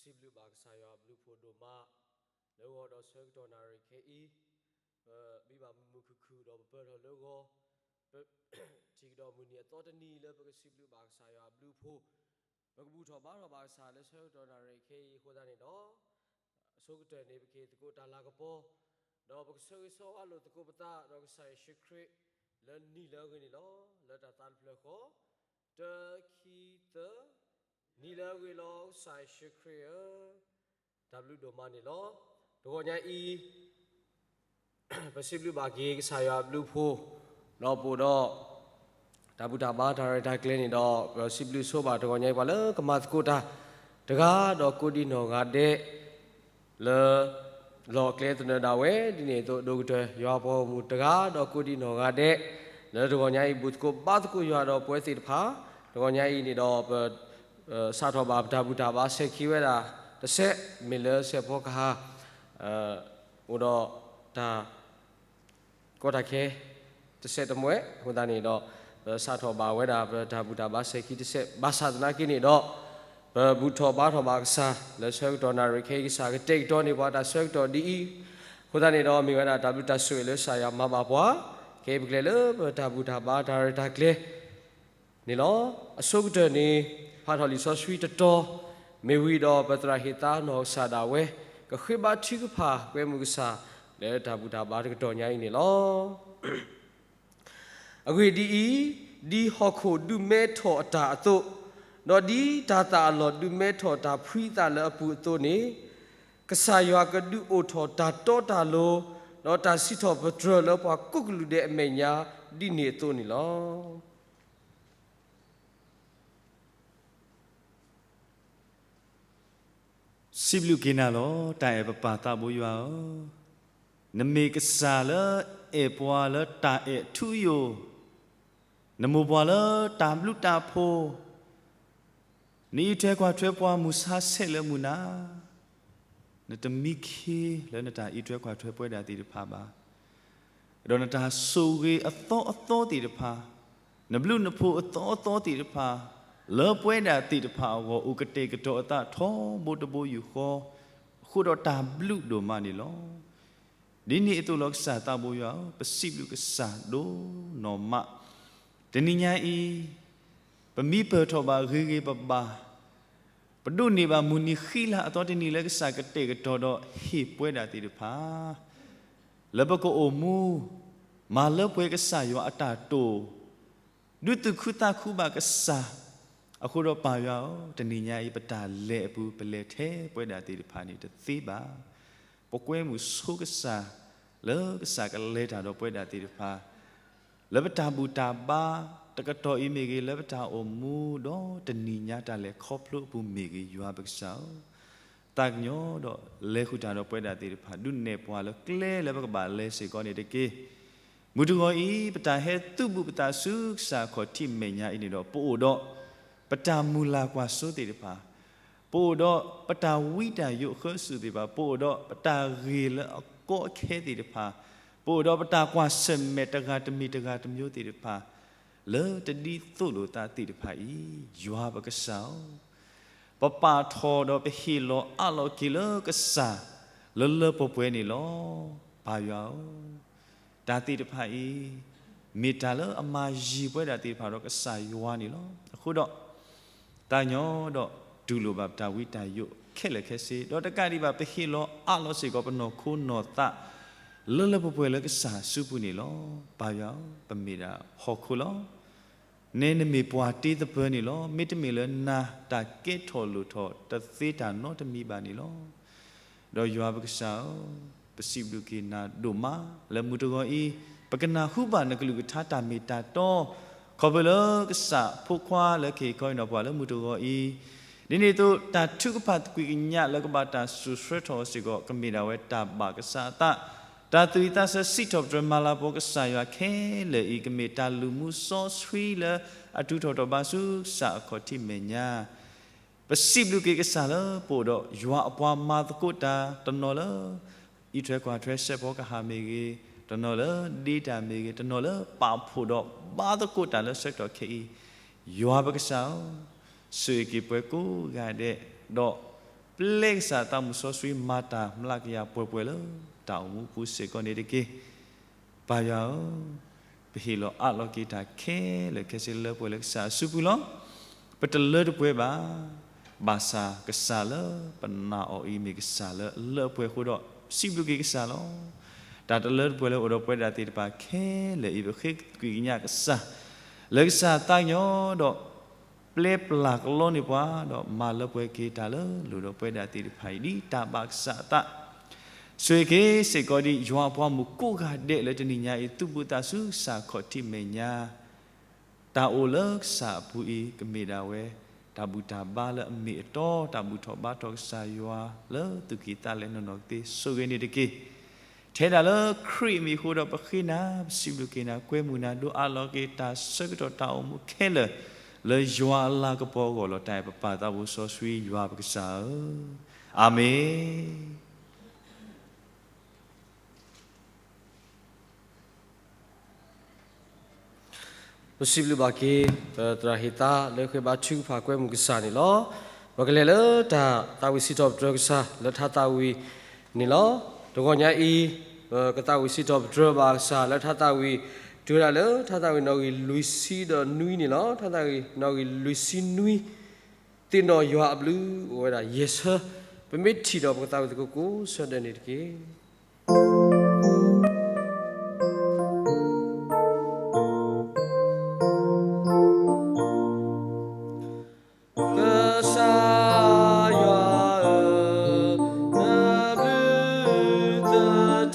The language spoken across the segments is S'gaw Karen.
ပစံးဘျုးဘၣ်ကစၢ်ယွၤအဘျုးအဖှိၣ်ဒိၣ်မး လၢဂီၤဒီးဆၢကတီၢ်နၣ်ရံၣ်ခဲအံၤ, ပမံဘၣ်မုာ်မုာ်ခုၣ်ခုၣ်ဒီးပပၢၢ်ထီၣ်လၢဂီၤ, ပထံၣ်ကဒီးမုၢ်နံၤအသီတနံၤလၢပကစံးဘျုးဘၣ်ကစၢ်ယွၤအဘျုးအဖှိၣ်, ပကဘူၣ်ထီၣ်ဘါထီၣ်ဘၣ်ကစၢ်လၢဆၢကတီၢ်နၣ်ရံၣ်ခဲအံၤအဃိသတးန့ၣ်ဒီး, အဆိကတၢၢ်န့ၣ် ပကဟ့ၣ်သကိးတၢ်လၤကပီၤ, ဒီးပကဆၢဂ့ၤဆၢဝါလိာ်သကိးပသးဒီးကစၢ်ယ့ၣ်ၡူးခရံာ် လၢနံၣ်လၢအဂ့ၤန့ၣ်လီၤ. လၢတၢ်သးတဖျၢၣ်ဃီ, တၢ ခံ သၢ, နံၣ်လၢအဂ့ၤလီၤ ကစၢ်ယ့ၣ်ၡူးခရံာ်ဧၢ, တၢ်ဘျုးဒိၣ်မးန့ၣ်လီၤ. တဂီၤညါအံၤ ပစံးဘျုးဘၣ်က့ၤကစၢ်ယွၤအဘျုးအဖှိၣ်, ဒီးပအိၣ်ဒီး တၢ်ဘူၣ်တၢ်ဘါတၢ်ရဲၣ်တၢ်ကျဲၤန့ၣ်ဒီး ပစံးဘျုးဆိဘၣ်တဂီၤညါအံၤ ပှၤလၢကမၤသကိးတၢ် တဂၤဒီးကိးဒံနီၢ်ဂၤဒဲး လၢ လီၢ်ကျဲသနၢၣ်ဒၣ်ဝဲ ဒ်န့ၣ်အသိး ဒိၣ်ကတၢၢ်ယွၤပှၤဂီၢ်မုၢ်တဂၤဒီးကိးဒံနီၢ်ဂၤဒဲး လၢတဂီၤညါအံၤ ဘူၣ်သကိးဘါသကိးယွၤဒီးပဝဲသ့ၣ်တဖၣ်, တဂီၤညါအံၤန့ၣ်ဒီး ပ စးထီၣ်ဘၣ်ပတၢ်ဘူၣ်တၢ်ဘါစဲၤခံဝဲဒၣ်တစဲး မ့ၢ်လၢစဲးဖီကဟၣ် အိၣ်ဒီးတၢ် ကီတၢ်ခဲ တစဲးတမှဲၤအဃိသတးန့ၣ်ဒီး, ပစးထီၣ်ဘၣ်ဝဲဒၣ်ပတၢ်ဘူၣ်တၢ်ဘါစဲၤခံတစဲး ဘၣ်ဆၣ်သနာ်က့န့ၣ်ဒီး, ပဘူၣ်ထီၣ်ဘါထီၣ်ဘၣ်ကစၢ်လၢဆၢကတီၢ်နၣ်ရံၣ်ခဲအံၤ ကစၢ်ကတဲာ်ကတီၤန့ၢ်ပှၤတၢ်ဆၢကတီၢ်ဒ်အံၤ, အဃိသတးန့ၣ်ဒီး မ့ၢ်ဝဲဒၣ်တၢ်ဘျုးတၢ်ဆိၣ်ဂ့ၤလၢကစၢ်ယွၤမၤဘၣ်ပှၤ, ခဲအံၤပကလဲၤလၢပတၢ်ဘူၣ်တၢ်ဘါတၢ်ရဲၣ်တၢ်ကျဲၤ န့ၣ်လီၤ. အဆိကတၢၢ်န့ၣ် ဖးထီၣ်လံာ်စီဆှံတတီၤ, မ့ၢ်ဝံၤဒီးပသရၣ်ဟ့ၣ်သါနီၢ်ကစၢ်ဒၣ်ဝဲ, ကဃ့ဘါထုကဖၣ်ကွဲမုာ်ကစၢ် လၢတၢ်ဘူၣ်တၢ်ဘါတကတီၢ်ညါအံၤန့ၣ်လီၤ. အဂ့ၢ်ဒ်အံၤ, ဒ်ဟီၣ်ခိၣ်ဒုးမဲထီၣ်အတၢ်အသိး, ဒီးဒ်တၢ်သၣ်အလီၢ်ဒုးမဲထီၣ်တၢ်ဖှံသးလၢအပူၤအသိးန့ၣ်, ကစၢ်ယွၤကဒုးအိၣ်ထီၣ်တၢ်တီတၢ်လိၤ, ဒီးတၢ်စံးထီၣ်ပတြၢၤလၢပှၤကိးကလုာ်ဒဲးအမဲာ်ညါ ဒ်န့ၣ်အသိးန့ၣ်လီၤ. စံးဘျုးက့ၤနၤလီၤ တၢ်အဲၣ်ပပၢ်သးဘိယွၤဧၢ, နမ့ၢ်ကစၢ်လၢအဲၣ်ပှၤလၢတၢ်အဲၣ်ထူယိာ်, နမိၢ်ပှၢ်လၢတၢ်ဘျုးတၢ်ဖှိၣ်, နအံးထွဲကွၢ်ထွဲပှၤမုၢ်ဆါဆဲးလၢမုၢ်နၤ, နတမံခ့လၢနတၢ်အံးထွဲကွၢ်ထွဲပဝဲဒၣ်သ့ၣ်တဖၣ်ဘၣ်. ဒီးနတၢ်ဆိၣ်ဂ့ၤအသီအသီသ့ၣ်တဖၣ်, နဘျုးနဖှိၣ်အသီအသီသ့ၣ်တဖၣ်, လၢပဝဲဒၣ်သ့ၣ်တဖၣ်အဂီၢ် အိၣ်ကတဲာ်ကတီၤအသးထီဘိတဘိယူၢ်ဃီ, အဃိဒီးတၢ်ဘျုးဒိၣ်မးန့ၣ်လီၤ. ဒ်န့ၣ်အသိးလီၤ ကစၢ်သးဘိယွၤဧၢ, ပစံးဘျုးကစၢ်ဒိၣ်နီၢ်မး, တနံၤညါအံၤ ပမံပၢၢ်ထီၣ်ဘၣ်ဂ့ၤဂ့ၤဘၣ်ဘၣ်, ပဒိးန့ၢ်ဘၣ်မုၢ်နံၤဃံလၤအသီတနံၤလၢကစၢ်ကတဲာ်ကတီၤဒီးဟ့ၣ်ပဝဲဒၣ်သ့ၣ်တဖၣ်, လၢပကအိၣ်မူ မၤလၢပှဲၤကစၢ်ယွၤအတၢ်တိာ်, ဒုးသူၣ်ခုသးခုဘၣ်ကစၢ်, အဃိဒီးပၢ်ယွၤဧၢ, တနံၤညါအံၤ ပတၢ်လဲၤအပူၤ ပလဲၤထဲပဝဲဒၣ်သ့ၣ်တဖၣ်န့ၣ်တသ့ဘၣ်. ပကွဲမုာ်ဆိကစၢ် လၢကစၢ်ကလဲၤတၢ်ဒီးပဝဲဒၣ်သ့ၣ်တဖၣ် လၢပတၢ်ဘူၣ်တၢ်ဘါတကတီၢ်အံၤမ့ၢ်ဂ့ၤ, လၢပတၢ်အိၣ်မူဒီးတနံၤညါတၢ်လဲၤခီဖျိအပူၤမ့ၢ်ဂ့ၤ, ယွၤပကစၢ်ဧၢ, သးကညီၤဒီးလဲၤဃုာ်တၢ်ဒီးပဝဲဒၣ်သ့ၣ်တဖၣ်, ဒုးနဲၣ်ပှၤလၢကျဲလၢပကဘၣ်လဲၤစ့ၢ်ကီးန့ၣ်တက့ၢ်. မုၢ်တဂီၤအံၤ ပတၢ်ဟဲသုးဘူးပသးဆူကစၢ်အခီၣ်ထံးမဲာ်ညါအံၤန့ၣ်ဒီး ပအိၣ်ဒီး ပတၢ်မုၢ်လၢ်ကွၢ်စိသ့ၣ်တဖၣ်, ပအိၣ်ဒီးပတၢ်ဝံတၢ်ယိးအဃၢအစုာ်သ့ၣ်တဖၣ်, ပအိၣ်ဒီးပတၢ်ဂ့ၤလၢအကီအခဲသ့ၣ်တဖၣ်, ပအိၣ်ဒီးပတၢ်ကွၢ်ဆၢၣ်မဲာ်တဂၤတမံၤတဂၤတမျိုးသ့ၣ်တဖၣ်, လၢတဒ်သိးလိာ်သးသ့ၣ်တဖၣ်အံၤ, ယွၤပကစၢ်ဧၢ, ပပာ်ထီၣ်ဒီးပဟ့ၣ်လီၤအးလီၤက့ၤလၢကစၢ် လၢလၢပှဲၤပှဲၤန့ၣ်လီၤ. ပၢ်ယွၤဧၢ, တၢ်သ့ၣ်တဖၣ်အံၤ မ့ၢ်တၢ်လၢအမၤယံၤပဝဲဒၣ်သ့ၣ်တဖၣ်ဒီးကစၢ်ယွၤန့ၣ်လီၤ. အဃိဒီး တၢ်ညီဒီးတူၢ်လိာ်ဘၣ်ပတၢ်ဝံတၢ်ယိးခဲလၢာ်ခဲဆ့, ဒီးတကးဒံးဘၣ် ပဟ့ၣ်လီၤအးလီၤစ့ၢ်ကီးပနီၢ်ခိနီၢ်သး လၢလၢပှဲၤပှဲၤလၢကစၢ်အစုပူၤန့ၣ်လီၤ. ပၢ်ယွၤဧၢ, ပမ့ၢ်ဒၣ်ဟီၣ်ခိၣ်လီၤ. နဲနမ့ၢ်ပှၤတ့သပၢၤန့ၣ်လီၤ. မ့တမ့ၢ်လၢနၤ တၢ်ကဲထီၣ်လိာ်ထီၣ်တသ့တၢ်နီတမံၤဘၣ်န့ၣ်လီၤ. ဒီးယွၤပကစၢ်ဧၢ, ပစံးဘျုးက့ၤနၤဒိၣ်မး လၢမုၢ်တဂီၤအံၤ ပကနၢ်ဟူဘၣ်နကလုၢ်ကထါတၢ်မ့ၢ်တၢ်တီ, ခီဖျိလၢကစၢ်ဖိခွါလၢကဟ့ၣ်ခီအံၤနီၢ်ပှၤလၢမုၢ်တဂီၤအံၤ, ဒ်န့ၣ်အသိး တၢ်ထုကဖၣ်သကွံာ်ကညးလၢကဘၣ်တၢ်စူၢ်ဆှၢထီၣ်အီၤစ့ၢ်ကီး ကမ့ၢ်ဒၣ်ဝဲတၢ်ဘၣ်ကစၢ်အသး, တၢ်သူၣ်ဝံၣ်သးဆၢစံးထီၣ်ပတြၢၤမၤလၤကပီၤကစၢ်ယွၤခဲလၢာ်အံၤ ကမ့ၢ်တၢ်လုၢ်မူစီဆှံလၢအတုၤထီၣ်ထီၣ်ဘးဆူကစၢ်အခီၣ်ထံးမဲာ်ညါ ပစံးဘျုးက့ၤကစၢ်လၢပအိၣ်ဒီးယွၤအပှၤမၤသကိးတၢ်တနီၤလၢ အံးထွဲကွၢ်ထွဲစဲးဖီကဟၣ်မ့ၢ်ဂ့ၤ, တနီၤလၢဒ့တၢ်မ့ၢ်ဂ့ၤ, တနီၤလၢပာ်ဖှိၣ်ဒီးဘါသကိးတၢ်လၢဆၢကတီၢ်ခဲအံၤ, ယွၤပကစၢ်ဧၢ, ဆိၣ်ဂ့ၤက့ၤပှၤကိးဂၤဒဲး, ဒီး ပျဲကစၢ်သးမုၢ်စီဆှံမၤတၢ်မျးကယၤပှဲၤပှဲၤလၢတၢ်အိၣ်မူပူၤစ့ၢ်ကီးန့ၣ်တက့ၢ်. ပၢ်ယွၤဧၢ, ပဟ့ၣ်လီၤအးလီၤက့ၤတၢ်ခဲလၢာ်ခဲဆ့လၢပှဲၤလၢကစၢ်အစုပူၤလီၤ. ပတလၢတပှဲၤဘၣ်. ဘၣ်ဆၣ်ကစၢ်လၢပနာ်အီၤအံၤမ့ၢ်ကစၢ်လၢအလၢအပှဲၤအဃိဒီး ပစံးဘျုးက့ၤကစၢ်လီၤ. တၢ်တလၢတပှဲၤလၢအိၣ်ဒီးပဝဲဒၣ်သ့ၣ်တဖၣ်ခဲလၢာ်အံၤ ပဃ့ကညးကစၢ် လၢကစၢ်သးကညီၤဒီး ပျဲပျၢ်ကလီန့ၢ်ပှၤ ဒီးမၤလၢပှဲၤက့ၤတၢ်လၢလိၣ်ဒီးပဝဲဒၣ်သ့ၣ်တဖၣ်အံၤ ဒ်တၢ်ဘၣ်ကစၢ်အသး, ဆိၣ်ဂ့ၤက့ၤစ့ၢ်ကီးဒံး ယွၤအပှၤမုၣ်ကိးဂၤဒဲးလၢတနံၤညါအံၤ သူၣ်ဘီၣ်သးစူၤ ကစၢ်ခီၣ်ထံးမဲာ်ညါ တၢ်အိၣ်လၢကစၢ်အပူၤအံၤ ကမ့ၢ်ဒၣ်ဝဲ တၢ်ဘူၣ်တၢ်ဘါလၢအမ့ၢ်အတီ တၢ်ဘူၣ်ထီၣ်ဘါထီၣ်ကစၢ်ယွၤလၢသူၣ်ကံၢ်သးလဲနီၢ်နီၢ်ကသ့ ဆိၣ်ဂ့ၤန့ၣ်တက့ၢ်. ထဲဒၣ်လၢခရံာ်အမံၤအဃိဒီး ပဃ့နၤ, ပစံးဘျုးက့ၤနၤ, ကွဲမုာ်နၤ ဒိးအးလီၤက့ၤတၢ်ဆၢကတီၢ်တၢ်အိၣ်မူခဲလၢာ် လၢယွၤအလၤကပီၤအဂီၢ်လီၤ. တၢ်အဲၣ်ပပၢ်သးဘိစီဆှံယွၤပကစၢ်ဧၢ, အၤမ့ၣ်. ပစံးဘျုးဘၣ်က့ၤ ပသရၣ်ဟ့ၣ်သါလၢဃ့ဘါထုကဖၣ်ကွဲမုာ်ကစၢ်န့ၣ်လီၤ. ပကလဲၤလၢတၢ်သးဝံၣ်စံးထီၣ်ပတြၢၤကစၢ်လၢထါသးဝံၣ်န့ၣ်လီၤ. တဂီၤညါအံၤ ပကသးဝံၣ်စံးထီၣ်ပတြၢၤဘၣ်ကစၢ်လၢထါသးဝံၣ် တုၤဝဲဒၣ်လၢထါသးဝံၣ်နီၣ်ဂံၢ်လွံၢ်ဆံဒီးနွံန့ၣ်လီၤ. ထါသးဝံၣ်နီၣ်ဂံၢ်လွံၢ်ဆံနွံ သ့ၣ်နီၣ်ယွၤအဘျုးအိၣ်ဝဲဒၣ်ယဲၢ်ဆၢ, ပမ့ၢ်ထံၣ်ဒီးပကသးဝံၣ်သကိးကိးဆၢဒၢးန့ၣ်တက့ၢ်. ကစၢ်ယွၤဧၢ, နဘျုးသ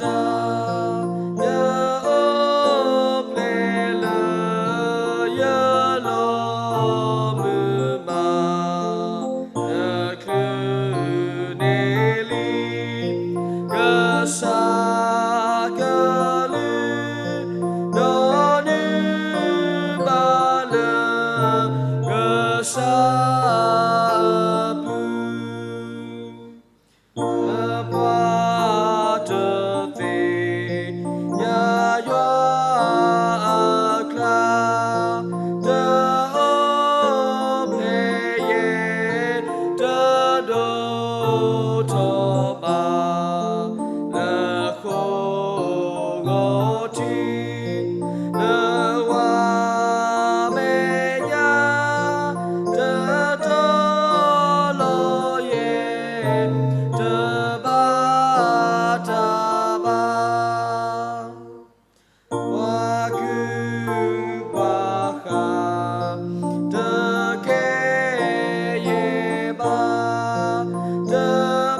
တး နအိၣ်ဖျဲၣ်လၢယလီၢ်မုာ်မး နချုးန့ၢ်လံ ကစၢ်ကလုၢ် ဒီးနုာ်ဘၣ်လၢကစၢ်အပူၤ လၢပှၤတသ့ၣ်ညါယွၤအကျါ, တအိၣ်ဖျဲၣ်ယဲၢ် တဒိၣ်ထီၣ်ဘၣ် လၢဃိာ်ဂီၤထံး လၢဝါမဲာ်ညါ တတီလီၤယဲၢ် တဘၣ်တၢ်ဘၣ် ပှၤကုၢ်ပှၤဃၢ် တကဲယဲၢ်ဘၣ် တ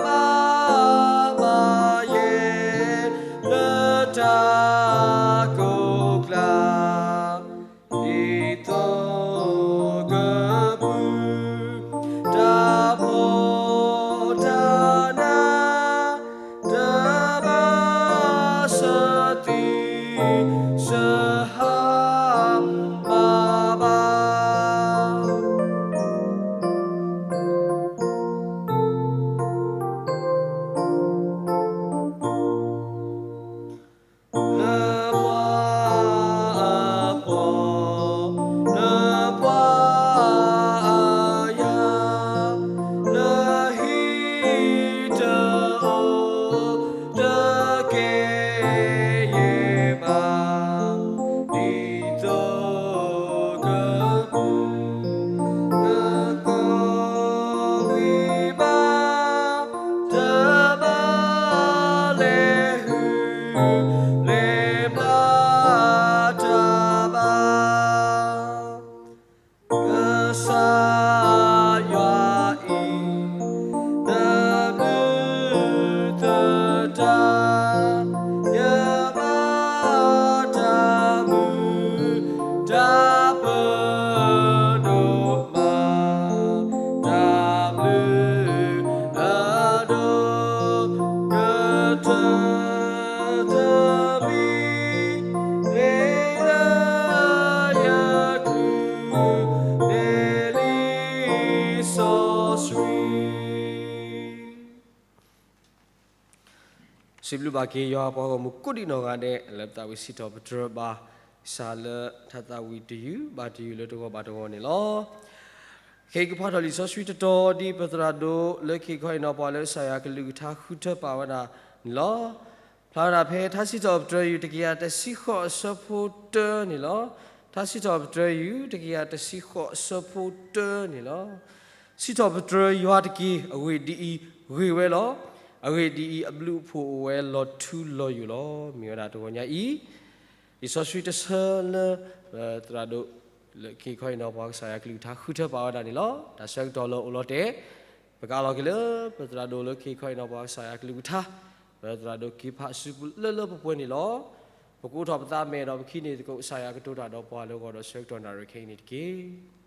ဘၣ်ဘၣ်ယဲၢ် လၢတၢ်ကိးကျါ ဒ်သိးကပူၤ တၢ်ဖှီၣ်တၢ်နး တဘၣ်စၢၤသံစၢၤဟးမၤဘၣ် လၢပှၤအဖှီၣ် လၢပှၤအယာ် လၢဟံၣ်တအိၣ် တကဲယဲၢ်ဘၣ် ဒ်သိးကပူၤ ကကိးဝံၤဘၣ် တဘၣ်လဲၤဟုၣ်လဲၤဘျါတၢ်ဘၣ် ကစၢ်ယွၤအံၤ နဘျုးသတး ယဘၣ်တၢ်မုာ်တၢ်ပၢၤဒိၣ်မး တၢ်ဘျုးအဒိၣ်ကတၢၢ်တမံၤ မ့ၢ်လၢယချုးန့ၢ်လံစီဆှံ စံးဘျုးဘၣ်က့ၤယွၤပှၤဂီၢ်မုၢ်ကိးဒံးနီၢ်ဂၤဒဲး လၢပသးဝံၣ်စံးထီၣ်ပတြၢၤဘၣ်ကစၢ်လၢထါသးဝံၣ်တယုၢ်ဘၣ်တယုၢ်လၢတဂီၢ်ဘၣ်တဂီၢ်န့ၣ်လီၤ. ခဲအံၤကဖးထီၣ်လံာ်စီဆှံတတီၤ ဒ်ပသရၣ်ဒိၣ်လၢခံခီအံၤနီၤ ပှၤလၢကစၢ်ယွၤကလုၢ်ကထါဃုထၢပာ်ဝဲဒၣ်န့ၣ်လီၤ. ဖျါဝဲဒၣ်ဖဲထါစံးထီၣ်ပတြၢၤ ယူၢ် တကယၤတဆံဃိးအဆၢဖိတၢန့ၣ်လီၤ. ထါစံးထီၣ်ပတြၢၤ ယူၢ် တကယၤတဆံဃိးအဆၢဖိတၢန့ၣ်လီၤ. စံးထီၣ်ပတြၢၤယွၤတက့ၢ်, အဂ့ၢ်ဒ်အံၤ, ဂ့ၤဝဲလီၤ. အဂ့ၢ်ဒ်အံၤ, အဘျုးအဖှိၣ်အိၣ်ဝဲလီၤထူလီၤယိာ်လီၤ. မ့ၢ်ဝဲဒၣ်တဂီၤညါအံၤ လံာ်စီဆှံတဆၢလၢ ပသရၣ်ဒိၣ်လၢခံခီအံၤနီၤ ပှၤကစၢ်ယွၤကလုၢ်ကထါဃုထၢပာ်ဝဲဒၣ်န့ၣ်လီၤ. တၢ်ဆၢကတီၢ်လၢအိၣ်လီၤတဲာ် ပကအးလီၤက့ၤလၢ ပသရၣ်ဒိၣ်လၢခံခီအံၤနီၤ ပှၤကစၢ်ယွၤကလုၢ်ကထါ ပသရၣ်ဒိၣ်က့ၤဖးစုပူၤလၢလၢပှဲၤပှဲၤန့ၣ်လီၤ. ပကအိးထီၣ်ပသးမဲာ်ဒီးပခံန့ၣ်သကိး ကစၢ်ယွၤကတိၤတၢ်ဒီးပှၤလၢဂီၤဒီးဆၢကတီၢ်နၣ်ရံၣ်ခဲအံၤန့ၣ်တက့ၢ်.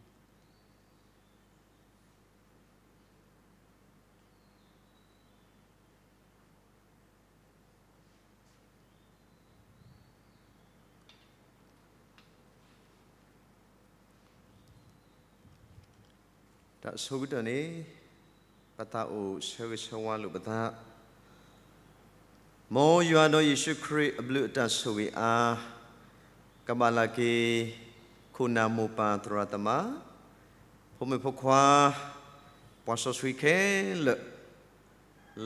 တၢ်ဆိကတၢၢ်န့ၣ် ပသးအိၣ်ဆၢဂ့ၤဆၢဝါလိာ်ပသး မ်ယွၤဒီးယ့ၣ်ၡူးခရံာ်အဘျုးအတၢ်ဆိၣ်ဂ့ၤအါ ကဘၣ်လၢ်က့ၤ ခိၣ်နၢ်မိၢ်ပၢ်သရၣ်သမါ ဖိမုၣ်ဖိခွါ ပှၤစီဆှံခဲလၢာ်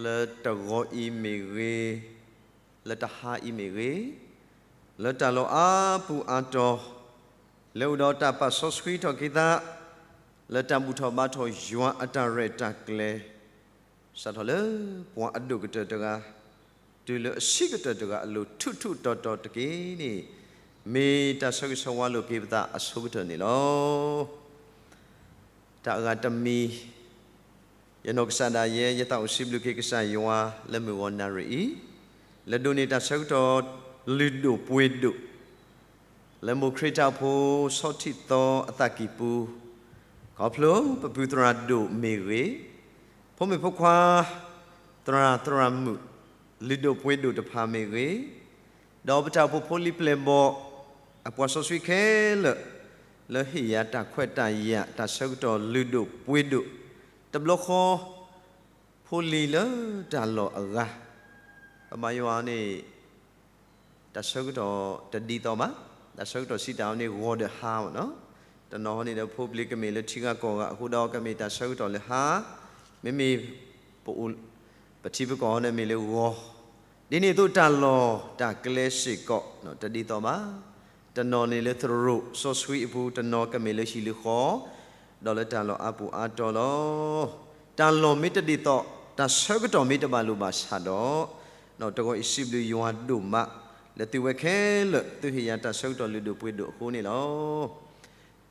လၢတဂီၤအံၤမ့ၢ်ဂ့ၤ, လၢတဟါအံၤမ့ၢ်ဂ့ၤ, လၢတၢ်လီၢ်အါပူၤအါတီၤ, လဲၤအိၣ်ဒီးတၢ်ပာ်စီဆှံထီၣ်က့ၤသး လၢတၢ်ဘူၣ်ထီၣ်ဘါထီၣ်ယွၤအတၢ်ရဲၣ်တၢ်ကျဲၤ စးထီၣ်လၢပှၤအဒိၣ်ကတၢၢ်တဂၤ တုၤလၢအဆံးကတၢၢ်တဂၤအလိၤ ထူးထူးတီၤတီၤတက့ၢ်န့ၣ် မ့ၢ်တၢ်ဆၢဂ့ၤဆၢဝါလိာ်က့ၤပသးအဆိကတၢၢ်န့ၣ်လီၤ. တၢ်အဂၤတမံၤ ယနီၢ်ကစၢ်ဒၣ်ယဲ ယသးအိၣ်စံးဘျုးက့ၤကစၢ်ယွၤလၢမုၢ်ဂီၤနၣ်ရံၣ်အံၤ လဲၤဒိးန့ၢ်တၢ်ဆၢကတီၢ်လုၢ်ဒိၣ်ပှ့ၤဒိၣ် လၢမိၢ်ခရံာ်တၢ်အိၣ်ဖှိၣ်ဆီထံသီအသးကံၢ်ပူၤ ခီဖျိပပုၢ်သရၣ်ဒိၣ်မ့ၢ်ဂ့ၤ, ဖိမုၣ်ဖိခွါ သရၣ်သရၣ်မုၣ် လုၢ်ဒိၣ်ပှ့ၤဒိၣ်တဖၣ်မ့ၢ်ဂ့ၤ, ဒီးပတၢ်အိၣ်ဖှိၣ်ဖိလံၤပျဲၢ်ဘီၣ် အပှၤစီဆှံခဲလၢာ် လၢဟ့ၣ်ယၤတၢ်ခွဲးတၢ်ယာ် တၢ်ဆၢကတီၢ်လုၢ်ဒိၣ်ပှ့ၤဒိၣ် တဘျီဃီ ဖိလံၤလၢတၢ်လီၢ်အဂၤ ပမၤယွၤန့ၣ် တၢ်ဆၢကတီၢ်တဒ်သိးဘၣ်, တၢ်ဆၢကတီၢ်စံးတၢ်အီၤန့ၣ် ဂီၤဒီးဟါမ့ၢ်နီၤ, တနီၤဟီန့ၣ်ဒီး ဖိပျံၤကမ့ၢ်လၢထံဂၤကီၢ်ဂၤအဃိဒီး ကမ့ၢ်တၢ်ဆၢကတီၢ်လၢဟါ, မ့မ့ၢ်ပအိၣ် ပထံပကီၢ်ဟီန့ၣ်မ့ၢ်လၢဂီၤ, ဒ်န့ၣ်အသိးတၢ်လီၢ်တၢ်ကျဲစ့ၢ်ကီး တဒ်သိးဘၣ်, တနီၤန့ၣ်လၢသရိာ်စီဆှံအပူၤ, တနီၤကမ့ၢ်လၢဟံၣ်လၢဃီ, ဒီးလၢတၢ်လီၢ်အါပူၤအါတီၤလီၤ. တၢ်လီၢ်မ့ၢ်တဒ်သိး, တၢ်ဆၢကတီၢ်မ့ၢ်တဘၣ်လိာ်ဘၣ်ဆၣ်ဒီး, တဂီၤအံၤစံးဘျုးယွၤဒိၣ်မး လၢသုဝဲခဲလၢာ် သုဟ့ၣ်ယၤတၢ်ဆၢကတီၢ်လုၢ်ဒိၣ်ပှ့ၤဒိၣ်အဃိန့ၣ်လီၤ.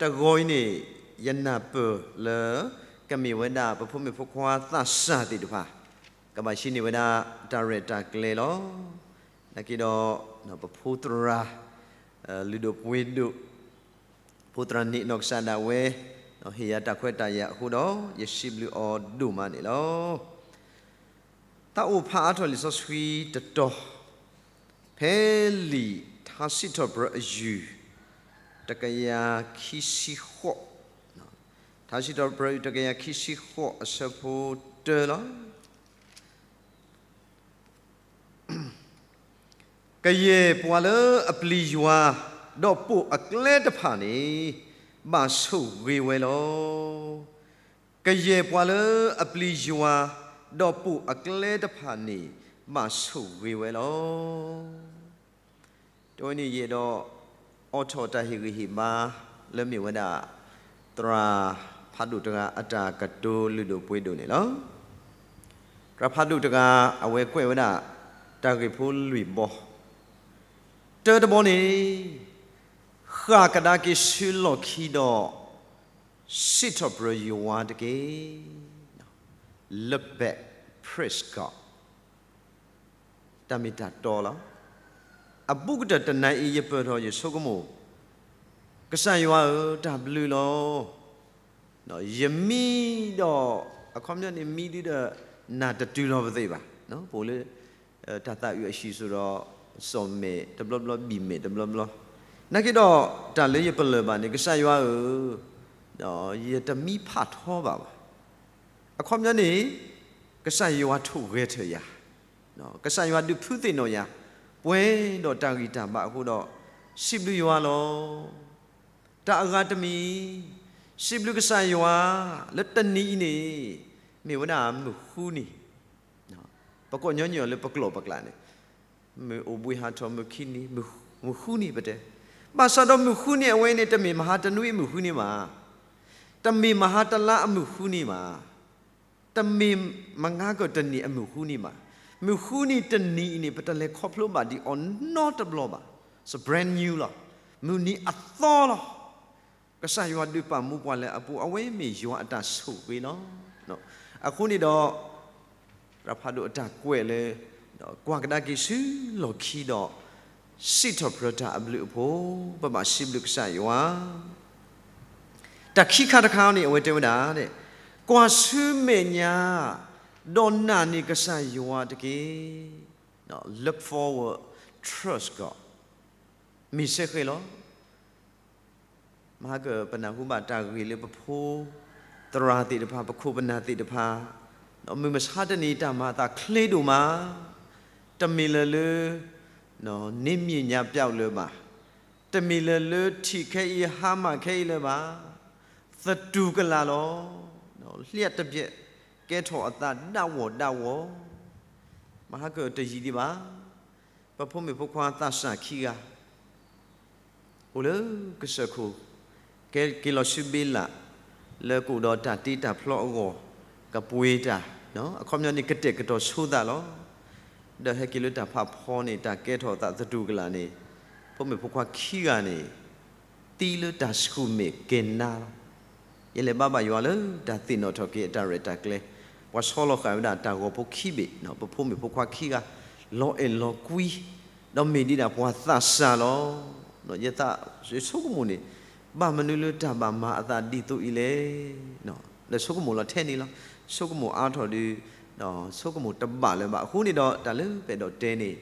တဂီၤအံၤန့ၣ် ယနၢ်ပၢၢ်လၢ ကမ့ၢ်ဝဲဒၣ်ပဖိမုၣ်ဖိခွါသးစၢ်သ့ၣ်တဖၣ် ကဘၣ်ဟံးန့ၢ်ဝဲဒၣ်တၢ်ရဲၣ်တၢ်ကျဲၤလီၤ. နာ်က့ဒီး ပဖိသရၣ် လုၢ်ဒိၣ်ပှ့ၤဒိၣ် ဖိသရၣ်န့ၣ်နီၢ်ကစၢ်ဒၣ်ဝဲ ဟ့ၣ်ယၤတၢ်ခွဲးတၢ်ယာ်အဃိဒီး ယစံးဘျုးအီၤဒိၣ်မးန့ၣ်လီၤ. သးအိၣ်ဖးအါထီၣ်လံာ်စီဆှံတတီၤ ဖဲလံာ်ထါစံးထီၣ်ပတြၢၤအယုၢ် တကယၤခံဆံဃိး, ထါစံးထီၣ်ပတြၢၤအယုၢ် တကယၤခံဆံဃိးအဆၢဖိတၢလီၤ. ကယဲၢ်ပှၤလၢအပျံၤယွၤ ဒီးပိာ်အကျဲတဖၣ်န့ၣ် ဘၣ်ဆိၣ်ဂ့ၤဝဲလီၤ. ကယဲၢ်ပှၤလၢအပျံၤယွၤ ဒီးပိာ်အကျဲတဖၣ်န့ၣ် ဘၣ်ဆိၣ်ဂ့ၤဝဲလီၤ. တဝဲန့ၣ်ယအဲၣ်ဒိး အိးထီၣ်တၢ်ဟ့ၣ်ဂံၢ်ဟ့ၣ်ဘါ လၢမ့ၢ်ဝဲဒၣ် သရၣ်ဖးဒိၣ်တဂၤအတၢ်ကတိၤလုၢ်ဒိၣ်ပှ့ၤဒိၣ်န့ၣ်လီၤ. သရၣ်ဖးဒိၣ်တဂၤ အဝဲကွဲးဝဲဒၣ် တၢ်ဂ့ၢ်ဖိလွံၢ်ဘီ တၢတဘီန့ၣ် ဃၣ်ကဒါက့ၤဆူလီၢ်ခံဒီး စံးထီၣ်ပတြၢၤယွၤတက့ၢ်. Look back, praise God. တၢ်မ့ၢ်တၢ်တီလီၤ. အဘူးကတၢၢ်တနၤအံၤ ယပၢၢ်ထီၣ်ယဆိကမိၣ်, ကစၢ်ယွၤဧၢ, တၢ်ဘျုးလီၤ. ယမံဒီး အခီပညီန့ၣ် မံဒုဒီး နၢ်တတုၤလီၤပသ့ၣ်ဘၣ်. ပအိၣ်လၢ တၢ်သးအုးအဟံၣ်စိၤဒီး စီၣ်မဲာ်တဘျီဘျီ ဘံၣ်မဲာ်တဘျီဘျီ, နာ်က့ဒီး တၢ်လၢယပလၢၢ်ဘၣ်န့ၣ် ကစၢ်ယွၤဧၢ, ယတမံဖးထီဘၣ်ဘၣ်. အခီပညီန့ၣ် ကစၢ်ယွၤထိၣ်ဂဲၤထၢၣ်ယၤ, ကစၢ်ယွၤဒုးဖုးသ့ၣ်နီၣ်ယၤ ပှဲၤဒီးတၢ်ဂံၢ်တၢ်ဘါအဃိဒီး စံးဘျုးယွၤလီၤ. တၢ်အဂၤတမံၤ စံးဘျုးကစၢ်ယွၤ လၢတနံၤအံၤန့ၣ် မ့ၢ်ဝဲဒၣ်မုၢ်ဃုနံၤ, ပကိးညီနုၢ်အီၤလၢပကျိာ်ပကျါန့ၣ် မုၢ်အိၣ်ဘှံးဟးထီၣ် မုၢ်ခံနံၤ, မုၢ်ဃုနံၤပတဲ, ဘၣ်ဆၣ်ဒီးမုၢ်ဃုနံၤအဝဲန့ၣ် တမ့ၢ်မဟါတနွံအမုၢ်ဃုနံၤဘၣ်, တမ့ၢ်မဟါတလါအမုၢ်ဃုနံၤဘၣ်, တမ့ၢ်မုၢ်ငါကၢၢ်တနံၤအမုၢ်ဃုနံၤဘၣ်, မုၢ်ဃုနံၤတနံၤအံၤန့ၣ် ပတလဲၤခီဖျိဘၣ်ဒံးအီၤနီတဘျီဘၣ်, စ brand new လီၤ, မုၢ်နံၤအသီလီၤ. ကစၢ်ယွၤဒုးပာ်မူပှၤလၢအပူၤ အဝဲမ့ၢ်ယွၤအတၢ်ဆိၣ်ဂ့ၤလီၤ. အဃိန့ၣ်ဒီး သရၣ်ဖးဒိၣ်အတၢ်ကွဲးလၢ ကွၢ်ကဒါက့ၤဆူလီၢ်ခံဒီး စံးထီၣ်ပတြၢၤတၢ်အဘျုးအဖှိၣ်, ပဘၣ်စံးဘျုးကစၢ်ယွၤ တၢ်ခံခါတခါန့ၣ် အဝဲတဲဝဲဒၣ်, ကွၢ်ဆူမဲာ်ညါ, ဒီးနာ်န့ၢ်ကစၢ်ယွၤတက့ၢ်. Look forward, trust God. မ့ၢ်စ့ၢ်ကီးလီၤ. မဟါကပနၢ်ဟူဘၣ်တၢ်ဂ့ၢ်လၢပဖိသရၣ်သ့ၣ်တဖၣ် ပခိၣ်ပနၢ်သ့ၣ်တဖၣ်, မုၢ်မဆါတနံၤတၢ်မၤအသးချ့ဒိၣ်မး, တမ့ၢ်လၢၤလၢ န့ၢ်မ့ၢ်ညါပျီလၢၤဘၣ်, တမ့ၢ်လၢၤလၢထံၣ်ခဲအံၤဟါမၢ်ခဲအံၤလၢၤဘၣ်, သတူၢ်ကလာ်လီၤ. လၢတဘျဲၣ် ကဲထီၣ်အသးဒၣ်ဝီၤဒၣ်ဝီၤ, မဟါကတယံာ်ဒံးဘၣ်, ပဖိမုၣ်ဖိခွါသးစၢ်ခံဂၤ အိၣ်လၢကစၢၢ်ခိၣ်, ကဲက့ၤလီၤဆူဘ့လး, လၢကအိၣ်ဒီးတၢ်တ့တၢ်ဖျီအဂီၢ်, ကပှ့ၤတၢ်, အခီပညီန့ၣ် ကတဲာ်ကတီၤဆိသးလီၤ. ဒီးဟဲက့ၤလၢတၢ်ဖးဖီန့ၣ် တၢ်ကဲထီၣ်အသးသတူၢ်ကလာ်န့ၣ်, ဖိမုၣ်ဖိခွါခံဂၤန့ၣ် သံလၢတၢ်ဆူၣ်မဲာ်ကဲၤနါလီၤ. ယလဲၤဘါဘၣ်ယွၤလၢတၢ်သ့ၣ်နီၣ်ထီၣ်က့ၤအတၢ်ရဲၣ်တၢ်ကျဲၤ, ပှၤဆီလီၤဃာ်ဝဲဒၣ်တၢ်ဂီၤဖိခံဘ့ၣ်, ပဖိမုၣ်ဖိခွါခံဂၤ လီၤအဲၣ်လီၤကွံ, ဒီးမ့ၢ်ဒံးဒၣ်ပှၤသးစၢ်လီၤ. ယသးဆိကမိၣ်န့ၣ်, ဘၣ်မနုၤလၢတၢ်ဘၣ်မၤအသးဒ်သိးအံၤလဲၣ်. ဒီးဆိကမိၣ်လီၤထဲန့ၣ်လီၤ. ဆိကမိၣ်အါထီၣ်ဒီး ဆိကမိၣ်တဘၣ်လၢၤဘၣ်. အဃိန့ၣ်ဒီးတၢ်လၢပအဲၣ်ဒိးတဲန့ၣ်,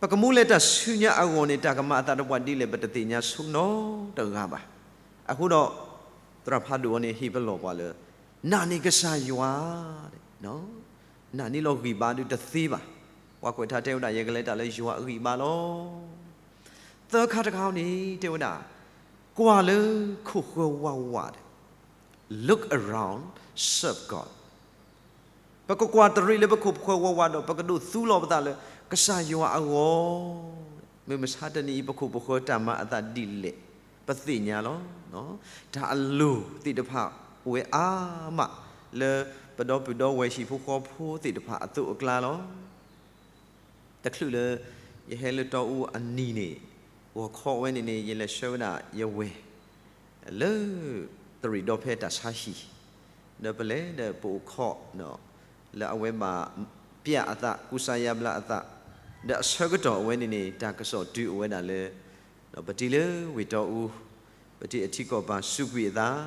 ပကမူလဲၤတၢ်ဆူညါအဂီၢ်န့ၣ် တၢ်ကမၤအသးဒီးပှၤဒ်လဲၣ် ပတသ့ၣ်ညါဆိနီတဂၤဘၣ်. အဃိဒီး သရၣ်ဖးဒိၣ်အံၤန့ၣ် ဟ့ၣ်ပလီၢ်ပှၤလၢ နာ်န့ၢ်ကစၢ်ယွၤ, နာ်န့ၢ်လီၤဂံၢ်ဘါဒုးတသ့ဘၣ်. ပှၤကွဲးထါတဲဝဲဒၣ် ယကလဲၤတၢ်လၢယွၤအဂံၢ်ဘါလီၤ. သၢခါတခါန့ၣ် တဲဝဲဒၣ်, ကွၢ်လၢခိၣ်ဃၢၤဝးဝးဒီး look around, serve God. ပကကွၢ်တရံးလၢပခိၣ်ပဃၢၤဝးဝးဒီး ပကဒိးသူလီၤပသးလၢကစၢ်ယွၤအဂီၢ်, မုၢ်မဆါတနံၤအံၤ ပခိၣ်ပဃၢၤတၢ်မၤအသးဒ်လဲၣ် ပသ့ၣ်ညါလီၤ. တၢ်အလိၣ်သ့ၣ်တဖၣ်အိၣ်ဝဲအါမး လၢပဒီပုၢ်ဒီဝဲၢ်ဟံၣ်ဖိဃီဖိသ့ၣ်တဖၣ်အသိးအကျါလီၤ. တချုးလၢ ယဟဲလၢတီအူအနံၤန့ၣ်, ဂီၤခီဝဲန့ၣ်န့ၣ် ယလဲၤဆှၢဝဲဒၣ်ယဝဲၢ် လၢ တရံးဒီဖဲတၢ်ဆါဟံၣ်, ဒီးပလဲၤဒီးပအိၣ်ခိး လၢအဝဲဘၣ်ပျဲအသး ကူစါယါဘျါအသး, ဒီးအဆၢကတီၢ်အဝဲန့ၣ်န့ၣ် တၢ်ကစီၣ်တုၤအိၣ်ဝဲဒၣ်လၢ ပတံၤလၢဝ့ၢ်တီအူ, ပတံၤအထံကီၢ်ပၤစူးကွံာ်အသး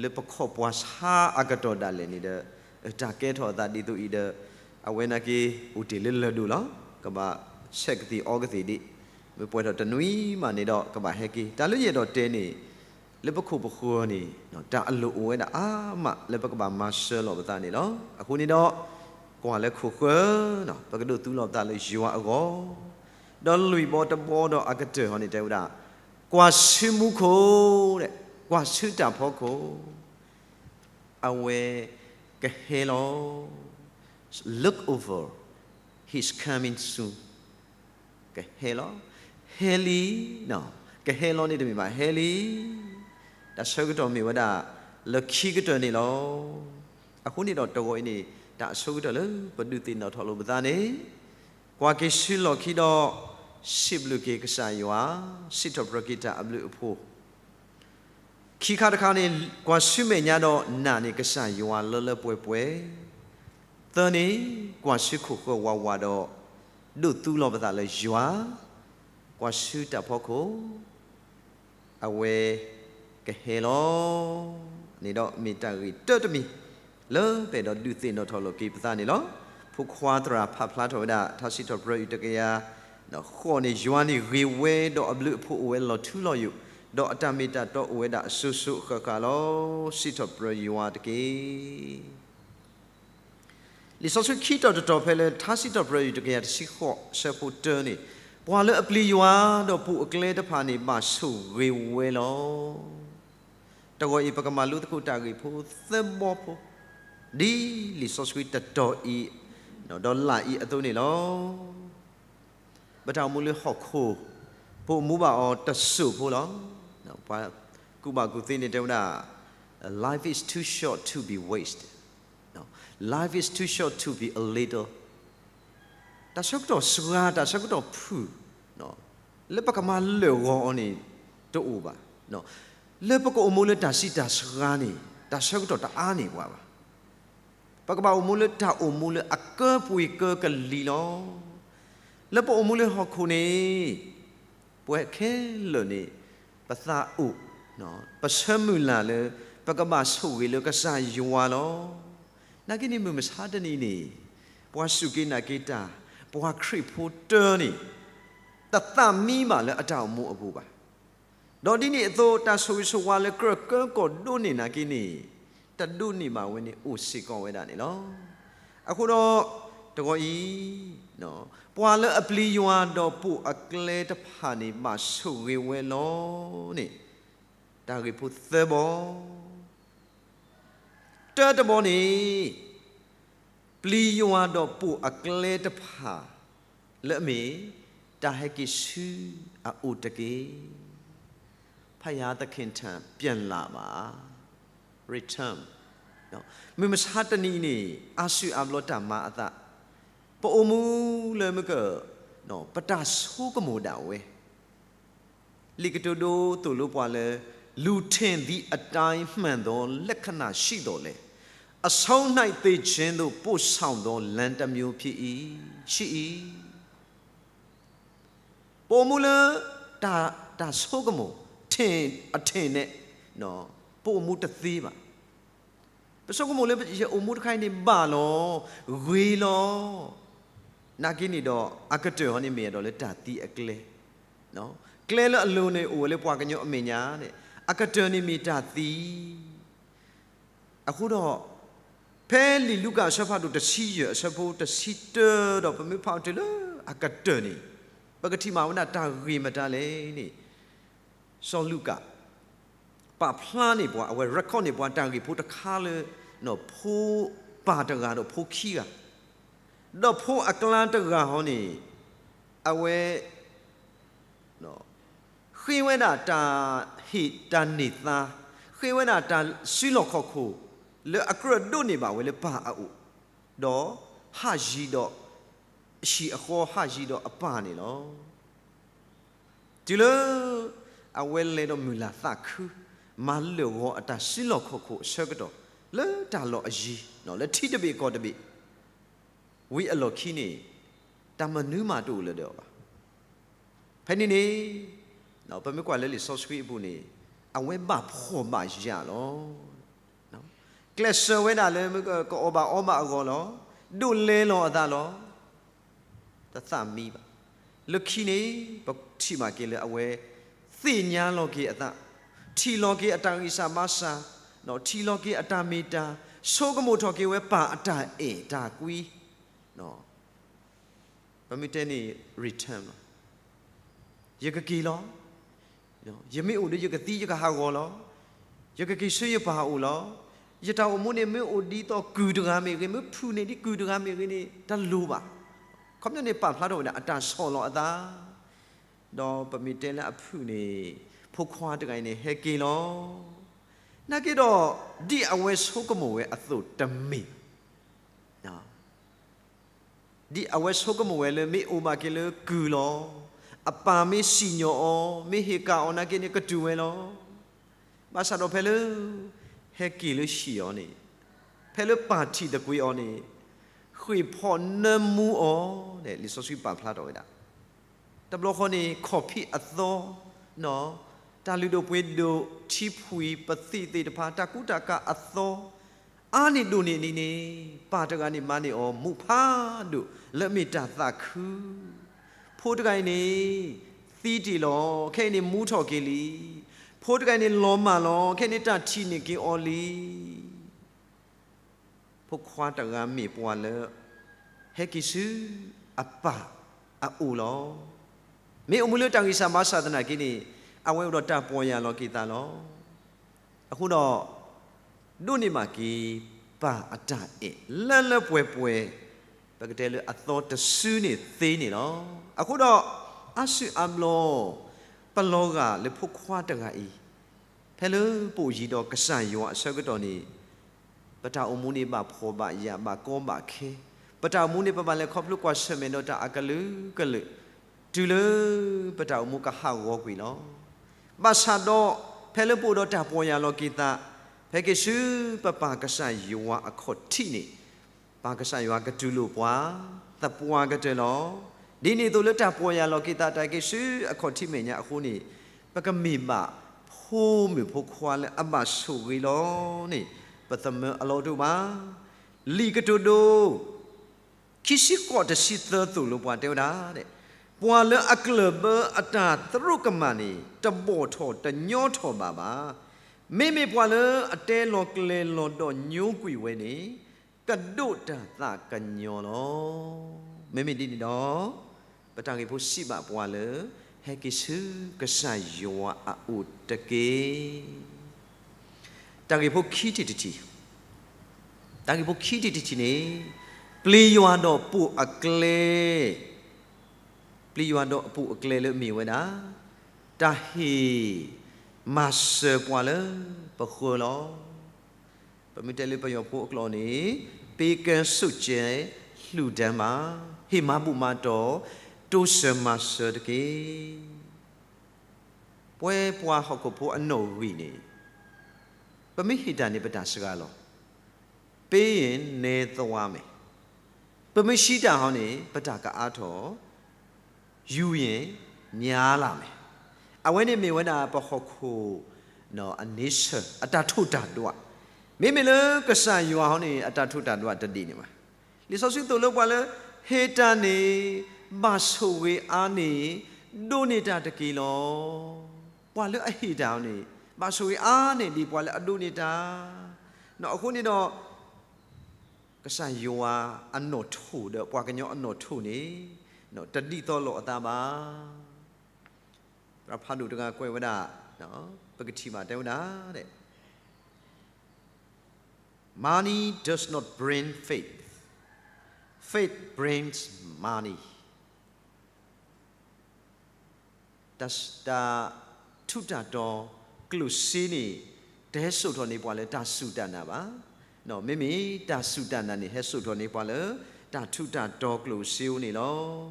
လၢပခီၣ်ပှၤဆါအကတီၢ်ဒၣ်လဲာ်န့ၣ်ဒီး တၢ်ကဲထီၣ်အသးဒ်သိးအံၤဒီး အဝဲနာ်က့ အိၣ်တ့ၢ်လၢလၢၢ်ဒိၣ်လီၤ. ကဘၣ်ဆဲးကသံၣ်အီကသံၣ်ဒံး, မ့ၢ်ပှဲၤထီၣ်တနွံမးန့ၣ်ဒီး ကဘၣ်ဟဲက့ၤ. တၢ်လၢယအဲၣ်ဒိးတဲန့ၣ်, လၢပခိၣ်ပဃၢၤန့ၣ် တၢ်အလိၣ်အိၣ်ဝဲဒၣ်အါမး လၢပကဘၣ်မၤစၢၤလီၤပသးန့ၣ်လီၤ. အဃိန့ၣ်ဒီး ကွၢ်လၢခိၣ်ဃၢၤ, ပကဒိးသူလီၤပသးလၢယွၤအဂီၢ်, ဒီးလွံၢ်ဘီတဘီဒီးအကတၢၢ်ဟီန့ၣ်တဲဝဲဒၣ်, ကွၢ်ဆူမူခိၣ်, ကွၢ်ဆူတၢ်ဖီခိၣ် အဝဲကဟဲလီၤ. Look over, he's coming soon. ကဟဲလီၤ, ဟဲလံ, ကဟဲလီၤန့ၣ်တမ့ၢ်ဘၣ်, ဟဲလံ. တၢ်ဆၢကတီၢ်မ့ၢ်ဝဲဒၣ် လၢခံကတၢၢ်န့ၣ်လီၤ. အဃိန့ၣ်ဒီးတဂီၤအံၤန့ၣ် တၢ်အဆိကတၢၢ်လၢပဒုးသ့ၣ်နီၣ်ထီၣ်လိာ်ပသးန့ၣ်, ကွၢ်က့ၤဆူလီၢ်ခံဒီး စံးဘျုးက့ၤကစၢ်ယွၤ, စံးထီၣ်ပတြၢၤက့ၤတၢ်အဘျုးအဖှိၣ် ခံခါတခါန့ၣ် ကွၢ်ဆူမဲာ်ညါဒီးနာ်န့ၢ်ကစၢ်ယွၤလၢလၢပှဲၤပှဲၤ, သၢန့ၣ် ကွၢ်ဆူခိၣ်ဃၢၤဝးဝးဒီး ဒိးသူလီၤပသးလၢယွၤ, ကွၢ်ဆူတၢ်ဖီခိၣ် အဝဲကဟဲလီၤန့ၣ်ဒီး မ့ၢ်တၢ်ဂ့ၢ်တၢတမံၤ လၢပအဲၣ်ဒိးဒုးသ့ၣ်နီၣ်ထီၣ်လိာ်က့ၤပသးန့ၣ်လီၤ. ဖိခွါသရၣ်ဖးဖျါထီၣ်ဝဲဒၣ် ထါစံးထီၣ်ပတြၢၤအံၤတကယၤ ဃိးန့ၣ် ယွၤန့ၣ်ဂ့ၤဝဲဒီးအဘျုးအဖှိၣ်အိၣ်ဝဲလီၤထူလီၤယိာ်, ဒီးအတၢ်မ့ၢ်တၢ်တီအိၣ်ဝဲဒၣ်အစိၤစိၤအဃၣ်ဃၣ်လီၤ. စံးထီၣ်ပတြၢၤယွၤတက့ၢ်. လံာ်စီဆှံခံတီၤတတီၤဖဲလၢ ထါစံးထီၣ်ပတြၢၤအံၤတကယၤတဆံဃိး ဆၢဖိတၢန့ၣ်, ပှၤလၢအပျံၤယွၤဒီးပူၤအကျဲတဖၣ်န့ၣ် ဘၣ်ဆိၣ်ဂ့ၤဝဲလီၤ. တဂီၤအံၤ ပကမၤလိသကိးတၢ်ဂ့ၢ်ဖိသၢဘီဖိ, ဒ်လံာ်စီဆှံတတီၤအံၤ ဒီးလၢ်အံၤအသိးန့ၣ်လီၤ. ပတၢ်အိၣ်မူလၢဟီၣ်ခိၣ်, ပအိၣ်မူဘၣ်အီၤတစိၢ်ဖိလီၤ. ပှၤကူၣ်ဘၣ်ကူၣ်သ့န့ၣ်တဲဝဲဒၣ်, Life is too short to be wasted. Life is too short to be a little. တၢ်ဆၢကတီၢ်စှၤ, တၢ်ဆၢကတီၢ်ဖုၣ်, လၢပကမၤလၢာ်ဂီၤအီၤန့ၣ် တအိၣ်ဘၣ်. လၢပကအိၣ်မူလၢတၢ်ဆံးတၢ်စှၤန့ၣ် တၢ်ဆၢကတီၢ်တအါန့ၢ်ပှၤဘၣ်. ပကဘၣ်အိၣ်မူလၢတၢ်အိၣ်မူလၢအကၢပှ့ၤကၢကလံၤလီၤ. လၢပအိၣ်မူလၢဟီၣ်ခိၣ်န့ၣ် ပဝဲခဲလၢာ်န့ၣ် ပသးအိၣ်, ပဆၢမုၢ်လၢ်လၢ ပကဘၣ်ဆိၣ်ဂ့ၤလၢကစၢ်ယွၤလီၤ. နာ်က့န့ၣ် မုၢ်မဆါတနံၤန့ၣ် ပှၤစူၢ်က့ၤနာ်က့ၤတၢ်, ပှၤခရံာ်ဖိတၢန့ၣ် တသးမံဘၣ်လၢအတၢ်အိၣ်မူအပူၤဘၣ်. ဒီးဒ်န့ၣ်အသိး တၢ်ဆိၣ်ဂ့ၤဆိၣ်ဝါလၢကြၢးကၢကီၢ်ဒိးန့ၢ်နာ်က့န့ၣ် တဒိးန့ၢ်ဘၣ်ဝဲန့ၣ် အိၣ်စ့ၢ်ကီးဝဲဒၣ်န့ၣ်လီၤ. အဃိဒီး တဂီၤအံၤ ပှၤလၢအပျံၤယွၤဒီးပိာ်အကျဲတဖၣ်န့ၣ် ဘၣ်ဆိၣ်ဂ့ၤဝဲလီၤန့ၣ် တၢ်ဂ့ၢ်ဖိသၢဘီ တၢတဘီန့ၣ် ပျံၤယွၤဒီးပိာ်အကျဲတဖၣ် လၢအမ့ၢ် တၢ်ဟဲက့ၤဆူအအိၣ်တက့ၢ်. ဖယၤသခ့ၣ်ထၣ်ပၠၣ်လၢ်ဘၣ် return. မုၢ်မဆါတနံၤအံၤန့ၣ် အါစုအါဘျီတၢ်မၤအသး, ပအိၣ်မူလၢမုၢ်က, ပတၢ်ဆိကမိၣ်ဒၣ်ဝဲ လံာ်ကတိၤဒိသိၣ်လိပှၤလၢ လူထင်သည်အတိုင်းမှန်သောလက္ခဏာရှိသော်လည်း အဆုံး၌သေခြင်းသို့ ပို့ဆောင်သောလမ်းတစ်မျိုးဖြစ်၏, ရှိ၏. ပအိၣ်မူလၢ တၢ်ဆိကမိၣ် ထင်, အထင်နဲ့ ပအိၣ်မူတသ့ဘၣ်. ပဆိကမိၣ်လၢယအိၣ်မူတခါအံၤန့ၣ်ဘၣ်လီၤ, ဂ့ၤလီၤ. နာ်က့န့ၣ်ဒီး အကတၢၢ်ဟီန့ၣ် မ့ၢ်အဲၣ်ဒိးလၢတၢ်သံအကျဲ, ကျဲလၢအလိၤန့ၣ်အိၣ်ဝဲလၢပှၤကညီအမဲာ်ညါန့ၣ် အကတၢၢ်န့ၣ်မ့ၢ်တၢ်သံ. အဃိဒီး ဖဲလံာ်လူၤကၣ်အဆၢဖးဒိၣ်တဆံယဲၢ်အဆၢဖိတဆံတၢဒီး ပမ့ၢ်ဖးအီၤတုၤလၢအကတၢၢ်န့ၣ် ပကထံၣ်မးဝဲဒၣ်တၢ်ဂ့ၢ်မတၤလဲၣ်န့ၣ် စီၤလူၤကၣ် ပာ်ဖျါန့ၢ်ပှၤ, အဝဲ record န့ၢ်ပှၤတၢ်ဂ့ၢ်ဖိတခါလၢ ဖိပၢ်တဂၤဒီးဖိခံဂၤ, ဒီးဖိအကျါတဂၤဟီန့ၣ် အဝဲ ဃ့ဝဲဒၣ်တၢ်ဟ့ၣ်တၢ်န့ၢ်သါ, ဃ့ဝဲဒၣ်တၢ်စုလီၢ်ခီၣ်ခိၣ် လၢအကြၢးဒိးန့ၢ်ဘၣ်ဝဲလၢပၢ်အအိၣ်, ဒီးဟးယံၤဒီး အဟံၣ်အဃီဟးယံၤဒီးအပၢ်န့ၣ်လီၤ. တုၤလၢ အဝဲလဲၤဒီးမုၢ်လၢ်သးခု မၤလၢာ်ဂီၤအတၢ်စုလီၢ်ခီၣ်ခိၣ်အဆၢကတီၢ် လၢတၢ်လီၢ်အယံၤ လၢထံတဘ့ၣ်ကီၢ်တဘ့ၣ် ဝံၤအလီၢ်ခံန့ၣ် တၢ်မနုၤမးတအိၣ်လၢၤဒီးအီၤဘၣ်. ဖဲန့ၣ်န့ၣ် ပမ့ၢ်ကွၢ်လၢလံာ်စီဆှံအပူၤန့ၣ် အဝဲဘၣ်ဖှီၣ်ဘၣ်ယာ်လီၤ. ကျဲးစၢးဝဲဒၣ်လၢ ကအီၣ်ဘၣ်အီဘၣ်အဂီၢ်လီၤ. ဒိးလဲလီၤအသးလီၤ. တသးမံဘၣ်. လၢခံန့ၣ် ပထံၣ်ဘၣ်က့ၤလၢအဝဲ သ့ၣ်ညါလီၤက့ၤအသး, ထံၣ်လီၤက့ၤအတၢ်ဂံၢ်စၢ်ဘါစၢ်, ထံၣ်လီၤက့ၤအတၢ်မ့ၢ်တၢ်, ဆိကမိၣ်ထီၣ်က့ၤဝဲပၢ်အတၢ်အဲၣ်တၢ်ကွံ ပမ့ၢ်တဲန့ၣ် return လီၤ. ယကက့ၤလီၤ. ယမ့ၢ်အိၣ်ဒီးယကသံယကဟးဂီၤလီၤ. ယကက့ၤဆူယပၢ်အအိၣ်လီၤ. ယတၢ်အိၣ်မူန့ၣ်မ့ၢ်အိၣ်ဒ်သိးကုၢ်တဂၤမ့ၢ်ဂ့ၤ, မ့ၢ်ဖုၣ်န့ၢ်ဒ်ကုၢ်တဂၤမ့ၢ်ဂ့ၤန့ၣ် တလိၣ်ဘၣ်. ခီပညီန့ၣ် ပာ်ဖျါထီၣ်ဝဲဒၣ်အတၢ်ဆီၣ်လီၤအသး ဒီးပမ့ၢ်တဲလၢအဖုၣ်န့ၣ် ဖိခွါတဂၤအံၤန့ၣ် ဟဲက့ၤလီၤ. နာ်က့ဒီး ဒ်အဝဲဆိကမိၣ်ဝဲအသိးတမ့ၢ်, ဒ်အဝဲဆိကမိၣ်ဝဲလၢမ့ၢ်အိၣ်ဘၣ်က့ၤလၢကုၢ်လီၤ, အပၢ်မ့ၢ်စံၣ်ညီၣ်အီၤ, မ့ၢ်ဟ့ၣ်ကၣ်အီၤနာ်က့န့ၣ် ကတုၤဝဲလီၤ. ဘၣ်ဆၣ်ဒီးဖဲလၢ ဟဲက့ၤလၢဟံၣ်အီၤန့ၣ်, ဖဲလၢပၢ်ထံၣ်သကွံးအီၤန့ၣ်, ဃ့ၢ်ဖီၣ်နၢမူအီၤ, လံာ်စီဆှံပာ်ဖျါထီၣ်ဝဲဒၣ် တဘျီဃီန့ၣ် ခီၣ်ဖံးအသီ, တၢ်လုၢ်ဒိၣ်ပှ့ၤဒိၣ်ထံဖှံၣ်ပသံၣ်သ့ၣ်တဖၣ် တၢ်ကူတၢ်ကၤအသီ, အါန့ၢ်ဒိၣ်န့ၢ်ဒ်န့ၣ်, ပၢ်တဂၤန့ၣ်မၤန့ၢ်အီၤ မူးဖးဒိၣ်လၢအမ့ၢ်တၢ်သးခု, ဖိတဂၤအံၤန့ၣ် သံတ့ၢ်လီၤ, ခဲအံၤန့ၣ်မူထီၣ်က့ၤလံ. ဖိတဂၤအံၤန့ၣ်လီၤမၢ်လီၤ, ခဲအံၤန့ၣ်တၢ်ထံၣ်န့ၢ်က့ၤအီၤလံ. ဖိခွါတဂၤမ့ၢ်ပှၤလၢ ဟဲက့ၤဆူအပၢ်အအိၣ်လီၤ. မ့ၢ်အိၣ်မူလၢတၢ်ဂံၢ်စၢ်ဘါစၢ်သနာ်က့န့ၣ်, အဝဲအိၣ်ဒီးတၢ်ပီၢ်ယၢ်လီၤက့ၤသးလီၤ. အဃိဒီး ဒိးန့ၢ်ဘၣ်က့ၤ ပၢ်အတၢ်အဲၣ်လၢလၢပှဲၤပှဲၤ, ပကတဲလၢအသီတစုန့ၣ်သ့န့ၣ်လီၤ. အဃိဒီး အါစုအါဘျီ ပလီၤဂာ်လၢဖိခွါတဂၤအံၤ ဖဲလၢပအိၣ်ယံၤဒီးကစၢ်ယွၤအဆၢကတီၢ်န့ၣ် ပတၢ်အိၣ်မူန့ၣ်ဘၣ်ဖှီၣ်ဘၣ်ယာ် ဘၣ်ကီဘၣ်ခဲ, ပတၢ်အိၣ်မူန့ၣ် ပဘၣ်လဲၤခီဖျိကွၢ်ဆၢၣ်မဲာ်ဒီးတၢ်အကလုာ်ကလုာ်, တုၤလၢပတၢ်အိၣ်မူကဟးဂီၤကွံာ်လီၤ. ဘၣ်ဆၣ်ဒီး ဖဲလၢပအိၣ်ဒီးတၢ်ပီၢ်ယၢ်လီၤက့ၤသး, ဖဲက့ၤဆူပပၢ်ကစၢ်ယွၤအခီၣ်ထံးန့ၣ် ပၢ်ကစၢ်ယွၤကတူၢ်လိာ်ပှၤ သပှၢ်ကတၢၢ်လီၤ. ဒ်န့ၣ်အသိးလၢတၢ်ပီၢ်ယၢ်လီၤက့ၤသးတၢ်က့ၤဆူအခီၣ်ထံးမဲာ်ညါအဃိန့ၣ် ပကမ့ၢ်ဘၣ်ဖိမုၣ်ဖိခွါလၢအဘၣ်ဆိၣ်ဂ့ၤလီၤန့ၣ် ပသမၢအလီၢ်တအိၣ်ဘၣ်. လံာ်ကတိၤဒိ ခံဆံဃိးတဆံသၢသိၣ်လိပှၤတဲဝဲဒၣ်, ပှၤလၢအကျၢၢ်ဘၢအတၢ်သရူးကမၣ်န့ၣ် တဘီၣ်ထီၣ်တညီထီၣ်ဘၣ်ဘၣ်. မ့မ့ၢ်ပှၤလၢအတဲလီၤကျဲၤလီၤဒီးညိကွံာ်ဝဲန့ၣ် ကဒိးတၢ်သးကညီၤလီၤ. မ့မ့ၢ်ဒ်န့ၣ်ဒီး ပတၢ်ဂ့ၢ်ဖိစံးဘၣ်ပှၤလၢ ဟဲက့ၤဆူကစၢ်ယွၤအအိၣ်တက့ၢ်. တၢ်ဂ့ၢ်ဖိခံထံၣ်တထံၣ်, တၢ်ဂ့ၢ်ဖိခံထံၣ်တထံၣ်န့ၣ် ပျံၤယွၤဒီးပိာ်အကျဲ, ပျံၤယွၤဒီးပိာ်အကျဲလၢအမ့ၢ်ဝဲဒၣ် တၢ်ဟ့ၣ်မၤစၢၤပှၤလၢပဃၢၤလီၤ. ပမ့ၢ်တဲလၢပယီၤဖိအကျိာ်န့ၣ် ပေးကမ်း စိတ်ကြံ လှူဒါန်းပါ, ဟ့ၣ်မၤဘူၣ်မၤတီၢ် တိစၢၤမၤစၢၤတက့ၢ်. ပဝဲပှၤဟီၣ်ခိၣ်ဖိအနီၣ်ဂံၢ်န့ၣ် ပမ့ၢ်ဟ့ၣ်တၢ်န့ၣ် ပတၢ်စှၤလီၤ. ပေးရင် နည်းသွားမယ်, ပမ့ၢ်ဟံးတၢ်ဟီန့ၣ် ပတၢ်ကအါထီၣ်, ယူရင် များလာမယ်. အဝဲန့ၣ်မ့ၢ်ဝဲဒၣ်ပဟီၣ်ခိၣ် အန့ဆၢၣ် အတၢ်ထိၣ်တၢ်ဒွး, မ့မ့ၢ်လၢကစၢ်ယွၤဟီန့ၣ် အတၢ်ထိၣ်တၢ်ဒွးတဒ်န့ၣ်ဘၣ်. လံာ်စီဆှံသိၣ်လိပှၤလၢ ဟ့ၣ်တၢ်န့ၣ် ဘၣ်ဆိၣ်ဂ့ၤအါန့ၣ် ဒိးန့ၢ်တၢ်တက့ၢ်လီၤ. ပှၤလၢအဟ့ၣ်တၢ်န့ၣ် ဘၣ်ဆိၣ်ဂ့ၤအါန့ၣ်ဒ်ပှၤလၢအဒိးန့ၢ်တၢ်. အဃိန့ၣ်ဒီး ကစၢ်ယွၤအနီၣ်ထိၣ်ဒီးပှၤကညီအနီၣ်ထိၣ်န့ၣ် တဒ်သိးလိာ်အသးဘၣ်. သရၣ်ဖးဒိၣ်တဂၤကွဲးဝဲဒၣ်, ပကထံၣ်ဘၣ်တဲဝဲဒၣ်, Money does not bring faith, faith brings money. တၢ်ဆူၣ်, တၢ်ထူးတၢ်တီၤကျိၣ်စ့န့ၣ် တဟဲစိာ်ထီၣ်န့ၢ်ပှၤလၢတၢ်စူၢ်တၢ်နာ်ဘၣ်. မ့မ့ၢ်တၢ်စူၢ်တၢ်နာ်န့ၣ် ဟဲစိာ်ထီၣ်န့ၢ်ပှၤလၢ တၢ်ထူးတၢ်တီၤကျိၣ်စ့အအိၣ်န့ၣ်လီၤ.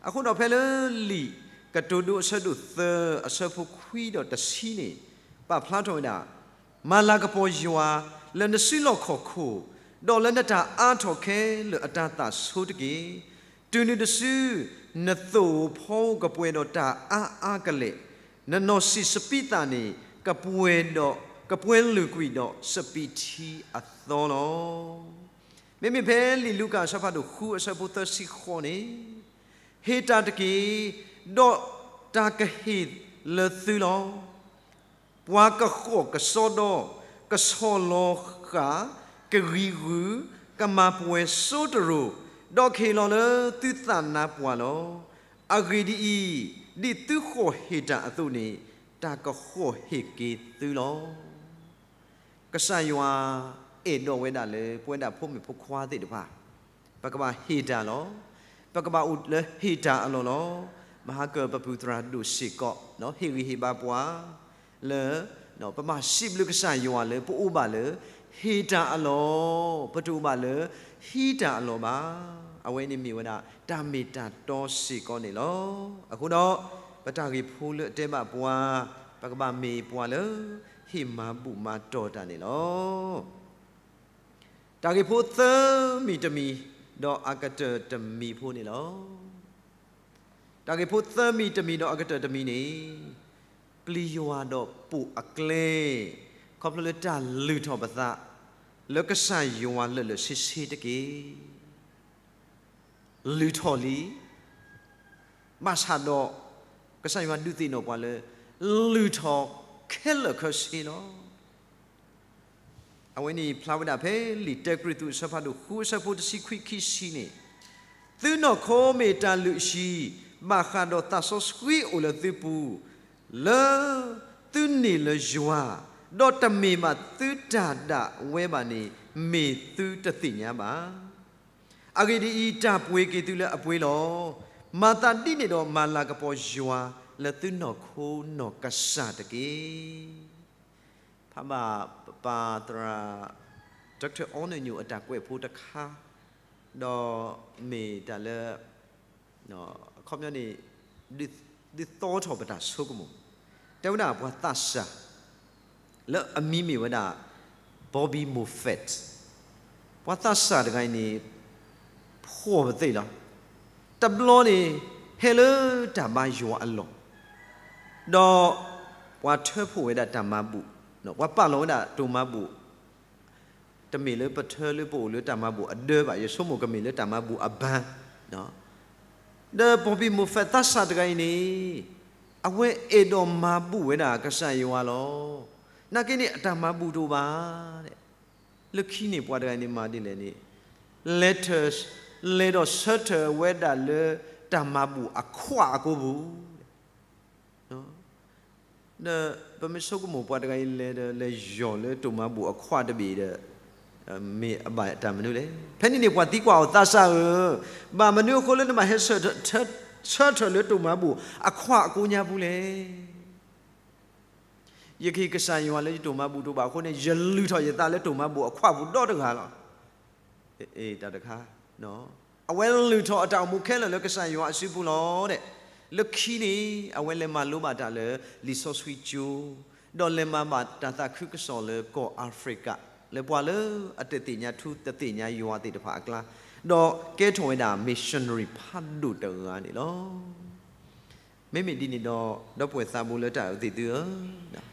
အဃိဒီးဖဲလၢလံာ်ကတိၤဒိအဆၢဒိၣ်သၢ အဆၢဖိခွံဒီးတဆံန့ၣ် ပာ်ဖျါထီၣ်ဝဲဒၣ်, မၤလၤကပီၤယွၤ လၢနစုလီၢ်ခီၣ်ခိၣ်, ဒီးလၢနတၢ်အါထီၣ်ခဲလၢာ်အတၤသၣ်ဆိတက့ၢ်. တုၤနုၤတစု နသိၣ်ဧိၤဖီဧိၤကပှဲၤဒီးတၢ်အါအါကလဲာ်, နနီၢ်ဆံးစပံးသၣ်န့ၣ် ကပှဲၤဒီး, ကပှဲၤလုာ်ကွံာ်ဒီးစပံးထံအသီလီၤ. မ့မ့ၢ်ဖဲလံာ်လူၤကၣ်အဆၢဖးဒိၣ်ဃုအဆၢဖိသၢဆံဃိးန့ၣ်, ဟ့ၣ်တၢ်တက့ၢ်, ဒီးတၢ်ကဟ့ၣ်လၢသုလီၤ. ပှၤကဃီၣ်ကစီဒီ, ကဆီၣ်လီၤဃာ်, ကဂံၤဂုၤ, ကမၤပှဲၤစိတရိၤ, ဒီးကဟ့ၣ်လီၤလၢသုသးနါပှၢ်လီၤ. အဂ့ၢ်ဒ်အံၤ, ဒ်သုဃီၣ်ဟ့ၣ်တၢ်အသိးန့ၣ်, တၢ်ကဃီၣ်ဟ့ၣ်က့ၤသုလီၤ. ကစၢ်ယွၤအဲၣ်ဒိးဝဲဒၣ်လၢ ပဝဲဒၣ်ဖိမုၣ်ဖိခွါသ့ၣ်တဖၣ် ပကဘၣ်ဟ့ၣ်တၢ်လီၤ. ပကဘၣ်အိၣ်လၢဟ့ၣ်တၢ်အလီၢ်လီၤ. မဟါကၢၣ်ပပုၢ်သရၣ်ဒိၣ်စ့ၢ်ကီး ဟ့ၣ်ဂံၢ်ဟ့ၣ်ဘါပှၤ လၢ ပဘၣ်စံးဘျုးကစၢ်ယွၤလၢ ပအိၣ်ဘၣ်လၢ ဟ့ၣ်တၢ်အလီၢ်, ပတအိၣ်ဘၣ်လၢ ဟံးတၢ်အလီၢ်ဘၣ်. အဝဲန့ၣ်မ့ၢ်ဝဲဒၣ် တၢ်မ့ၢ်တၢ်တီစ့ၢ်ကီးန့ၣ်လီၤ. အဃိဒီး ပတၢ်ဂ့ၢ်ဖိလၢအတဲဘၣ်ပှၤ, ပကဘၣ်မ့ၢ်ပှၤလၢ ဟ့ၣ်မၤဘူၣ်မၤတီၢ်တၢ်န့ၣ်လီၤ. တၢ်ဂ့ၢ်ဖိသၢမံၤတမံၤ ဒီးအကတၢၢ်တမံၤဖိန့ၣ်လီၤ. တၢ်ဂ့ၢ်ဖိသၢမံၤတမံၤ ဒီးအကတၢၢ်တမံၤန့ၣ်, ပျံၤယွၤဒီးပိာ်အကျဲ, ခီဖျိလၢတၢ်လုၢ်ထီၣ်ပသး လၢကစၢ်ယွၤလၢာ်လၢာ်ဆ့ဆ့တက့ၢ်. လုၢ်ထီၣ်လံ, ဘၣ်ဆၣ်ဒီး ကစၢ်ယွၤဒုးသ့ၣ်နီၣ်ပှၤလၢ လုၢ်ထီၣ်ခဲလၢာ်ခဲဆ့လီၤ. အဝဲန့ၣ်ဖျါဝဲဒၣ်ဖဲလံာ်တၢကရံၣ်သူး အဆၢဖးဒိၣ်ဃု အဆၢဖိတဆံခွံ ခံဆံန့ၣ်, သုနီၢ်ခိမ့ၢ်တၢ်လုၢ်အယံၤ, ဘၣ်ဃးဒီးသးစီဆှံအိၣ်လၢသုပူၤ, လၢသုန့ၢ်လၢယွၤ ဒီးတမ့ၢ်ဘၣ်သုတၢ်ဒၣ်ဝဲဘၣ်န့ၣ် မ့ၢ်သုတသ့ၣ်ညါဘၣ်. အဂ့ၢ်ဒ်အံၤ, တၢ်ပှ့ၤက့ၤသုလၢအပှ့ၤလီၤ. မၤသးဒ်န့ၣ်ဒီးမၤလၤကပီၤယွၤလၢသုနီၢ်ခိနီၢ်ကစၢ်တက့ၢ်. ဖးဘၣ်ပပၢ်သရၣ် Doctor အီနၢၣ်ညိၣ်အတၢ်ကွဲးဖိတခါ, ဒီးမ့ၢ်တၢ်လၢ အခီပညီန့ၣ် ဒုးသီထီၣ်ပတၢ်ဆိကမိၣ်, တဲဝဲဒၣ်ပှၤသးစၢ် လၢအမံၤမ့ၢ်ဝဲဒၣ် Bobby Moffett, ပှၤသးစၢ်တဂၤအံၤန့ၣ် ဖှီၣ်ပသ့ၣ်လီၤ. တဘျီန့ၣ် ဟဲလၢတၢ်ဘါယွၤအလီၢ်, ဒီးပှၤထၢဖှိၣ်ဝဲဒၣ်တၢ်မၤဘူၣ်, ပှၤပာ်လီၤဝဲဒၣ်တိၢ်မၤဘူၣ် တမ့ၢ်လၢပထၢလၢပအိၣ်လၢတၢ်မၤဘူၣ်အဒၢဘၣ်, ယဆိကမိၣ်ကမ့ၢ်လၢတၢ်မၤဘူၣ်အဘါ, ဒီး Bobby Moffett သးစၢ်တဂၤအံၤန့ၣ် အဝဲအဲၣ်ဒိးမၤဘူၣ်ဝဲဒၣ်ကစၢ်ယွၤလီၤ. နာ်က့န့ၣ် အတၢ်မၤဘူၣ်တအိၣ်ဘၣ်. လၢခံန့ၣ် ပှၤတဂၤအံၤန့ၣ်မၤဒ်လဲၣ်န့ၣ်, လဲၤထၢၣ်, လဲၤဒီးဆၢထၢၣ်ဝဲဒၣ်လၢတၢ်မၤဘူၣ်အခွးအကိပူၤ ဒီးပမ့ၢ်ဆိကမိၣ်ပှၤတဂၤအံၤလဲၤဒီး လဲၤယီၢ်လၢတိၢ်မၤဘူၣ်အခွးတဘ့ၣ်ဒီး မ့ၢ်အဘၣ်တၢ်မနုၤလဲၣ်. ဖဲန့ၣ်န့ၣ် ပှၤသံကွၢ်အီၤ သးစၢ်ဧၢ, ဘၣ်မနုၤအဃိလၢနဘၣ်ဟဲဆၢထၢၣ်လၢတိၢ်မၤဘူၣ်အခွးအကိညါပူၤလဲၣ်. ယကဟ့ၣ်ကစၢ်ယွၤလၢယတိၢ်မၤဘူၣ်တအိၣ်ဘၣ်အဃိန့ၣ် ယလုၢ်ထီၣ်ယသးလၢတိၢ်မၤဘူၣ်အခွးပူၤဒီတဂၤလီၤ. တၢ်တခါ, အဝဲလုၢ်ထီၣ်အတၢ်အိၣ်မူခဲလၢာ်လၢကစၢ်ယွၤအစုပူၤလီၤ. လၢခံန့ၣ် အဝဲလဲၤမၤလိဘၣ်တၢ်လၢလံာ်စီဆှံကၠိ, ဒီးလဲၤမၤဘၣ်တၢ်သးခုကစီၣ်လၢကီၢ်အၤဖရံကၤ လၢပှၤလၢအတသ့ၣ်ညါထူသသ့ၣ်ညါယွၤသ့ၣ်တဖၣ်အကျါ, ဒီးကဲထီၣ်ဝဲဒၣ် missionary ဖးဒိၣ်တဂၤန့ၣ်လီၤ. မ့မ့ၢ်ဒ်န့ၣ်ဒီး ဒီပုၢ်ဝဲၢ်သးဘိလၢတၢ်အဲၣ်သ့ၣ်သုဧၢ,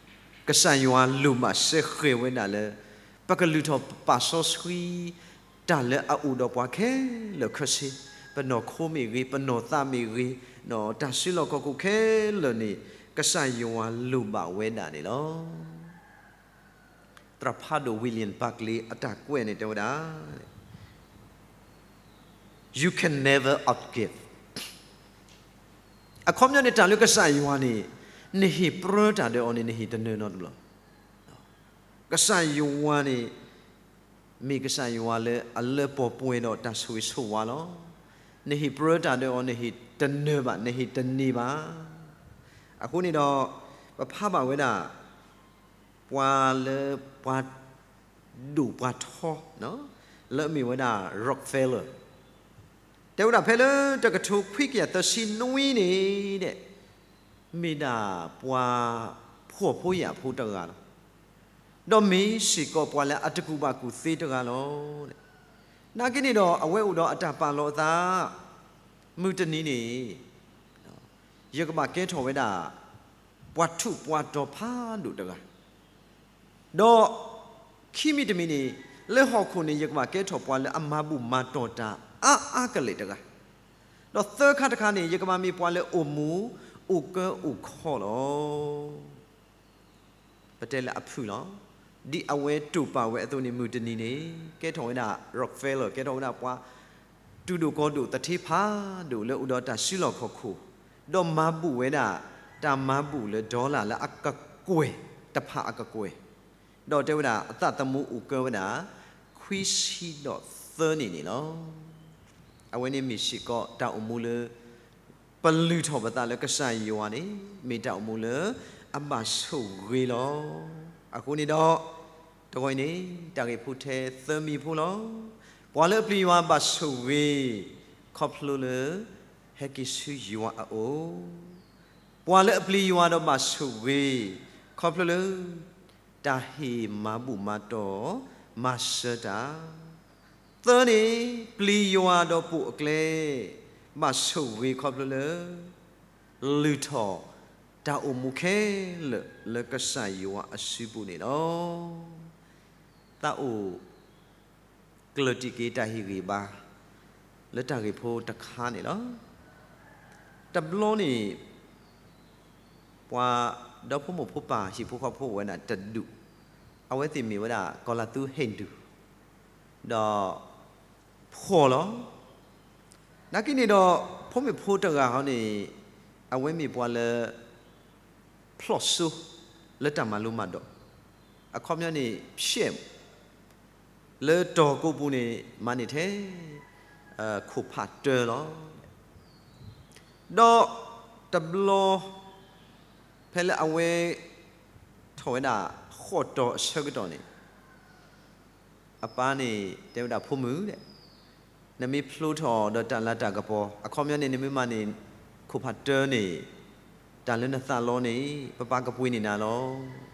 ကစၢ်ယွၤလိၣ်ဘၣ်စဲဃဲၤဝဲဒၣ်လၢ ပကလုၢ်ထီၣ်ပပာ်စီဆှံ တၢ်လၢအအိၣ်ဒီးပှၤခဲလၢာ်ခဲဆ့, ပနီၢ်ခိမ့ၢ်ဂ့ၤ, ပနီၢ်သးမ့ၢ်ဂ့ၤ, တၢ်စုလီၢ်ခီၣ်ခိၣ်ခဲလၢာ်န့ၣ် ကစၢ်ယွၤလိၣ်ဘၣ်ဝဲဒၣ်န့ၣ်လီၤ. သရၣ်ဖးဒိၣ် William Barclay အတၢ်ကွဲးန့ၣ်တဲဝဲဒၣ် You can never outgive. အခီပညီန့ၣ် တၢ်လၢကစၢ်ယွၤန့ၣ် နဟ့ၣ်ပြၢတၢ်ဒီးအီၤန့ၣ် နဟ့ၣ်တနၢၤနီတဘျီ. ကစၢ်ယွၤန့ၣ် မ့ၢ်ကစၢ်ယွၤလၢအလၢပှဲၤပှဲၤဒီးတၢ်ဆိၣ်ဂ့ၤဆိၣ်ဝါလီၤ. နဟ့ၣ်ပြၢတၢ်ဒီးအီၤ နဟ့ၣ်တနၢၤဘၣ်, နဟ့ၣ်တန့ၢ်ဘၣ်. အဃိန့ၣ်ဒီး ပဖးဘၣ်ဝဲဒၣ် ပှၤလၢပှၤဒိၣ်ပှၤထီ လၢအမ့ၢ်ဝဲဒၣ် Rockefeller တဲဝဲဒၣ်ဖဲလၢတကထိခွံကယၤသၢဆံနွံန့ၣ် မ့ၢ်ဒၣ်ပှၤဖှီၣ်ဖိယာ်ဖိတဂၤလီၤ. ဒီးမ့ၢ်စ့ၢ်ကီးပှၤလၢအတကူၣ်ဘၣ်ကူၣ်သ့တဂၤလီၤ. နာ်က့န့ၣ်ဒီး အဝဲအိၣ်ဒီးအတၢ်ပာ်လီၤအသး မုၢ်တနံၤန့ၣ် ယကဘၣ်ကဲထီၣ်ဝဲဒၣ် ပှၤထူးပှၤတီၤဖးဒိၣ်တဂၤ, ဒီးခံမံၤတမံၤန့ၣ် လၢဟီၣ်ခိၣ်န့ၣ် ယကဘၣ်ကဲထီၣ်ပှၤလၢအမၤဘူၣ်မၤတီၢ်တၢ်အါအါကလဲာ်တဂၤ, ဒီးသၢခါတခါန့ၣ် ယကဘၣ်မ့ၢ်ပှၤလၢအိၣ်မူအိၣ်ကၢအိၣ်ခီလီၤ. ပတဲလၢအဖုၣ်လီၤ. ဒ်အဝဲတိာ်ပာ်ဝဲအသိးန့ၣ် မုၢ်တနံၤန့ၣ် ကဲထီၣ်ဝဲဒၣ် Rockefeller ကဲထီၣ်ဝဲဒၣ်ပှၤ တူၢ်ဒိၣ်ကီၢ်ဒိၣ်သထ့ဖးဒိၣ်လၢအိၣ်ဒီးတၢ်စုလီၢ်ခီၣ်ခိၣ်, ဒီးမၤဘူၣ်ဝဲဒၣ် တၢ်မၤဘူၣ်လၢ dollar လၢအကကွဲၢ်တဖၣ်အကကွဲၢ်, ဒီးတဲဝဲဒၣ်အသးသမူအိၣ်ကၢဝဲဒၣ် ခွံဆံဒီးသၢနံၣ်န့ၣ်လီၤ. အဝဲန့ၣ်မ့ၢ်စ့ၢ်ကီးတၢ်အိၣ်မူလၢ ပလုၢ်ထီၣ်ပသးလၢကစၢ်ယွၤန့ၣ် မ့ၢ်တၢ်အိၣ်မူလၢအဘၣ်ဆိၣ်ဂ့ၤလီၤ. အဃိန့ၣ်ဒီး တဂီၤအံၤန့ၣ် တၢ်ဂ့ၢ်ဖိထဲသၢမံၤဖိလီၤ. ပှၤလၢအပျံၤယွၤဘၣ်ဆိၣ်ဂ့ၤ ခီဖျိလၢ ဟဲက့ၤဆူယွၤအအိၣ်, ပှၤလၢအပျံၤယွၤဒီးဘၣ်ဆိၣ်ဂ့ၤ ခီဖျိလၢ တၢ်ဟ့ၣ်မၤဘူၣ်မၤတီၢ် မၤစၢၤတၢ်, သၢန့ၣ် ပျံၤယွၤဒီးပိာ်အကျဲ ဘၣ်ဆိၣ်ဂ့ၤခီဖျိလၢ လုၢ်ထီၣ်တၢ်အိၣ်မူခဲလၢာ် လၢကစၢ်ယွၤအစုပူၤန့ၣ်လီၤ. သးအိၣ်ကျၢၢ်တံၢ်က့ၤတၢ်ဟ့ၣ်ဂံၢ်ဘါ လၢတၢ်ဂ့ၢ်ဖိတခါန့ၣ်လီၤ. တဘျီန့ၣ် ပှၤဒီဖိမိၢ်ဖိပၢ်ဟံၣ်ဖိဃီဖိအိၣ်ဝဲဒၣ်တဒူၣ်, အဝဲသ့ၣ်မ့ၢ်ဝဲဒၣ်ကီၤလၤသူ Hindu ဒီး ဖှီၣ်လီၤ. နာ်က့န့ၣ်ဒီး ဖိမုၣ်ဖိတဂၤဟီန့ၣ် အဝဲမ့ၢ်ပှၤလၢ ဖျီၣ်စိ လၢတၢ်မၤလိမၤဒိး, အခီပညီန့ၣ် ဖျဲး လၢတီၤကိးပူၤန့ၣ် မၤန့ၢ်ထဲ ခိၣ်ဖးတၢလီၤ. ဒီးတဘျီ ဖဲလၢအဝဲ ထီၣ်ဝဲဒၣ်ဃိးတီၤအဆၢကတီၢ်န့ၣ် အပၢ်န့ၣ်တဲဝဲဒၣ် ဖိမုၣ် နမ့ၢ်ဖျိထီၣ်ဒီးတၢ်လၤတၢ်ကပီၤ အခီပညီန့ၣ် နမ့ၢ်မၤန့ၢ် ခိၣ်ဖးတၢန့ၣ် တၢ်လၢနသးလီန့ၣ် ပပၢ်ကပှ့ၤန့ၢ်နၤလီၤ.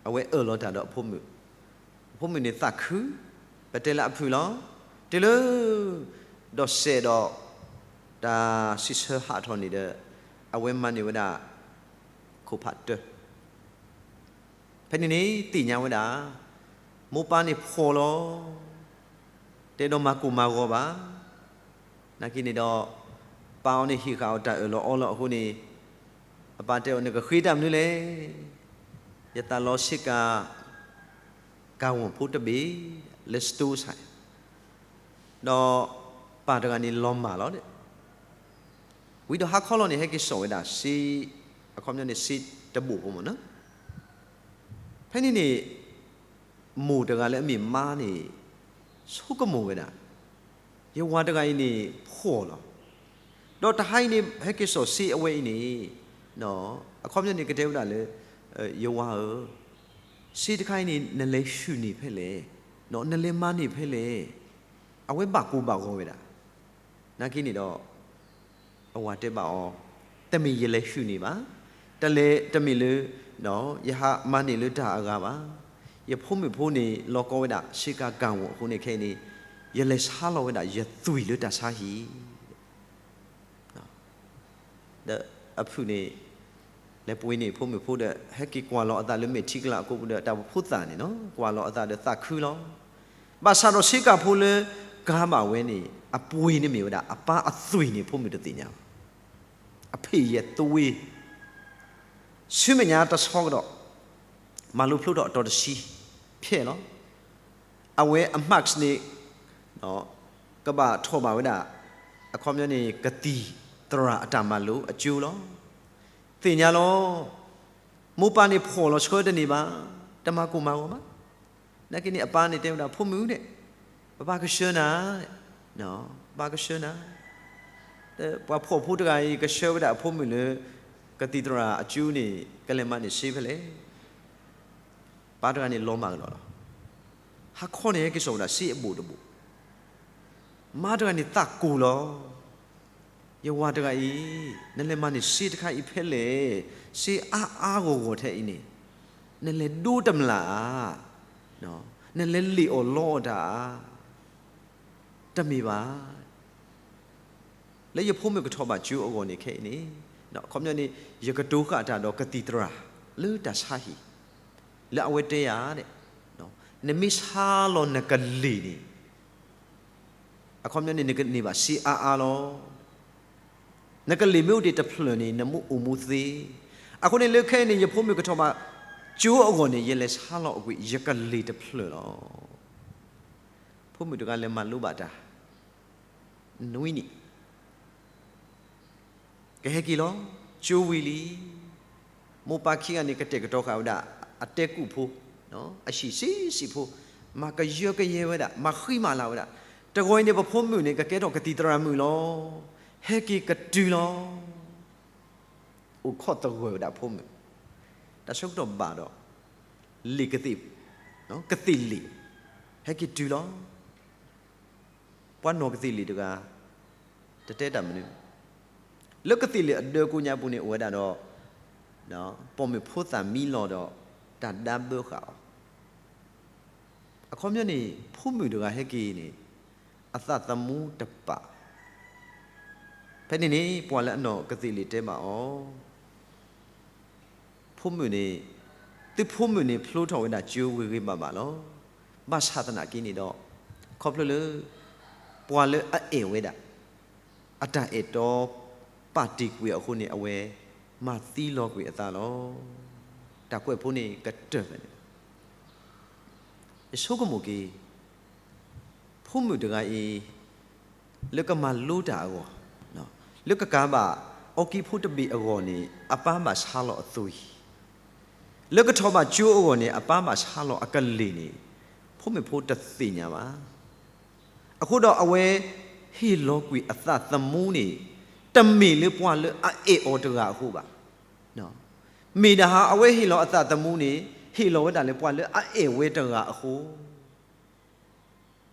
အဝဲအၢၣ်လီၤတၢ်ဒီးအဖိမုၣ်, အဖိမုၣ်န့ၣ်သးခု, ပတဲလၢအဖုၣ်လီၤ, တုၤလၢ ဒီးစဲးဒီး တၢ်စံးဆၢဟးထီၣ်န့ၣ်ဒီး အဝဲမၤန့ၢ်ဝဲဒၣ် ခိၣ်ဖးတၢ ဖဲန့ၣ်န့ၣ်သ့ၣ်ညါဝဲဒၣ် မိၢ်ပၢ်န့ၣ်ဖှီၣ်လီၤ. တဲဒီးမၤကိၢ်မၤဂီၤဘၣ်. နာ်က့န့ၣ်ဒီး ပၢ်အီၤန့ၣ်ဟ့ၣ်ဃာ်အီၤတၢ်အၢၣ်လီၤအီလီၤအဃိန့ၣ် အပၢ်တဲအီၤ နကဃ့တၢ်မနုၤလဲၣ်. ယသးလီဆ့ကၤ ကၤဝီၣ်ဖိတဘ့ၣ် လၢ store ဆၣ် ဒီးပၢ်တဂၤန့ၣ်လီၤမၢ်လီၤဒီး ဝံၤဒီးဟါခီလီၤန့ၣ် ဟဲက့ၤစိာ်ဝဲဒၣ်စ့, အခီပညီန့ၣ် စ့တဘိၣ်ဖိမ့ၢ်နီၤ. ဖဲန့ၣ်န့ၣ် မိၢ်တဂၤလၢအမ့ၢ်မါန့ၣ် ဆိကမိၣ်ဝဲဒၣ် ယဝၤတဂၤအံၤန့ၣ်ဖှီၣ်လီၤ. ဒီးတဟါအံၤန့ၣ် ဟဲက့ၤစိာ်စ့အဝဲအံၤန့ၣ် အခီပညီန့ၣ် ကတဲဝဲဒၣ်လၢ ယဝၤဧၢ, စ့တခါအံၤန့ၣ် နလဲၤဆှုၣ်န့ၢ်ဖဲလဲၣ်, နလဲၤမၤန့ၢ်ဖဲလဲၣ်. အဝဲဘၣ်ကိၢ်ဘၣ်ဂီၤဝဲဒၣ်. နာ်က့န့ၣ်ဒီး အဝၤတဲဘၣ်အီၤ, တမ့ၢ်ယလဲၤဆှုၣ်န့ၢ်ဘၣ်, တလဲၤတမ့ၢ်လၢ ယဟးမၤန့ၢ်လၢတၢ်အဂၤဘၣ်. ယဖိမုၣ်ဖိန့ၣ် လီၤကီဝဲဒၣ် စ့ကၤကၤဝီၣ်အဃိန့ၣ် ခဲအံၤန့ၣ် ယလဲၤဆါလီၤဝဲဒၣ် ယသွံၣ်လၢတၢ်ဆါဟံၣ် ဒီးအဖုၣ်န့ၣ် လဲၤပှ့ၤန့ၢ်ဖိမုၣ်ဖိဒီး ဟဲက့ၤကွၢ်လီၤအသးလၢမဲာ်ထံကလၤအကိာ်ပူၤဒီး တၢ်ပဖိသၣ်န့ၣ်နီၤ ကွၢ်လီၤအသးဒီးသးခုလီၤ. ဘၣ်ဆၣ်ဒီးစ့ကၤဖိလၢကၤဘၣ်ဝဲန့ၣ် အပှ့ၤန့ၣ်မ့ၢ်ဝဲဒၣ် အပၢ်အသွံၣ်န့ၣ် ဖိမုၣ်တသ့ၣ်ညါဘၣ်. အဖ့ၣ်ယဲၢ်သွံၣ် ဆူမဲာ်ညါတဆီကဒီး မၤလိဖျိထီၣ်အတီၤတဆံ ဖျဲးလီၤ. အဝဲအ marks န့ၣ် ကဘၣ်ထီၣ်ဘၣ်ဝဲဒၣ် အခီပညီန့ၣ် ကသံၣ်သရၣ်အတၢ်မၤလိအကၠိလီၤ. သ့ၣ်ညါလီၤ. မိၢ်ပၢ်န့ၣ်ဖှီၣ်လီၤဆှၢတန့ၢ်ဘၣ်, တမၤကိၢ်မၤဂီၤဘၣ်. နာ်က့န့ၣ် အပၢ်န့ၣ်တဲဝဲဒၣ် ဖိမုၣ်န့ၣ် ပဘၣ်ကဆှၢနၤ, ပဘၣ်ကဆှၢနၤ, ပှၤဖှီၣ်ဖိတဂၤအံၤ ကဆှၢဝဲဒၣ်အဖိမုၣ်လၢ ကသံၣ်သရၣ်အကၠိန့ၣ် ကလဲၤမၤန့ၢ်စ့ဖဲလဲၣ်. ပၢ်တဂၤန့ၣ်လီၤမၢ်ကဒီးလီၤ. ဟါခီန့ၣ် ဟဲက့ၤစိာ်ဝဲဒၣ်စ့အဘိၣ်တဘိၣ်, မါတဂၤန့ၣ်သးကိၢ်လီၤ. ယဝၤတဂၤအံၤ နလဲၤမၤန့ၢ်စ့တခါအံၤဖဲလဲၣ်, စ့အါအါဂီၢ်ဂီၢ်ထဲအံၤန့ၣ် နလဲၤဒိတမျၢ်ဧါ, နလဲၤလ့ၣ်အီၣ်လီအီၣ်တၢ်ဧါ, တမ့ၢ်ဘၣ်. လၢယဖိမုၣ်ကထီၣ်ဘၣ်ကၠိအဂီၢ်န့ၣ်ခဲအံၤန့ၣ်, အခီပညီန့ၣ် ယကတိၤဃာ်တၢ်ဒီးကသံၣ်သရၣ် လၢတၢ်ဆါဟံၣ်, လၢအဝဲတဲယၤဒၣ်, နမ့ၢ်ဆါလီၤနကလ့ၢ်န့ၣ် အခီပညီန့ၣ် နကန့ၢ်ဘၣ်စ့အါအါလီၤ. နကလ့ၢ်မ့ၢ်အိၣ်ဒံးတဖျၢၣ်န့ၣ် နမ့ၢ်အိၣ်မူသ့. အဃိန့ၣ်လၢခဲအံၤန့ၣ် ယဖိမုၣ်ကထီၣ်ဘၣ်ကၠိအဂီၢ်န့ၣ် ယလဲၤဆါလီၤအကွံာ် ယကလ့ၢ်တဖျၢၣ်လီၤ. ဖိမုၣ်တဂၤလဲၤမၤလိဘၣ်တၢ် နွံနံၣ် ကဟဲက့ၤလီၤ. ကၠိဝံၤလံ, မိၢ်ပၢ်ခံဂၤန့ၣ် ကတဲာ်ကတီၤဃာ်ဝဲဒၣ် အတဲကူၣ်ဖိ, အဆံးဆံးဆံးဖိ, မၤကယၢကယဲဝဲဒၣ်, မၤဃံမၤလၤဝဲဒၣ်. တဂီၤအံၤန့ၣ် ပဖိမုၣ်န့ၣ် ကကဲထီၣ်ကသံၣ်သရၣ်မုၣ်လီၤ. ဟဲက့ၤကတုၤလီၤ. အိၣ်ခိးသဂၢၢ်ဝဲဒၣ်ဖိမုၣ်, တၢ်ဆၢကတီၢ်ဘၣ်ဒီး လ့ၣ်ကသ့ၣ်, ကသ့ၣ်လ့ၣ်, ဟဲက့ၤတုၤလီၤ. ပှၤနီၢ်ကသ့ၣ်လ့ၣ်တဂၤ တတဲတၢ်မနုၤ, လၢကသ့ၣ်လ့ၣ်အဒၢကိးညါပူၤန့ၣ် အိၣ်ဝဲဒၣ်ဒီး ပိာ်မုၣ်ဖိသၣ်မံလီၤဒီး တၢ်ဒါဘၢဃာ်အီၤ. အခီပညီန့ၣ် ဖိမုၣ်တဂၤဟဲက့ၤန့ၣ် အသးသမူတပာ်. ဖဲန့ၣ်န့ၣ် ပှၤလၢအနီၢ်ကသ့ၣ်လ့ၣ်တဲဘၣ်အီၤ ဖိမုၣ်န့ၣ် သုဖိမုၣ်န့ၣ်ဖျိထီၣ်ဝဲဒၣ်ကၠိဂ့ၤဂ့ၤဘၣ်ဘၣ်လီၤ. ဘၣ်ဆၣ်သနာ်က့န့ၣ်ဒီး ခီဖျိလၢ ပှၤလၢအအဲၣ်ဝဲဒၣ် အတၢ်အဲၣ်တီ ပာ်တ့ၢ်ကွံာ်အဃိန့ၣ် အဝဲမၤသံလီၤကွံာ်အသးလီၤ. တၢ်ကွဲးဖိန့ၣ်ကတၢၢ်ဖဲန့ၣ် ယဆိကမိၣ်က့ၤ ဖိမုၣ်တဂၤအံၤ လၢကမၤလိတၢ်အဂီၢ်, လၢကကၤဘၣ်အီကံဖိတဘ့ၣ်အဂီၢ်န့ၣ် အပၢ်ဘၣ်ဆါလီၤအသွံၣ်, လၢကထီၣ်ဘၣ်ကၠိအဂီၢ်န့ၣ် အပၢ်ဘၣ်ဆါလီၤအကလ့ၢ်န့ၣ် ဖိမုၣ်ဖိတသ့ၣ်ညါဘၣ်. အဃိဒီးအဝဲဟ့ၣ်လီၤကွံာ်အသးသမူန့ၣ် တမ့ၢ်လၢပှၤလၢအအဲၣ်အီၤတဂၤအဃိဘၣ်. မ့ၢ်ဒၣ်ဟါ အဝဲဟ့ၣ်လီၤအသးသမူန့ၣ် ဟ့ၣ်လီၤဝဲဒၣ်လၢပှၤလၢအအဲၣ်ဝဲတဂၤအဃိ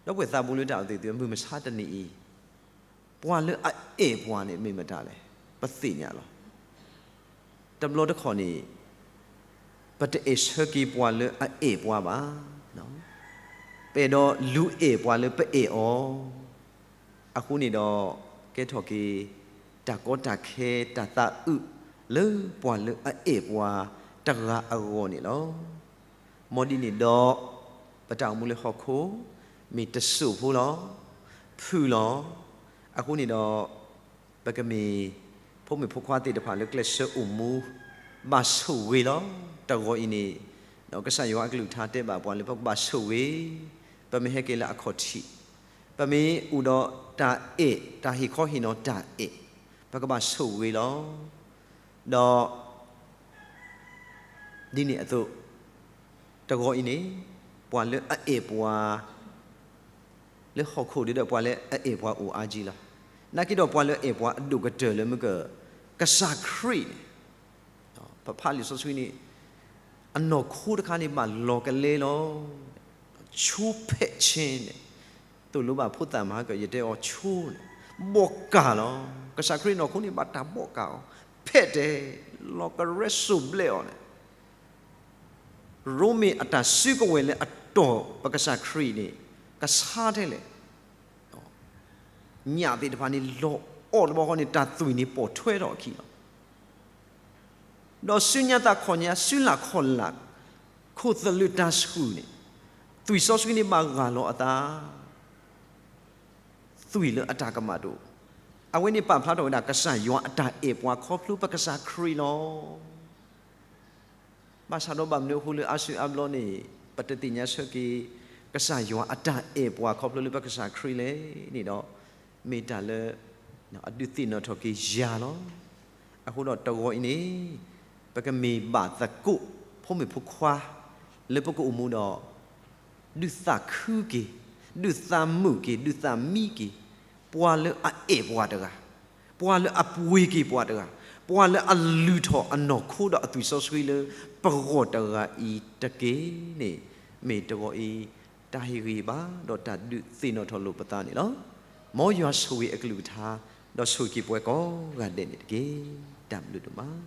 ဒီပုၢ်ဝဲၢ်သးဘိလၢတၢ်အဲၣ်သ့ၣ်သုဧၢ, မုၢ်မဆါတနံၤအံၤ ပှၤလၢအအဲၣ်ပှၤန့ၣ်မ့ၢ်မတၤလဲၣ်, ပသ့ၣ်ညါလီၤ. တဘျီတခီၣ်န့ၣ် ပတအဲၣ်ဆၢက့ၤပှၤလၢအအဲၣ်ပှၤဘၣ်. ပအဲၣ်ဒိးလူၤအဲၣ်ပှၤလၢပအဲၣ်အီၤ. အဃိန့ၣ်ဒီး ကဲထီၣ်က့ၤ တၢ်ကီတၢ်ခဲ တၢ်သးအုးလၢပှၤလၢအအဲၣ်ပှၤတဂၤအဂီၢ်န့ၣ်လီၤ. မ်ဒ်န့ၣ်ဒီး ပတၢ်အိၣ်မူလၢဟီၣ်ခိၣ် မ့ၢ်တစိၢ်ဖိလီၤ, ဖုၣ်လီၤ. အဃိန့ၣ်ဒီး ပကမ့ၢ်ဖိမုၣ်ဖိခွါသ့ၣ်တဖၣ်လၢကျဲးစၢးအိၣ်မူ ဘၣ်ဆိၣ်ဂ့ၤလီၤ. တဂီၤအံၤန့ၣ် ကစၢ်ယွၤအကလုၢ်ကထါတဲဘၣ်ပှၤလၢပကဘၣ်ဆိၣ်ဂ့ၤ, ပမ့ၢ်ဟဲက့ၤလၢအခီၣ်ထံး, ပမ့ၢ်အိၣ်ဒီးတၢ်အဲၣ် တၢ်ဟ့ၣ်ခီဟ့ၣ်နီၤတၢ်အဲၣ်, ပကဘၣ်ဆိၣ်ဂ့ၤလီၤ. ဒီး ဒ်န့ၣ်အသိး တဂီၤအံၤန့ၣ် ပှၤလၢအအဲၣ်ပှၤ လၢဟီၣ်ခိၣ်ဒီး ပှၤလၢအအဲၣ်ပှၤအိၣ်အါကံလီၤ. နာ်က့ဒီးပှၤလၢအအဲၣ်ပှၤအဒိၣ်ကတၢၢ်လၢမ့ၢ်က ကစၢ်ခရံာ်န့ၣ် ပဖးလံာ်စီဆှံန့ၣ် အနီၢ်ခိတခါန့ၣ်ဘၣ်လီၤကလဲလီၤ. ဆိဖဲးဆ့န့ၣ် သိၣ်လိဘၣ်ဖိသၣ်မၤက ယတဲအီၤဆိန့ၣ် ဘီၣ်ကၢ်လီၤ. ကစၢ်ခရံာ်နီၢ်ခိန့ၣ်ဘၣ်တၢ်ဘီၣ်ကၢ်အီၤ ဖဲးတဲ လီၤကရဲစိၣ်ဘျဲးအီၤန့ၣ် ရိမ့ၤအတၢ်စုကဝဲၤလၢအတီၢ်ပကစၢ်ခရံာ်န့ၣ် ကဆါထဲလဲၣ်. ညၣ်သ့ၣ်တဖၣ်န့ၣ် လီၤအီၣ်တဘျီဃီန့ၣ် တၢ်သွံၣ်န့ၣ်ပိာ်ထွဲထီၣ်အခံလီၤ. ဒီးဆူညါသးခီၣ်ညါ ဆူလၢ်ခီၣ်လၢ် ခိၣ်သလုးတၢ်ဆှုၣ်န့ၣ် သွံၣ်စီဆှံန့ၣ်ဘၣ်ဂၢ်လီၤအသး သွံၣ်လၢအတၢ်ကမၣ်တအိၣ်. အဝဲန့ၣ်ပာ်ဖျါထီၣ်ဝဲဒၣ် ကစၢ်ယွၤအတၢ်အဲၣ်ပှၤခီဖျိပကစၢ်ခရံာ်လီၤ. ဘၣ်ဆၣ်ဒီးဘၣ်မနုၤအဃိလၢအါစုအါဘျီန့ၣ် ပတသ့ၣ်ညါဆၢက့ၤ ကစၢ်ယွၤအတၢ်အဲၣ်ပှၤခီဖျိလၢပကစၢ်ခရံာ်လဲၣ်န့ၣ်ဒီး မ့ၢ်တၢ်လၢ အဒုးသ့ၣ်နီၣ်ထီၣ်က့ၤယၤလီၤ. အဃိဒီးတဂီၤအံၤန့ၣ် ပကမ့ၢ်ဘၣ်သကိး ဖိမုၣ်ဖိခွါ လၢပကအိၣ်မူဒီး ဒုးသးခုက့ၤ, ဒုးသးမုာ်က့ၤ, ဒုးသးမံက့ၤ, ပှၤလၢအအဲၣ်ပှၤတဂၤ, ပှၤလၢအပှ့ၤက့ၤပှၤတဂၤ, ပှၤလၢအလုၢ်ထီၣ်အနီၢ်ခိဒီးအသွံၣ်စီဆှံလၢပဂီၢ်တဂၤအံၤတက့ၢ်န့ၣ် မ့ၢ်တဂီၤအံၤ တၢ်ဟ့ၣ်ဂံၢ်ဘါ ဒီးတၢ်ဒုးသ့ၣ်နီၣ်ထီၣ်လိာ်ပသးန့ၣ်လီၤ. မ်ယွၤဆိၣ်ဂ့ၤအကလုၢ်ကထါ ဒီးဆိၣ်ဂ့ၤက့ၤပှၤကိးဂၤဒဲးန့ၣ်တက့ၢ်. တၢ်ဘျုးဒိၣ်မး.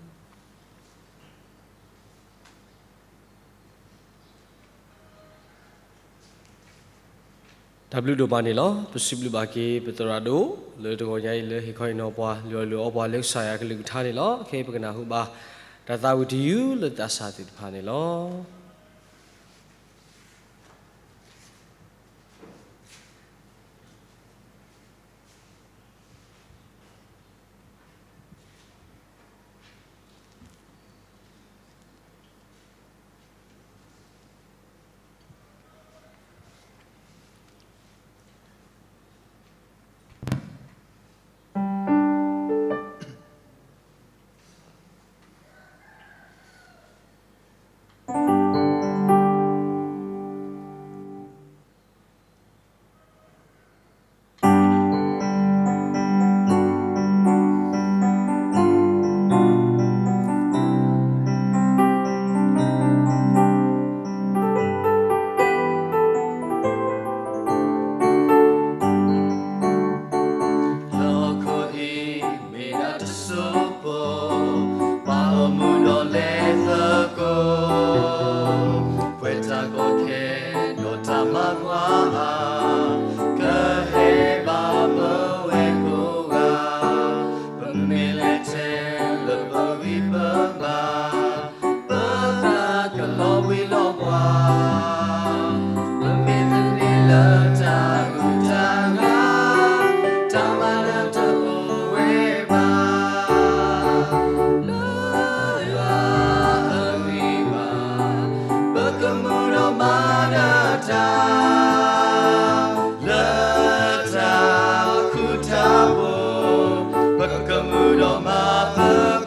တၢ်ဘျုးဒိၣ်မးန့ၣ်လီၤ. ပစံးဘျုးဘၣ်က့ၤ ပသရၣ်ဒိၣ် လၢတဂီၤညါအံၤလၢဟ့ၣ်ခီဟ့ၣ်နီၤပှၤ လုၢ်အီၣ်လုၢ်အီပှၤလၢကစၢ်ယွၤအကလုၢ်ကထါန့ၣ်လီၤ. ခဲအံၤပကနၢ်ဟူဘၣ် တၢ်သးဝံၣ်တယုၢ်လၢသးစၢ်သ့ၣ်တဖၣ်န့ၣ်လီၤ.လၢဟီၣ်ခိၣ်အံၤမ့ၢ်ဒၣ်တစိၢ်ဖိ ပှၤအိၣ်မူဒီးလဲၤသကိး ပှဲၤတၢ်ကီခဲ ဒီးတၢ်မၤကွၢ် ကဟဲဘၣ်ပဝဲကိးဂၤ ပမ့ၢ်လဲၤထဲလၢပဂံၢ်ပဘါ ပသးကလီၤဘှံးလီၤဘှါ ပမ့ၢ်သန့ၤလၢတၢ်ဂုၤတၢ်ဂၤ တၢ်မၤလၢတအိၣ်ဝဲဘၣ် လၢယွၤအဂံၢ်ဘါ ပကမုာ်ဒီးမၤနၢၤတၢ် လၢတၢ်ဃူတၢ်ဖိး ပကမုာ်ဒီးမၤသ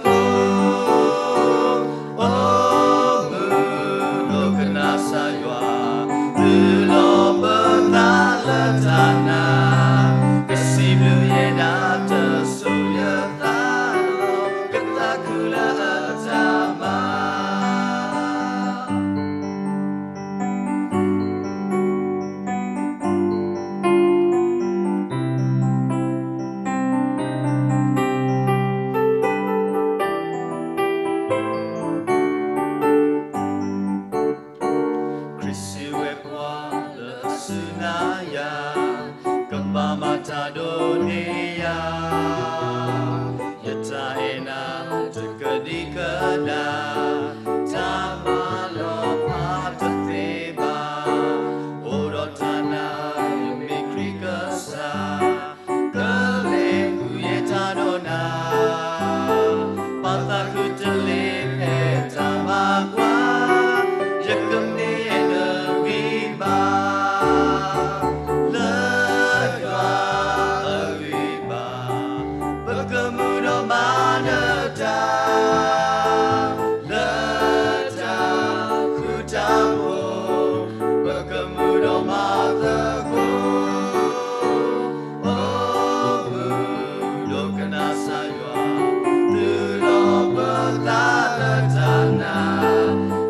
ကိး အိၣ်မုာ်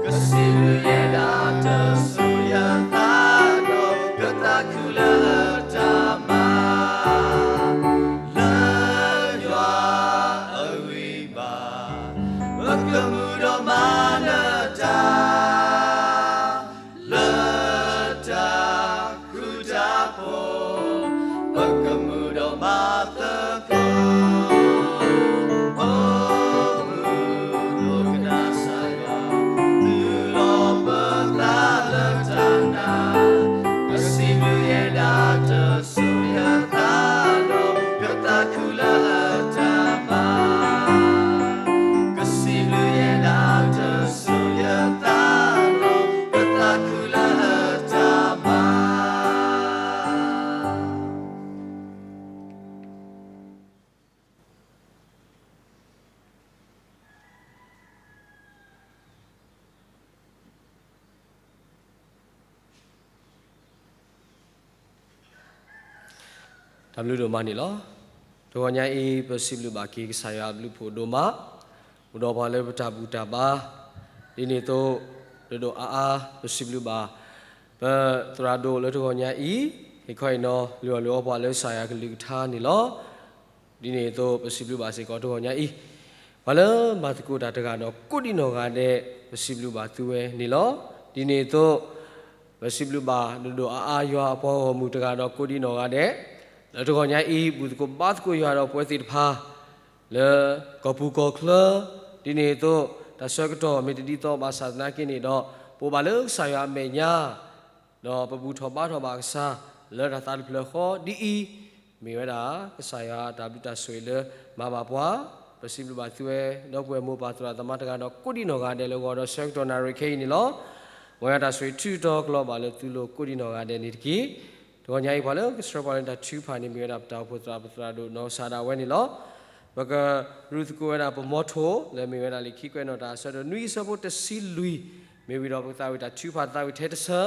ကစံးဘျုးယဲဒၣ်တစိၤယသးဒီး ကသးခုလၢတၢ်မၤ လၢယွၤအဂံၢ်ဘါ, ပကမူဒီးမၤနတၢ် လၢတၢ်ဃူတၢ်ဖိး, ပကမူဒီးမၤသကိး, အိၣ်မူဒီးကစၢ်ယွၤ, သူၣ်လီၤပသးလၢတၢ်နာ်, ကစံးဘျုးယဲဒၣ်တစိၤယသးဒီး ကသးခုလၢတၢ်မၤ ကစံးဘျုးယဲဒၣ်တစိၤယသးဒီး ကသးခုလၢတၢ်မၤ တၢ်ဘျုးဒိၣ်မးန့ၣ်လီၤ. တဂီၤညါအံၤ ပစံးဘျုးဘၣ်က့ၤကစၢ်ယွၤအဘျုးဖှိၣ်ဒိၣ်မး, အိၣ်ဒီးပှၤလၢပတၢ်ဘူၣ်တၢ်ဘါ, ဒ်န့ၣ်အသိး ဒိၣ်ဒိၣ်အါအါ ပစံးဘျုးဘၣ် ပသရၣ်ဒိၣ်လၢတဂီၤညါအံၤ, ဟ့ၣ်ခီအံၤနီၤ လုၢ်အီၣ်လုၢ်အီပှၤလၢကစၢ်ယွၤကလုၢ်ကထါန့ၣ်လီၤ. ဒ်န့ၣ်အသိး ပစံးဘျုးဘၣ်စ့ၢ်ကီးတဂီၤညါအံၤ, ပှၤလၢမၤသကိးတၢ်တဂၤဒီးကိးဒံနီၢ်ဂၤဒဲး ပစံးဘျုးဘၣ်သုဝဲန့ၣ်လီၤ. ဒ်န့ၣ်အသိး ပစံးဘျုးဘၣ်ဒိၣ်ဒိၣ်အါအါယွၤအပှၤဂီၢ်မုၢ်တဂၤဒီးကိးဒံနီၢ်ဂၤဒဲး, လၢတဂီၤညါအံၤ ဘူၣ်သကိးဘါသကိးယွၤဒီးပဝဲသ့ၣ်တဖၣ် လၢကီၢ်ပူၤကီၢ်ချၢ, ဒ်န့ၣ်အသိး တၢ်ဆၢကတီၢ်မ့ၢ်တဒ်သိးဘၣ်ဆၣ်သနာ်က့န့ၣ်ဒီး ပအိၣ်ဘၣ်လၢကစၢ်ယွၤအမဲာ်ညါ ဒီးပဘူၣ်ထီၣ်ဘါထီၣ်ဘၣ်ကစၢ် လၢတၢ်သးတဖျၢၣ်ဃီဒ်အံၤ, မ့ၢ်ဝဲဒၣ် ကစၢ်ယွၤတၢ်ဘျုးတၢ်ဆိၣ်ဂ့ၤလၢမၤဘၣ်ပှၤ, ပစံးဘျုးဘၣ်သုဝဲ ဒီပုၢ်ဝဲၢ်မိၢ်ပၢ်သရၣ်သမါတဂၤဒီးကိးဒံနီၢ်ဂၤဒဲးလၢဂီၤဒီးဆၢကတီၢ်နၣ်ရံၣ်ခဲအံၤန့ၣ်လီၤ. မ်ယွၤတၢ်ဆိၣ်ဂ့ၤထုးထီၣ်ကလီၤဘၣ်လၢသုလိၤကိးဒံနီၢ်ဂၤဒဲးန့ၣ်တက့ၢ်. တဂီၤညါအံၤပှၤလၢကဆှၢပှၤလၢတၢ်ထုကဖၣ်န့ၣ် မ့ၢ်ဝဲဒၣ်ပတၢ်အိၣ်ဖှိၣ်သရၣ်ပသရၣ်ဒိၣ်နီၢ်ကစၢ်ဒၣ်ဝဲန့ၣ်လီၤ. ပကရူၢ်သကိးဝဲဒၣ်ပမီထိၣ် လၢမ့ၢ်ဝဲဒၣ်လံာ်ခံကွဲးနီၣ်တၢ်အဆၢဒိၣ်နွံအဆၢဖိတဆံလွံၢ်, မ့ၢ်ဝံၤဒီးပကသးဝံၣ်တၢ်ထုကဖၣ်သးဝံၣ်ထဲတဆၢ,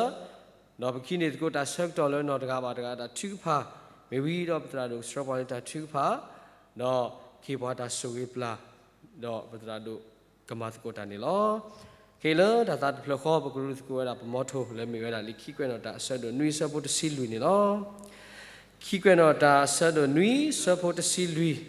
ဒီးပကဟံးန့ၢ်သကိးတၢ်ဆၢကတီၢ်လၢနီၢ်တဂၤဘၣ်တဂၤတၢ်ထုကဖၣ်, မ့ၢ်ဝံၤဒီးပသရၣ်ဒိၣ်ကဆှၢပှၤလၢတၢ်ထုကဖၣ်, ဒီးကဟ့ၣ်ပှၤတၢ်ဆိၣ်ဂ့ၤပျၢ်, ဒီးပသရၣ်ဒိၣ်ကမၤသကိးတၢ်န့ၣ်လီၤ. ခဲအံၤလၢတၢ်သးတဖျၢၣ်ဃီ ပကရူၢ်သကိးဝဲဒၣ်ပမီထိၣ် လၢမ့ၢ်ဝဲဒၣ်လံာ်ခံကွဲးနီၣ်တၢ်အဆၢဒိၣ်နွံအဆၢဖိတဆံလွံၢ်န့ၣ်လီၤ. ခံကွဲးနီၣ်တၢ်အဆၢဒိၣ်နွံအဆၢဖိတဆံလွံၢ်,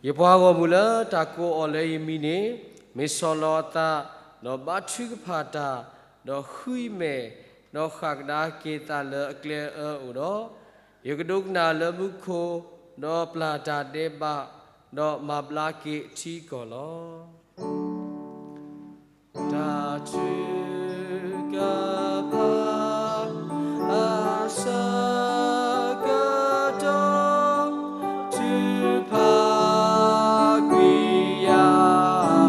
ယပှၤဂီၢ်မုၢ်လၢတၢ်ကိးအီၤလၢယမံၤန့ၣ်, မ့ၢ်ဆီၣ်လီၤအသး, ဒီးဘါထုကဖၣ်တၢ်, ဒီးဃုအမဲာ်, ဒီးဃၣ်ကဒါက့ၤအသးလၢအကျဲအၢအိၣ်ဒီး, ယကဒိကနၣ်လၢမူခိၣ်, ဒီးပျၢ်တၢ်ဒဲးဘး, ဒီးမၤဘျါက့ၤအထံအကီၢ်လီၤ. တၢ်ထုကဖၣ်အဆၢကတီၢ် ထုကဖၣ်ကွံာ်ယၤ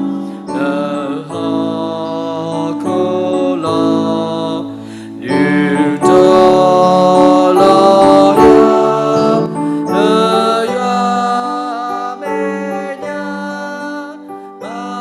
လၢဟီၣ်ခိၣ်လီၤ. ဒုးတီၤလီၤယၤ လၢယွၤမဲာ်ညါ ဘၣ်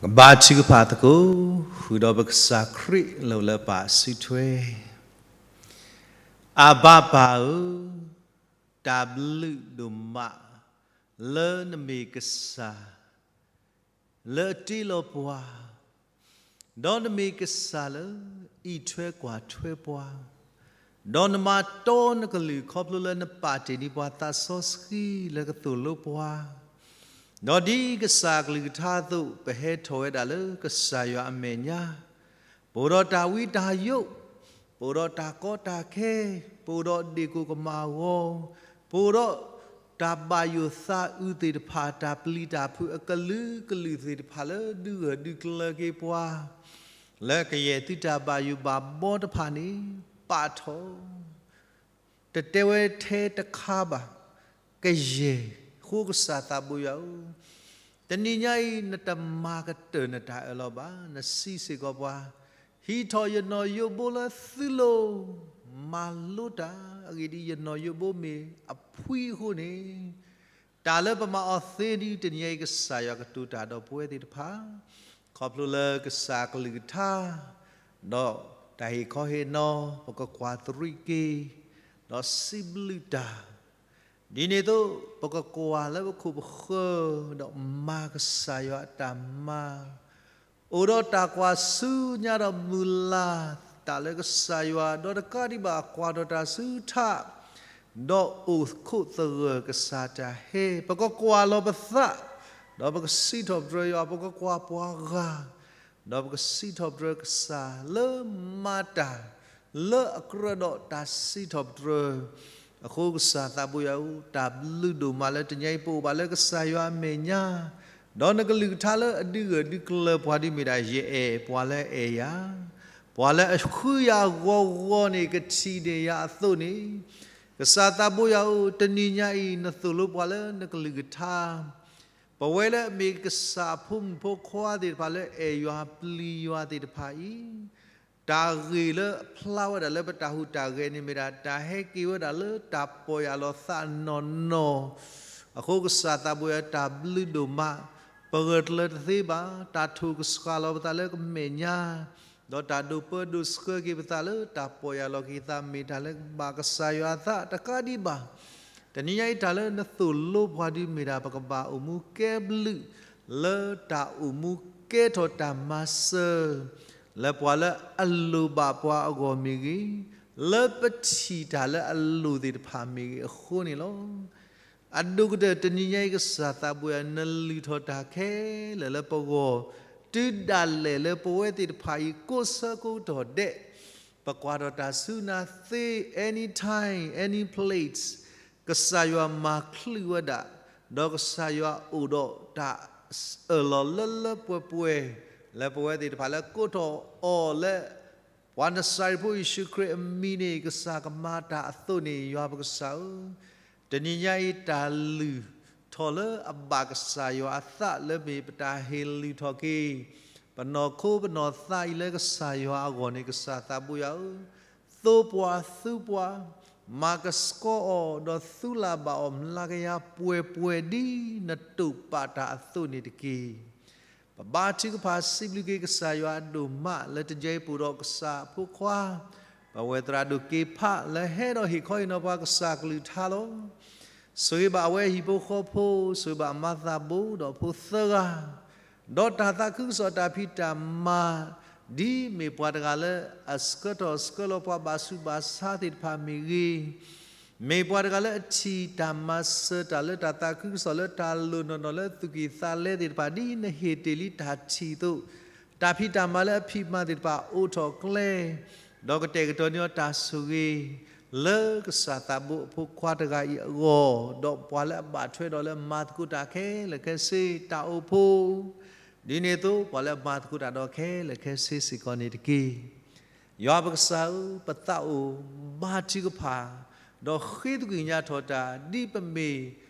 ကဘါထုကဖၣ်သကိး, ဃုာ်ဒီးပကစၢ်ခရံာ်လၢအအိၣ်လၢပၢ်စုထွဲ, အဘၣ်ပၢ်ဧၢ, တၢ်ဘျုးဒိၣ်မး လၢနမ့ၢ်ကစၢ် လၢအတ့လီၤပှၤ, ဒီးနမ့ၢ်ကစၢ်လၢအံးထွဲကွၢ်ထွဲပှၤ, ဒီးနမၤတီနကလုၢ်ခီဖျိလၢနပာ်တ့ၢ်န့ၢ်ပှၤသးစီဆှံလၢကသိၣ်လိပှၤ, ဒီးဒ်ကစၢ်အကလုၢ်ကထါအသိး ပဟဲထီၣ်ဝဲဒၣ်လၢကစၢ်ယွၤအမဲာ်ညါ, ပအိၣ်ဒီးတၢ်ဝံတၢ်ယိး, ပအိၣ်ဒီးတၢ်ကီတၢ်ခဲ, ပအိၣ်ဒီးဒ့ၣ်ကိၣ်ကမၢ်ဂီၤ, ပအိၣ်ဒီးတၢ်ဘၣ်ယိၣ်သးအုးသ့ၣ်တဖၣ်, တၢ်ပျံၤတၢ်ဖုးအကလုာ်ကလုာ်သ့ၣ်တဖၣ်လၢဒုးဂၢၢ်ဒုးကျၢၤက့ၤပှၤ, လၢကယဲၢ်သုတၢ်ဘၣ်ယိၣ်ဘၣ်ဘီတဖၣ်န့ၣ် ပာ်ထီၣ် တတဲဝဲထဲတခါဘၣ်, ကယဲၢ်ဃိကစၢ်သးဘိယွၤဧၢ, တနံၤညါအံၤ နတမၤကတၢၢ်နတၢ်အၢၣ်လီၤဘၣ်, နစံးစ့ၢ်ကီးပှၤ, ဟံးထီၣ်ယနီၣ်ယိးဘိလၢသုလိၤ, မၤလိတၢ်, အဂ့ၢ်ဒ်အံၤ, ယနီၣ်ယိးဘိမ့ၢ်အဖှံအဃိန့ၣ်, တၢ်လၢပမၤအီၤသ့ဒ်တနံၤညါအံၤ ကစၢ်ယွၤကတိၤတၢ်ဒီးပဝဲသ့ၣ်တဖၣ်, ခီဖျိလၢကစၢ်အကလုၢ်ကထါ ဒီးတၢ်ဟ့ၣ်ခီဟ့ၣ်နီၤ ပကကွၢ်သရံးက့ၤ, ဒီးစံးဘျုးတၢ်, ဒ်န့ၣ်အသိး ပကကွၢ်လၢပခိၣ်ပဃၢၤ, ဒီးမၤကစၢ်ယွၤအတၢ်မၤ အိၣ်ဒီးတၢ်ကွၢ်ဆူညါဒီးမုၢ်လၢ်တၢ်လၢကစၢ်ယွၤ, ဒီးတကးဒံးဘၣ်ကွၢ်ထီၣ်တၢ်ဆူထး, ဒီးအိၣ်ခိးသဂၢၢ်ကစၢ်တၢ်ဟဲ, ပကကွၢ်လီၤပသး, ဒီးပကစံးထီၣ်ပတြၢၤယွၤ, ပကကွၢ်ပှၤဂၤ, ဒီးပကစံးထီၣ်ပတြၢၤကစၢ်လၢမၤတၢ် လၢအကြၢးဒီးတၢ်စံးထီၣ်ပတြၢၤ, အဃိကစၢ်သးဘိယွၤဧၢ, တၢ်ဘျုးဒိၣ်မးလၢတနံၤအံၤ ပအိၣ်ဘၣ်လၢကစၢ်ယွၤအမဲာ်ညါ, ဒီးနကလုၢ်ကထါလၢအဒုးဂၢၢ်ဒုးကျၢၤပှၤဒ်မ့ၢ်ဒၣ် ယအဲၣ်ပှၤလၢအအဲၣ်ယၤ, ပှၤလၢအဃုယၤဂီၤဂီၤန့ၣ် ကထံၣ်န့ၢ်ယၤအသိးန့ၣ်, ကစၢ်သးဘိယွၤဧၢ, တနံၤညါအံၤ နသိၣ်လိပှၤလၢနကလုၢ်ကထါ ပဝဲလၢအမ့ၢ်ကစၢ်အဖိမုၣ်ဖိခွါသ့ၣ်တဖၣ်လၢအဲၣ်ယွၤပျံၤယွၤသ့ၣ်တဖၣ်အံၤ, တၢ်ဂ့ၢ်လၢအဖျါဝဲဒၣ်လၢပတၢ်ဟူးတၢ်ဂဲၤန့ၣ်မ့ၢ်ဒၣ် တၢ်ဟဲက့ၤဝဲဒၣ်လၢတၢ်ပီၢ်ယၢ်လီၤသးနီၢ်နီၢ်, အဃိကစၢ်သးဘိယွၤ တၢ်ဘျုးဒိၣ်မး, ပဂၢၢ်ကျၢၤတသ့ဘၣ်, တၢ်ထိၣ်ကဆှၣ်လီၤပသးလၢကမဲာ်ညါ ဒီးတၢ်ဒိးပၢဒိးဆှၢက့ၤပသးလၢတၢ်ပီၢ်ယၢ်လီၤက့ၤသး မ့ၢ်တၢ်လၢကဘၣ်ကစၢ်ယွၤအသးတကးဒံးဘၣ်. တနံၤညါအံၤ တၢ်လၢနသိၣ်လိပှၤဒ်မ့ၢ်ဒၣ် ပကဘၣ်အိၣ်မူကဲဘျုး လၢတၢ်အိၣ်မူကဲထီၣ်တၢ်မၤစၢၤ လၢပှၤလၢအလိၣ်ဘၣ်ပှၤအဂီၢ်မ့ၢ်ဂ့ၤ, လၢပထံၣ်တၢ်လၢအလိၣ်သ့ၣ်တဖၣ်မ့ၢ်ဂ့ၤအဃိန့ၣ်လီၤ. အဒိၣ်ကတၢၢ် တနံၤညါအံၤ ကစၢ်သးဘိယွၤ နလုၢ်ထီၣ်တၢ်ခဲလၢာ်လၢပဂီၢ်, တုၤဒၣ်လဲာ်လၢပဝဲသ့ၣ်တဖၣ်အံၤ ကိးဆၢကိးကတီၢ်ဒဲး, ပကွၢ်ထီၣ်တၢ်ဆူနၤသ့ any time, any place, ကစၢ်ယွၤမၤချုးဝဲဒၣ်, ဒီးကစၢ်ယွၤအိၣ်ဒီးတၢ်အၢၣ်လီၤလၢလၢပှဲၤပှဲၤ လၢပဝဲသ့ၣ်တဖၣ်လၢကိးထီၣ်အီၤလၢ ပှၤနစၤရ့းဖိယ့ၣ်ၡူးခရံာ်အမံၤန့ၣ် ကစၢ်ကမၤတၢ်အသိးန့ၣ် ယွၤပကစၢ်ဧၢ, တနံၤညါအံၤ တၢ်လုၢ်ထီၣ်လၢအဘၣ်ကစၢ်ယွၤအသးလၢမ့ၢ်ပတၢ်ဟ့ၣ်လုၢ်ထီၣ်က့ၤ ပနီၢ်ခိပနီၢ်သးအံၤလၢကစၢ်ယွၤအဂီၢ်န့ၣ် ကစၢ်သးဘိယွၤဧၢ, သိပှၤသူပှၤ, မၤကဆှီအီၤ ဒီးသူလၢ်ဘၣ်အီၤ မျးကယၤပှဲၤပှဲၤ ဒ်နတိာ်ပာ်တၢ်အသိးန့ၣ်တက့ၢ်. ပဘါထုကဖၣ်စံးဘျုးက့ၤကစၢ်ယွၤအဒိၣ်မး လၢတနံၤအံၤ ပအိၣ်ဒီးကစၢ်အဖိခွါ, ပဝဲသရၣ်ဒိၣ်က့ဖး လၢဟဲဒီးဟ့ၣ်ခီဟ့ၣ်နီၤပှၤကစၢ်ကလုၢ်ကထါလီၤ. ဆိၣ်ဂ့ၤဘၣ်အဝဲဟံၣ်ဖိဃီဖိ, ဆိၣ်ဂ့ၤဘၣ်အမါသးဘိ ဒီးဖိသၢဂၤ, ဒီးတၢ်သးခုကစီၣ်တၢ်ဖံးတၢ်မၤ, ဒ်မ့ၢ်ပှၤတဂၤလၢအဆှၢထီၣ်ဆှၢလီၤပှၤဘၣ်ဆူးဘၣ်ဆါသ့ၣ်တဖၣ်မ့ၢ်ဂ့ၤ, မ့ၢ်ပှၤတဂၤလၢအထံၣ်တၢ်မၤစၢၤတၢ်လၢတၢ်သးခုကစီၣ်လၢတၢ်လိၣ်နီၢ်နီၢ်လၢသူၣ်ကံၢ်သးလဲသ့ၣ်တဖၣ် ဒ်နဟ့ၣ်တ့ၢ်လံတၢ်ထံၣ်အသိး, တၢ်ဖံးတၢ်မၤလၢအဖံးမၤသ့ၣ်တဖၣ်အိးထီၣ်ကျဲ, ဒီးကတဲာ်ကတီၤန့ၢ်အီၤတၢ်ဆိၣ်ဂ့ၤ လၢကစၢ်သးဘိအဖိခွါတဂၤအံၤအဂီၢ်, ဒီးပှၤလၢအဘၣ်ထွဲဒီးလၢမၤသကိးတၢ်ခဲလၢာ်ခဲဆ့ တၢ်အိၣ်ဖှိၣ်, ဒ်န့ၣ်အသိး ပှၤလၢအမၤသကိးတၢ်ဒီးခဲလၢာ်ခဲဆ့စ့ၢ်ကီးန့ၣ်တက့ၢ်. ယွၤပကစၢ်ဧၢ, ပသးအိၣ်ဘါထုကဖၣ်, ဒီးဃ့သကွံာ်ညါထီၣ်တၢ် ဒ်ပမ့ၢ်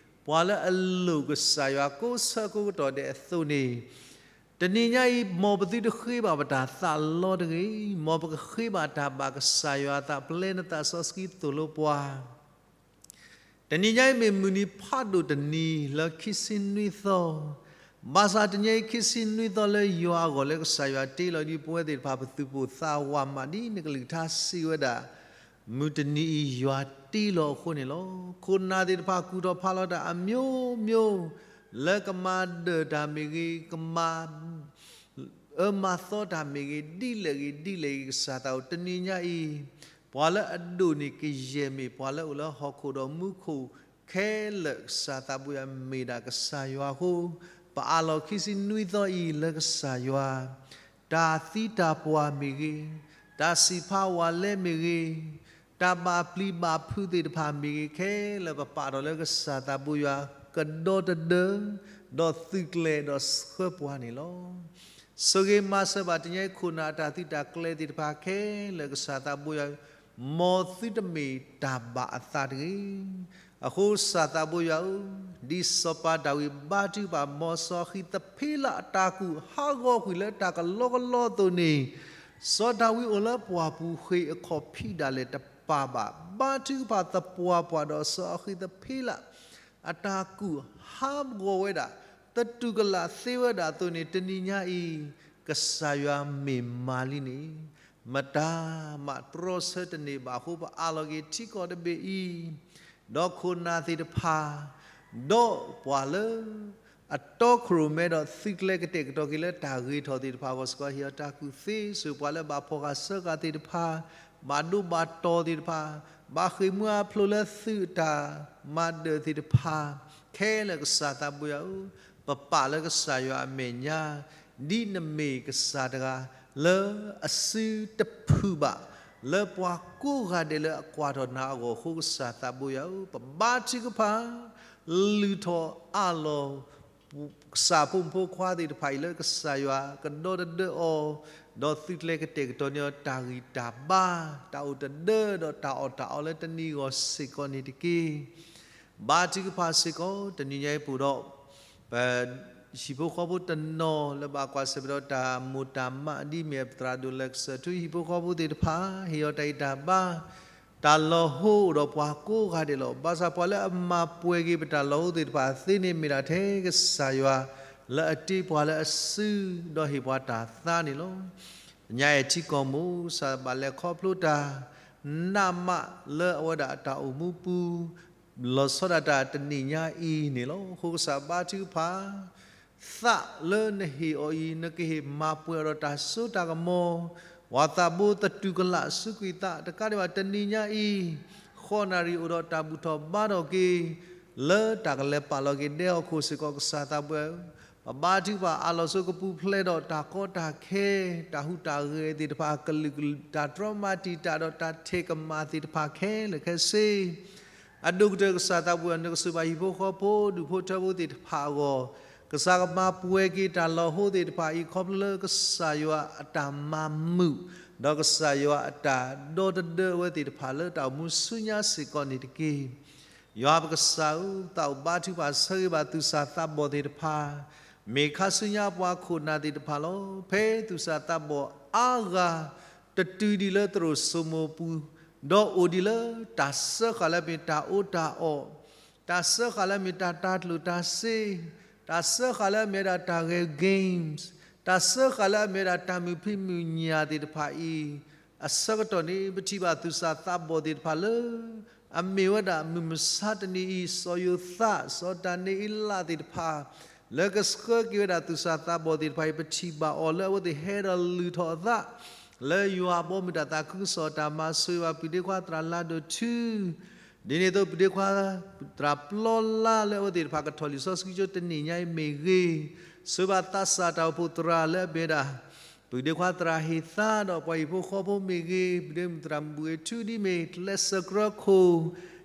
ပှၤလၢအလိၣ်ကစၢ်ယွၤကိးဆၢကိးကတီၢ်ဒဲးအသိးန့ၣ်, တနံၤညါအံၤ မ်ပသုတဃ့ဘၣ်ပတၢ်သးလီတဂ့ၤ, မ်ပကဃ့ဘၣ်တၢ်ဘၣ်ကစၢ်ယွၤအသး ပျဲနသးစီဆှံသိၣ်လိပှၤ တနံၤညါအံၤမ့ၢ်မုၢ်နံၤဖးဒိၣ်တနံၤ လၢခံဆံနွံသီ, ဘၣ်ဆၣ်တနံၤအံၤ ခံဆံနွံသီလၢယွၤအဂီၢ်လၢကစၢ်ယွၤတ့လီၤဒ်ပဝဲသ့ၣ်တဖၣ်ပသူၣ်ပိၢ်သးဝးမး ဒ်နကလုၢ်ကထါစံးဝဲဒၣ်, မုၢ်တနံၤအံၤယွၤတ့လီၤအဃိန့ၣ်လီၤ. ခိၣ်နၢ်သ့ၣ်တဖၣ်ကူၣ်ထီၣ်ဖးလီၤတၢ်အမျိုးမျိုး လၢကမၤဒၢၣ်တၢ်မ့ၢ်ဂ့ၤ, ကမၤ အၢမၤသီတၢ်မ့ၢ်ဂ့ၤ, ဒ်လဲၣ်ဂ့ၤဒ်လဲၣ်ဂ့ၤ ကစၢ်သးအိၣ်တနံၤညါအံၤ, ပှၤလၢအဒိၣ်န့ၢ်ကယဲၢ်မ့ၢ်ပှၤလၢအိၣ်လၢဟီၣ်ခိၣ်ဒီးမူခိၣ်ခဲလၢာ် ကစၢ်သးဘိယွၤမ့ၢ်ဒၣ်ကစၢ်ယွၤအဃိ, ပအးလီၤခံဆံနွံသီအံၤလၢကစၢ်ယွၤ တၢ်သံတၢ်ပှၢ်မ့ၢ်ဂ့ၤ, တၢ်စံးဖးဝဲလဲမ့ၢ်ဂ့ၤ, တၢ်ဘၣ်ပျံၤဘၣ်ဖုးသ့ၣ်တဖၣ်မ့ၢ်ဂ့ၤခဲလၢာ် ပပာ်ထီၣ်လၢကစၢ်သးဘိယွၤကဒီတဒၢ, ဒီးသုးကျဲၤဒီးဆှၢပှၤန့ၣ်လီၤ. ဆိၣ်ဂ့ၤမၤစၢၤဘၣ်တနံၤအံၤ ခိၣ်နၢ်အတၢ်သုးတၢ်ကျဲၤသ့ၣ်တဖၣ်ခဲလၢာ် ကစၢ်သးဘိယွၤ, မ်သုတမ့ၢ်တၢ်ဘၣ်အသးတဂ့ၤ. အဃိကစၢ်သးဘိယွၤဧၢ, ဒ်စီၤပၤဒၤဝံးဘါထုကဖၣ် မ်စီၤဃံးသဖ့လးအတၢ်ကူၣ်ဟးဂီၤကွံာ်လၢတၢ်ကလီကလီအသိးန့ၣ်, စီၤဒၤဝံးအိၣ်လၢပှၢ်ပူၤဃ့ၢ်အခီၣ်ဖံးဒၣ်လဲာ်တပာ်ဘၣ်, ဘါထုကဖၣ်သပှၢ်ပှၢ်ဒီးစီၤဃံးသဖ့လး အတၢ်ကူၣ်ဟးဂီၤဝဲဒၣ်, သတူၢ်ကလာ်သ့ဝဲဒၣ်အသိးန့ၣ် တနံၤညါအံၤ ကစၢ်ယွၤမ့ၢ်မၤလံန့ၣ် မတၤမးတြီဆၢတန့ၢ်ဘၣ်အဃိ ပအးလီၤက့ၤထံကီၢ်တဘ့ၣ်အံၤ, ဒီးခိၣ်နၢ်သ့ၣ်တဖၣ်, ဒီးပှၤလၢ အတီခိၣ်ရိၣ်မဲဒီးသုးကျဲၤကတဲာ်ကတီၤက့ၤလၢတၢ်ဂ့ၤထီၣ်သ့ၣ်တဖၣ်အဂီၢ်စ့ၢ်ကီး ဟ့ၣ်အီၤတၢ်ကူၣ်သ့, ဆိၣ်ဂ့ၤပှၤလၢဘၣ်ဖှီၣ်ဃာ်စၢဃာ်သ့ၣ်တဖၣ်, ဘၣ်ဒိဘၣ်တီၢ်သ့ၣ်တဖၣ်, ဘၣ်ဃ့ၢ်မှံဟးဖျိးလၢသုးတၢ်မၤဒၢၣ်သ့ၣ်တဖၣ်, ခဲလၢာ်ကစၢ်သးဘိယွၤဧၢ, ပပာ်လၢကစၢ်ယွၤအမဲာ်ညါ, ဒ်နမ့ၢ်ကစၢ်တဂၤ လၢအစုတဖုၣ်ဘၣ်, လၢပှၤကိးဂၤဒဲးလၢအကွၢ်ထီၣ်နၤအဂီၢ်အဃိ ကစၢ်သးဘိယွၤဧၢ, ပဘါထုကဖၣ် လုၢ်ထီၣ်အးလီၤ ကစၢ်ဖိမုၣ်ဖိခွါသ့ၣ်တဖၣ်အံၤလၢကစၢ်ယွၤကဒီတဒၢအီၤ, ဒီးသုးကျဲၤကတဲာ်ကတီၤန့ၢ်အီၤတၢ်ဂံၢ်တၢ်ဘါ, တၢ်အိၣ်တဒၢဒီးတၢ်အီၣ်တၢ်အီလၢတနံၤအဂီၢ်စ့ၢ်ကီးန့ၣ်တက့ၢ်. ဘါထုကဖၣ်စ့ၢ်ကီး တနံၤညါအံၤပူၤဒီး ပ ဟံၣ်ဖိဃီဖိတနီၤလၢဘၣ်ကွၢ်ဆၢၣ်မဲာ်ဒီးတၢ်မိၢ်တၢ်မး ဒ်မ့ၢ်အပသရၣ်ဒိၣ်လၢကစၢၢ်ထူ ဟံၣ်ဖိဃီဖိသ့ၣ်တဖၣ် ဟ့ၣ်အီၤတၢ်ဂံၢ်တၢ်ဘါ, တၢ်လီၤဟိအိၣ်ဒီးပှၤကိးဂၤဒဲးလီၤ. ဘၣ်ဆၣ်ပှၤလၢအမၤပှဲၤက့ၤပတၢ်လီၤဟိသ့ၣ်တဖၣ်သ့န့ၣ် မ့ၢ်ဒၣ်ထဲကစၢ်ယွၤလၢအတ့ပှၤလၢအစု ဒီးဟ့ၣ်ပှၤတၢ်သါန့ၣ်လီၤ. ညါအံၤထံကီၢ်မိၢ် ကစၢ်ဘၣ်လဲၤခီဖျိတၢ် နးမးလၢအဝဲဒၣ်အတၢ်အိၣ်မူပူၤ လီၤဆီဒၣ်တၢ်တနံၤညါအံၤန့ၣ်လီၤ. အဃိကစၢ်ဘါထုကဖၣ် သးလၢနဟ့ၣ်အီၤအံၤ နကဟ့ၣ်မၤပှဲၤအီၤဒီးတၢ်စိတၢ်ကမီၤ, ပှၤသးဘိသတူၢ်ကလာ်စူးကွံာ်သးတကးဒံးဘၣ် တနံၤညါအံၤ ဃိးနၣ်ရံၣ်အိၣ်ဒီးတၢ်ဘူၣ်ထီၣ်ဘါထီၣ်က့ၤ လၢတၢ်ကလဲၤပာ်လီၤက့ၤဒဲဟီၣ်ခိၣ်စ့ၢ်ကီး ကစၢ်သးဘိယွၤဧၢ, ပဘါထုကဖၣ်အးလီၤဆိကပူၤဖျဲးဒီးတၢ်ကီတၢ်ခဲ တၢ်ဟူးတၢ်ဂဲၤသ့ၣ်တဖၣ် အကလုာ်ကလုာ် တၢ်တြီမၤတံာ်တာ်ဒီးတၢ်ထဲးကမၣ်သ့ၣ်တဖၣ်ခဲလၢာ်ခဲဆ့ အဒိၣ်ကတၢၢ်ကစၢ်သးဘိယွၤ နကဆိၣ်ဘၣ်ဟံၣ်ဖိဃီဖိ ဒူၣ်ဖိထၢဖိသ့ၣ်တဖၣ်အဂီၢ်, ကစၢ်ကမၤပှဲၤက့ၤတၢ်လီၤဟိသ့ၣ်တဖၣ်အံၤ ခီဖျိလၢကစၢ်ယွၤအတၢ်မၤမုာ်, ဒီးကစၢ်ယွၤအတၢ်ဒီတဒၢအဝဲသ့ၣ်တဖၣ်လၢတၢ်အိၣ်မူဆူညါစ့ၢ်ကီးန့ၣ်တက့ၢ်. ယွၤပကစၢ်ဧၢ, သးအိၣ်ဘါထုကဖၣ်ဆၢဂ့ၤဘၣ်သူၣ်စၢ်သးဘီၣ်သ့ၣ်တဖၣ်, မ့ၢ်ခါဆူညါပှၤခိၣ်နၢ်သ့ၣ်တဖၣ်လီၤ. ဖဲသူၣ်စၢ်သးဘီၣ်အါဂၤ တတုၤဒံးလၢသရိာ်စိမိၤပူၤ, ဒီးအိၣ်ဒံးလၢတၢ်စၢဃာ်လၢအမ့ၢ်တၢ်အီၣ်တၢ်အီ, တၢ်စၢဃာ်လၢအမ့ၢ်တၢ်တၤကျိၣ်တၤစ့, တၢ်စၢဃာ်လၢအမ့ၢ်ဝဲဒၣ်တၢ်ဂဲၤ games, တၢ်စၢဃာ်လၢအမ့ၢ်ဝဲဒၣ်တၢ်မုာ်ဖံးမုာ်ညၣ်သ့ၣ်တဖၣ်အံၤ, အဆၢကတီၢ်န့ၣ် ပထံၣ်ဘၣ်သူၣ်စၢ်သးဘီၣ်သ့ၣ်တဖၣ်လၢ အမ့ၢ်ဝဲဒၣ်မုၢ်မဆါတနံၤအံၤ စီၤယိၤသး စီၤဒၤနံးအ့လးသ့ၣ်တဖၣ် လၢကဆှၢက့ၤဝဲဒၣ်သူၣ်စၢ်သးဘီၣ်သ့ၣ်တဖၣ်အံၤ ပထံၣ်ဘၣ်အီၤလၢအဝဲသ့ၣ်ဟဲဒီးလုၢ်ထီၣ်အသး လၢယွၤအဘီအမုၢ်တၢ်သးခုကစီၣ်အတၢ်မၤ ဆိၣ်ဂ့ၤဘၣ်ပုၢ်ဒ့ခွါသရၣ်လါဒိၣ်ထူ ဒ်န့ၣ်အသိး ပုၢ်ဒ့ခွါ သရၣ်ပျီလါလၢအဝဲသ့ၣ်တဖၣ်ကထီၣ်လံာ်စီဆှံကၠိတနံၤညါအံၤမ့ၢ်ဂ့ၤ, ဆိၣ်ဂ့ၤဘၣ်သးစၢ်တၢ်အိၣ်ဖှိၣ်သရၣ်လၢအမ့ၢ်ဝဲဒၣ် ပုၢ်ဒ့ခွါသရၣ်ဟ့ၣ်သါဒီးပှၤဟံၣ်ဖိဃီဖိမ့ၢ်ဂ့ၤ, ပုၢ်ဒ့မုၣ်သရၣ်မုၣ်ဘှ့းထူဒ်မ့ၢ်ကျဲးစၢးကြၢးခိၣ်,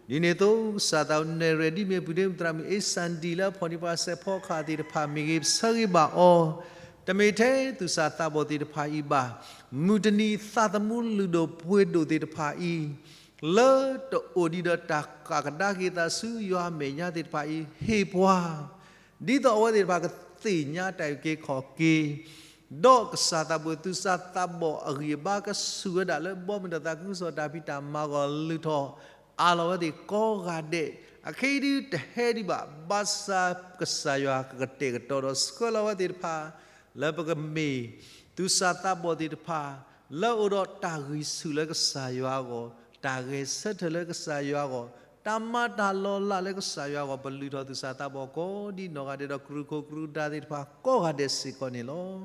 ဒ်န့ၣ်အသိး ကစၢ်သးအိၣ်နဲၣ်ရွဲၣ်ဒ်မ့ၢ် ပုၢ်ဒ့မုၣ်သရၣ်မုၣ်အ့စၣ်ဒံၣ်လၢအဖီၣ်န့ၢ်ပှၤစဲးဖီကဟၣ်သ့ၣ်တဖၣ် မ့ၢ်ဂ့ၤ ပဆၢဂ့ၤဘၣ်အီၤ, တမ့ၢ်ထဲသူၣ်စၢ်သးဘီၣ်သ့ၣ်တဖၣ်အံၤဘၣ်, မုၢ်တနံၤသးသမူလုၢ်ဒိၣ်ပှ့ၤဒိၣ်သ့ၣ်တဖၣ်အံၤ လၢတအိၣ်ဒံးဒီးတၢ်ကးကဒါက့ၤသးဆူယွၤအမဲာ်ညါသ့ၣ်တဖၣ်အံၤ ဟ့ၣ်ပှၤ ဒ်သိးအဝဲသ့ၣ်တဖၣ်ကသ့ၣ်ညါတၢ်အုၣ်က့ၤခီၣ်က့ၤ, ဒီးကစၢ်သးဘိၣ် သူၣ်စၢ်သးဘီၣ်အဂံၢ်အဘါကဆူၣ်ဝဲဒၣ်လၢဘီမုၢ်တၢ်သးခုကစီၣ်တၢ်ဖံးတၢ်မၤအဂီၢ် လုၢ်ထီၣ်အးလီၤဝဲသ့ၣ်ကိးဂၤဒဲး, အခဲအံၤဒုးတဟဲဒံးဘၣ်, ဘၣ်ဆၣ်ကစၢ်ယွၤကကတဲာ်ကတီၤဒီးဆှၢလီၤဝဲသ့ၣ်တဖၣ် လၢပကမ့ၢ်သူၣ်စၢ်သးဘီၣ်သ့ၣ်တဖၣ် လၢအိၣ်ဒီးတၢ်ဂံၢ်ဆူၣ်လၢကစၢ်ယွၤအဂီၢ်, တၢ်ဂဲၤဆၢထၢၣ်လၢကစၢ်ယွၤအဂီၢ်, တၢ်မၤတၢ်လီၤလးလၢကစၢ်ယွၤအဂီၢ်, ပလုၢ်ထီၣ်သူၣ်စၢ်သးဘီၣ်ကိးဒ်နီၢ်ဂၤဒဲးဒီး ကြူၢ်ခိၣ်ကြူၢ်ဒါသ့ၣ်တဖၣ်ကိးဂၤဒဲးစ့ၢ်ကီးန့ၣ်လီၤ.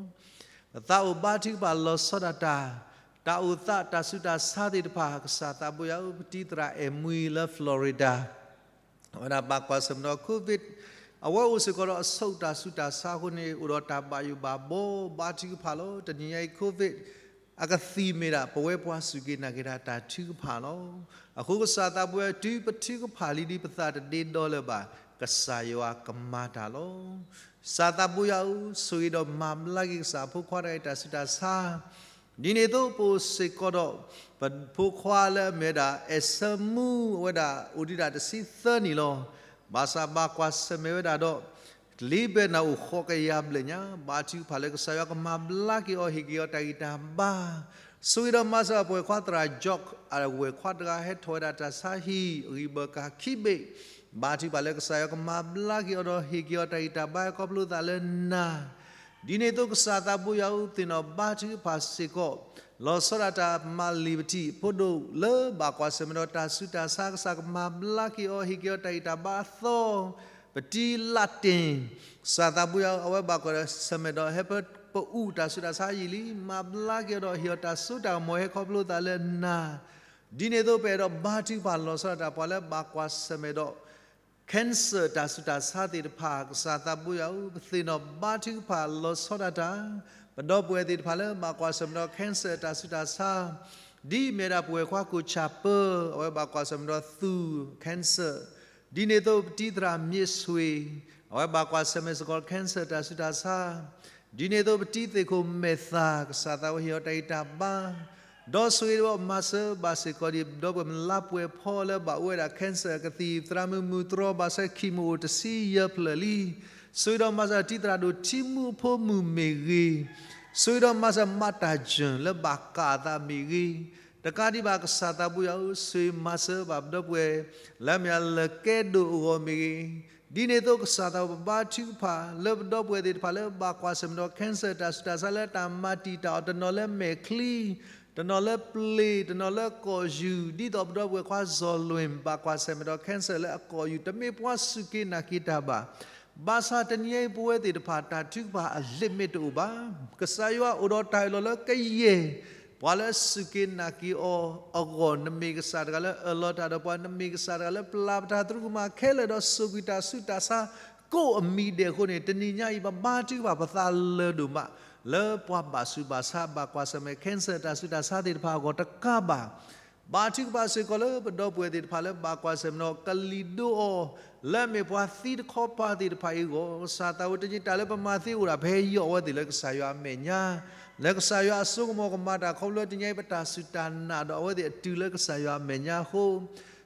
ပသးအိၣ်ဘါထုကဖၣ်လီၤဆီဒၣ်တၢ်, တၢ်အိၣ်သးတၢ်ဆူးတၢ်ဆါသ့ၣ်တဖၣ် ကစၢ်သးဘိယွၤဧၢ, ပတံၤသရၣ်အဲၣ်မှံလၢ Florida အဝဲဒၣ်ဘၣ်ကွၢ်ဆၢၣ်မဲာ်ဒီး COVID, အဝဲအိၣ်စ့ၢ်ကီးဒီးအဆိးတၢ်ဆူးတၢ်ဆါအဃိန့ၣ် အိၣ်ဒီးတၢ်ဘၣ်ယိၣ်ဘၣ်ဘီ ဘါထုကဖၣ်လီၤ. တနံၤညါအံၤ COVID အကသံၣ်မ့ၢ်ဒၣ် ပဝဲပှၤစူၢ်က့ၤနာ်က့ၤတၢ်တၢ်ထုကဖၣ်လီၤ. အဃိကစၢ်သးဘိယွၤ တုၤပထုကဖၣ်လံဒီး ပသးတဒ့ဒီလၢၤဘၣ်, ကစၢ်ယွၤကမၤတၢ်လီၤ. ကစၢ်သးဘိယွၤဧၢ, ဆိၣ်ဂ့ၤဒီးမၤဘျါက့ၤကစၢ်အဖိခွါတဂၤအတၢ်ဆူးတၢ်ဆါ ဒ်န့ၣ်အသိးပအိၣ်စ့ၢ်ကီးဒီး ပဖိခွါလၢအမ့ၢ်ဝဲဒၣ် အဲၣ်ဆၢမူ အဝဲဒၣ်အိၣ်ဒံးဒၣ်တဆံသၢနံၣ်လီၤ. ဘၣ်ဆၣ်ဘၣ်ကွၢ်ဆၢၣ်မဲာ်ဝဲဒၣ်ဒီး လံာ်ဘဲၣ်နၤအိၣ်ဃိးကယၤဘျဲၣ်ညါ, ဘါထုကဖၣ်လၢကစၢ်ယွၤကမၤဘျါက့ၤအီၤ ဟ့ၣ်က့ၤအီၤတၢ်ဂံၢ်တၢ်ဘါ, ဆိၣ်ဂ့ၤဒီးမၤစၢၤပဝဲၢ်ခွါသရၣ် George အဝဲၢ်ခွါတဂၤဟဲထီၣ်ဝဲဒၣ်တၢ်ဆါဟံၣ် ဂံၢ်ဘၢၣ်ကၢ်ခံဘ့ၣ်, ဘါထုကဖၣ်လၢကစၢ်ယွၤကမၤဘျါက့ၤအီၤဒီး ဟ့ၣ်က့ၤအီၤတၢ်ဂံၢ်တၢ်ဘါ ခီဖျိသးလၢနၤ ဒ်န့ၣ်အသိးကစၢ်သးဘိယွၤဧၢ, သ့ၣ်နီၣ်ဘါထုကဖၣ်စ့ၢ်ကီး လီၤဆီဒၣ်တၢ်မးလံာ်ပထံၣ်ဖိဒိၣ်လၢဘၣ်ကွၢ်ဆၢၣ်မဲာ်ဒီးတၢ်ဆူးတၢ်ဆါ, ကစၢ်ကမၤဘျါက့ၤအီၤ ဟ့ၣ်က့ၤအီၤတၢ်ဂံၢ်တၢ်ဘါအသီ, ပတံၤလးတ့ၢ်, ကစၢ်သးဘိယွၤဧၢ, အဝဲဘၣ်ကွၢ်ဆၢၣ်မဲာ်ဒီး ဟဲဖဲပအူၣ်တၢ်ဆူးတၢ်ဆါယံာ်လံ, မၤဘျါက့ၤအီၤဒီး ဟ့ၣ်အီၤတၢ်စိတၢ်ကမီၤ ဟဲခီဖျိသးလၢနၤ ဒ်န့ၣ်အသိးပအဲၣ်ဒိးဘါထုကဖၣ်လီၤဆီဒၣ်တၢ် ပှၤလၢဘၣ်ကွၢ်ဆၢၣ်မဲာ်ဒီး cancer တၢ်ဆူးတၢ်ဆါသ့ၣ်တဖၣ် ကစၢ်သးဘိယွၤဧၢ, ပသ့ၣ်နီၣ်ဘါထုကဖၣ်လီၤဆီဒၣ်တၢ်, ပဒီပုၢ်ဝဲၢ်သ့ၣ်တဖၣ်လၢဘၣ်ကွၢ်ဆၢၣ်မဲာ်ဒီး cancer တၢ်ဆူးတၢ်ဆါ, ဒ်အမ့ၢ်ဒၣ်ပဝဲၢ်ခွါကိၣ်ဆၣ်ပၢ, အဝဲဘၣ်ကွၢ်ဆၢၣ်မဲာ်ဒီးသူၣ် cancer, ဒ်န့ၣ်အသိးပတံၤသရၣ်မ့ၢ်ဆွ့ၣ်, အဝဲဘၣ်ကွၢ်ဆၢၣ်မဲာ်စ့ၢ်ကီး cancer တၢ်ဆူးတၢ်ဆါ ဒ်န့ၣ်အသိးပတံၤသ့ၣ်ခိၣ်မဲာ်သၣ် ကစၢ်သးဘိယွၤဟ့ၣ်အီၤတၢ်ဂံၢ်တၢ်ဘါ, ဒီးဆိၣ်ဂ့ၤဒီးမၤစၢၤဘၣ်စ့ၢ်ကီးဒံး ဒီပုၢ်ဝဲၢ်မုၣ်လါပှဲၤဖီလၢဘၣ်အိၣ်ဝဲဒၣ် cancer ကသံၣ်သရၣ်မုၣ်မုၢ်တြီဘၣ်ဆၣ်ခံမုၢ်အိၣ်တဆံယဲၢ်ဖျၢၣ်လံ, ဆိၣ်ဂ့ၤဒီးမၤစၢၤတံၤသရၣ်ဒိၣ်ထံမူအဖိမုၣ်မ့ၢ်ဂ့ၤ, ဆိၣ်ဂ့ၤဒီးမၤစၢၤမးတၢ်ယၢၢ်လၢဘၣ်ကးအသးမ့ၢ်ဂ့ၤ, တကးဒံးဘၣ်ကစၢ်သးဘိယွၤဧၢ, ဆိၣ်ဂ့ၤမၤစၢၤဘၣ်ပဒီပုၢ်ဝဲၢ် လၢအမ့ၢ်အလၢကဲဒိၣ်အဂီၢ်မ့ၢ်ဂ့ၤ, ဒ်န့ၣ်အသိးကစၢ်သးဘိပဘါထုကဖၣ် လၢပဒီပုၢ်ဝဲၢ်သ့ၣ်တဖၣ်လၢဘၣ်ကွၢ်ဆၢၣ်မဲာ်ဒီး cancer တၢ်ဆူးတၢ်ဆါလၢတၢ်မၤတံာ်တာ်အီၤ တနီၤလၢမဲာ်ချံ, တနီၤလၢပျ့ၤ, တနီၤလၢကီၢ်ယူၢ်, ဒ်သိးပဒီပုၢ်ဝဲၢ်ခွါစီၤလွံၢ် ဘၣ်ကွၢ်ဆၢၣ်မဲာ်ဒီး cancer လၢအကီၢ်ယူၢ် တမ့ၢ်ပှၤစူၢ်က့ၤနာ်က့ၤတၢ်ဘၣ် ဘၣ်ဆၣ်တနံၤအံၤပဝဲသ့ၣ်တဖၣ် တၢ်ထုကဖၣ်အလၢၢ်မ့ၢ်တအိၣ်ဘၣ်. ကစၢ်ယွၤအိၣ်ဒီးတၢ်အၢၣ်လီၤလၢကယဲၢ် ပှၤလၢစူၢ်က့ၤနာ်က့ၤအီၤအဂီၢ်, နမ့ၢ်ကစၢ်တဂၤလၢအၢၣ်လီၤတၢ်ဒီးပှၤ, နမ့ၢ်ကစၢ်တဂၤလၢပျၢ်ပတၢ်သရူးကမၣ်ခဲလၢာ်ဒီးစိာ်ကွံာ်တၢ်ဆူးတၢ်ဆါကိးအမံၤဒဲးအဃိန့ၣ်, တနံၤညါအံၤ ပဘါထုကဖၣ်ပသးလၢာ်ဒိၣ်မး လၢပှၤဘၣ်ဆူးဘၣ်ဆါ ဘၣ်ကွၢ်ဆၢၣ်မဲာ် cancer တၢ်ဆူးတၢ်ဆါသ့ၣ်တဖၣ်အဂီၢ်တကးဘၣ် ဘါထုကဖၣ်စ့ၢ်ကီးလၢပဒီပုၢ်ဝဲၢ်သ့ၣ်တဖၣ်လၢဘၣ်ကွၢ်ဆၢၣ်မဲာ်ဒီး ကလံၤဒိအီၤ လၢအမ့ၢ်ပှၤသံတခီပၤသ့ၣ်တဖၣ်အံၤအဂီၢ်, ကစၢ်သးဘိတနံၤတၢ်လၢပမၤသ့အိၣ်ဒၣ်ဖဲအံၤ အဝဲသ့ၣ်လၢကစၢ်ယွၤအမဲာ်ညါ, လၢကစၢ်ယွၤအစိကမီၤကမၤတၢ်ခီဖျိတနံၤညါအံၤ ပတၢ်စူၢ်တၢ်နာ်ဒီးအဝဲသ့ၣ်အတုၤလၢကစၢ်ယွၤအမဲာ်ညါအဃိ,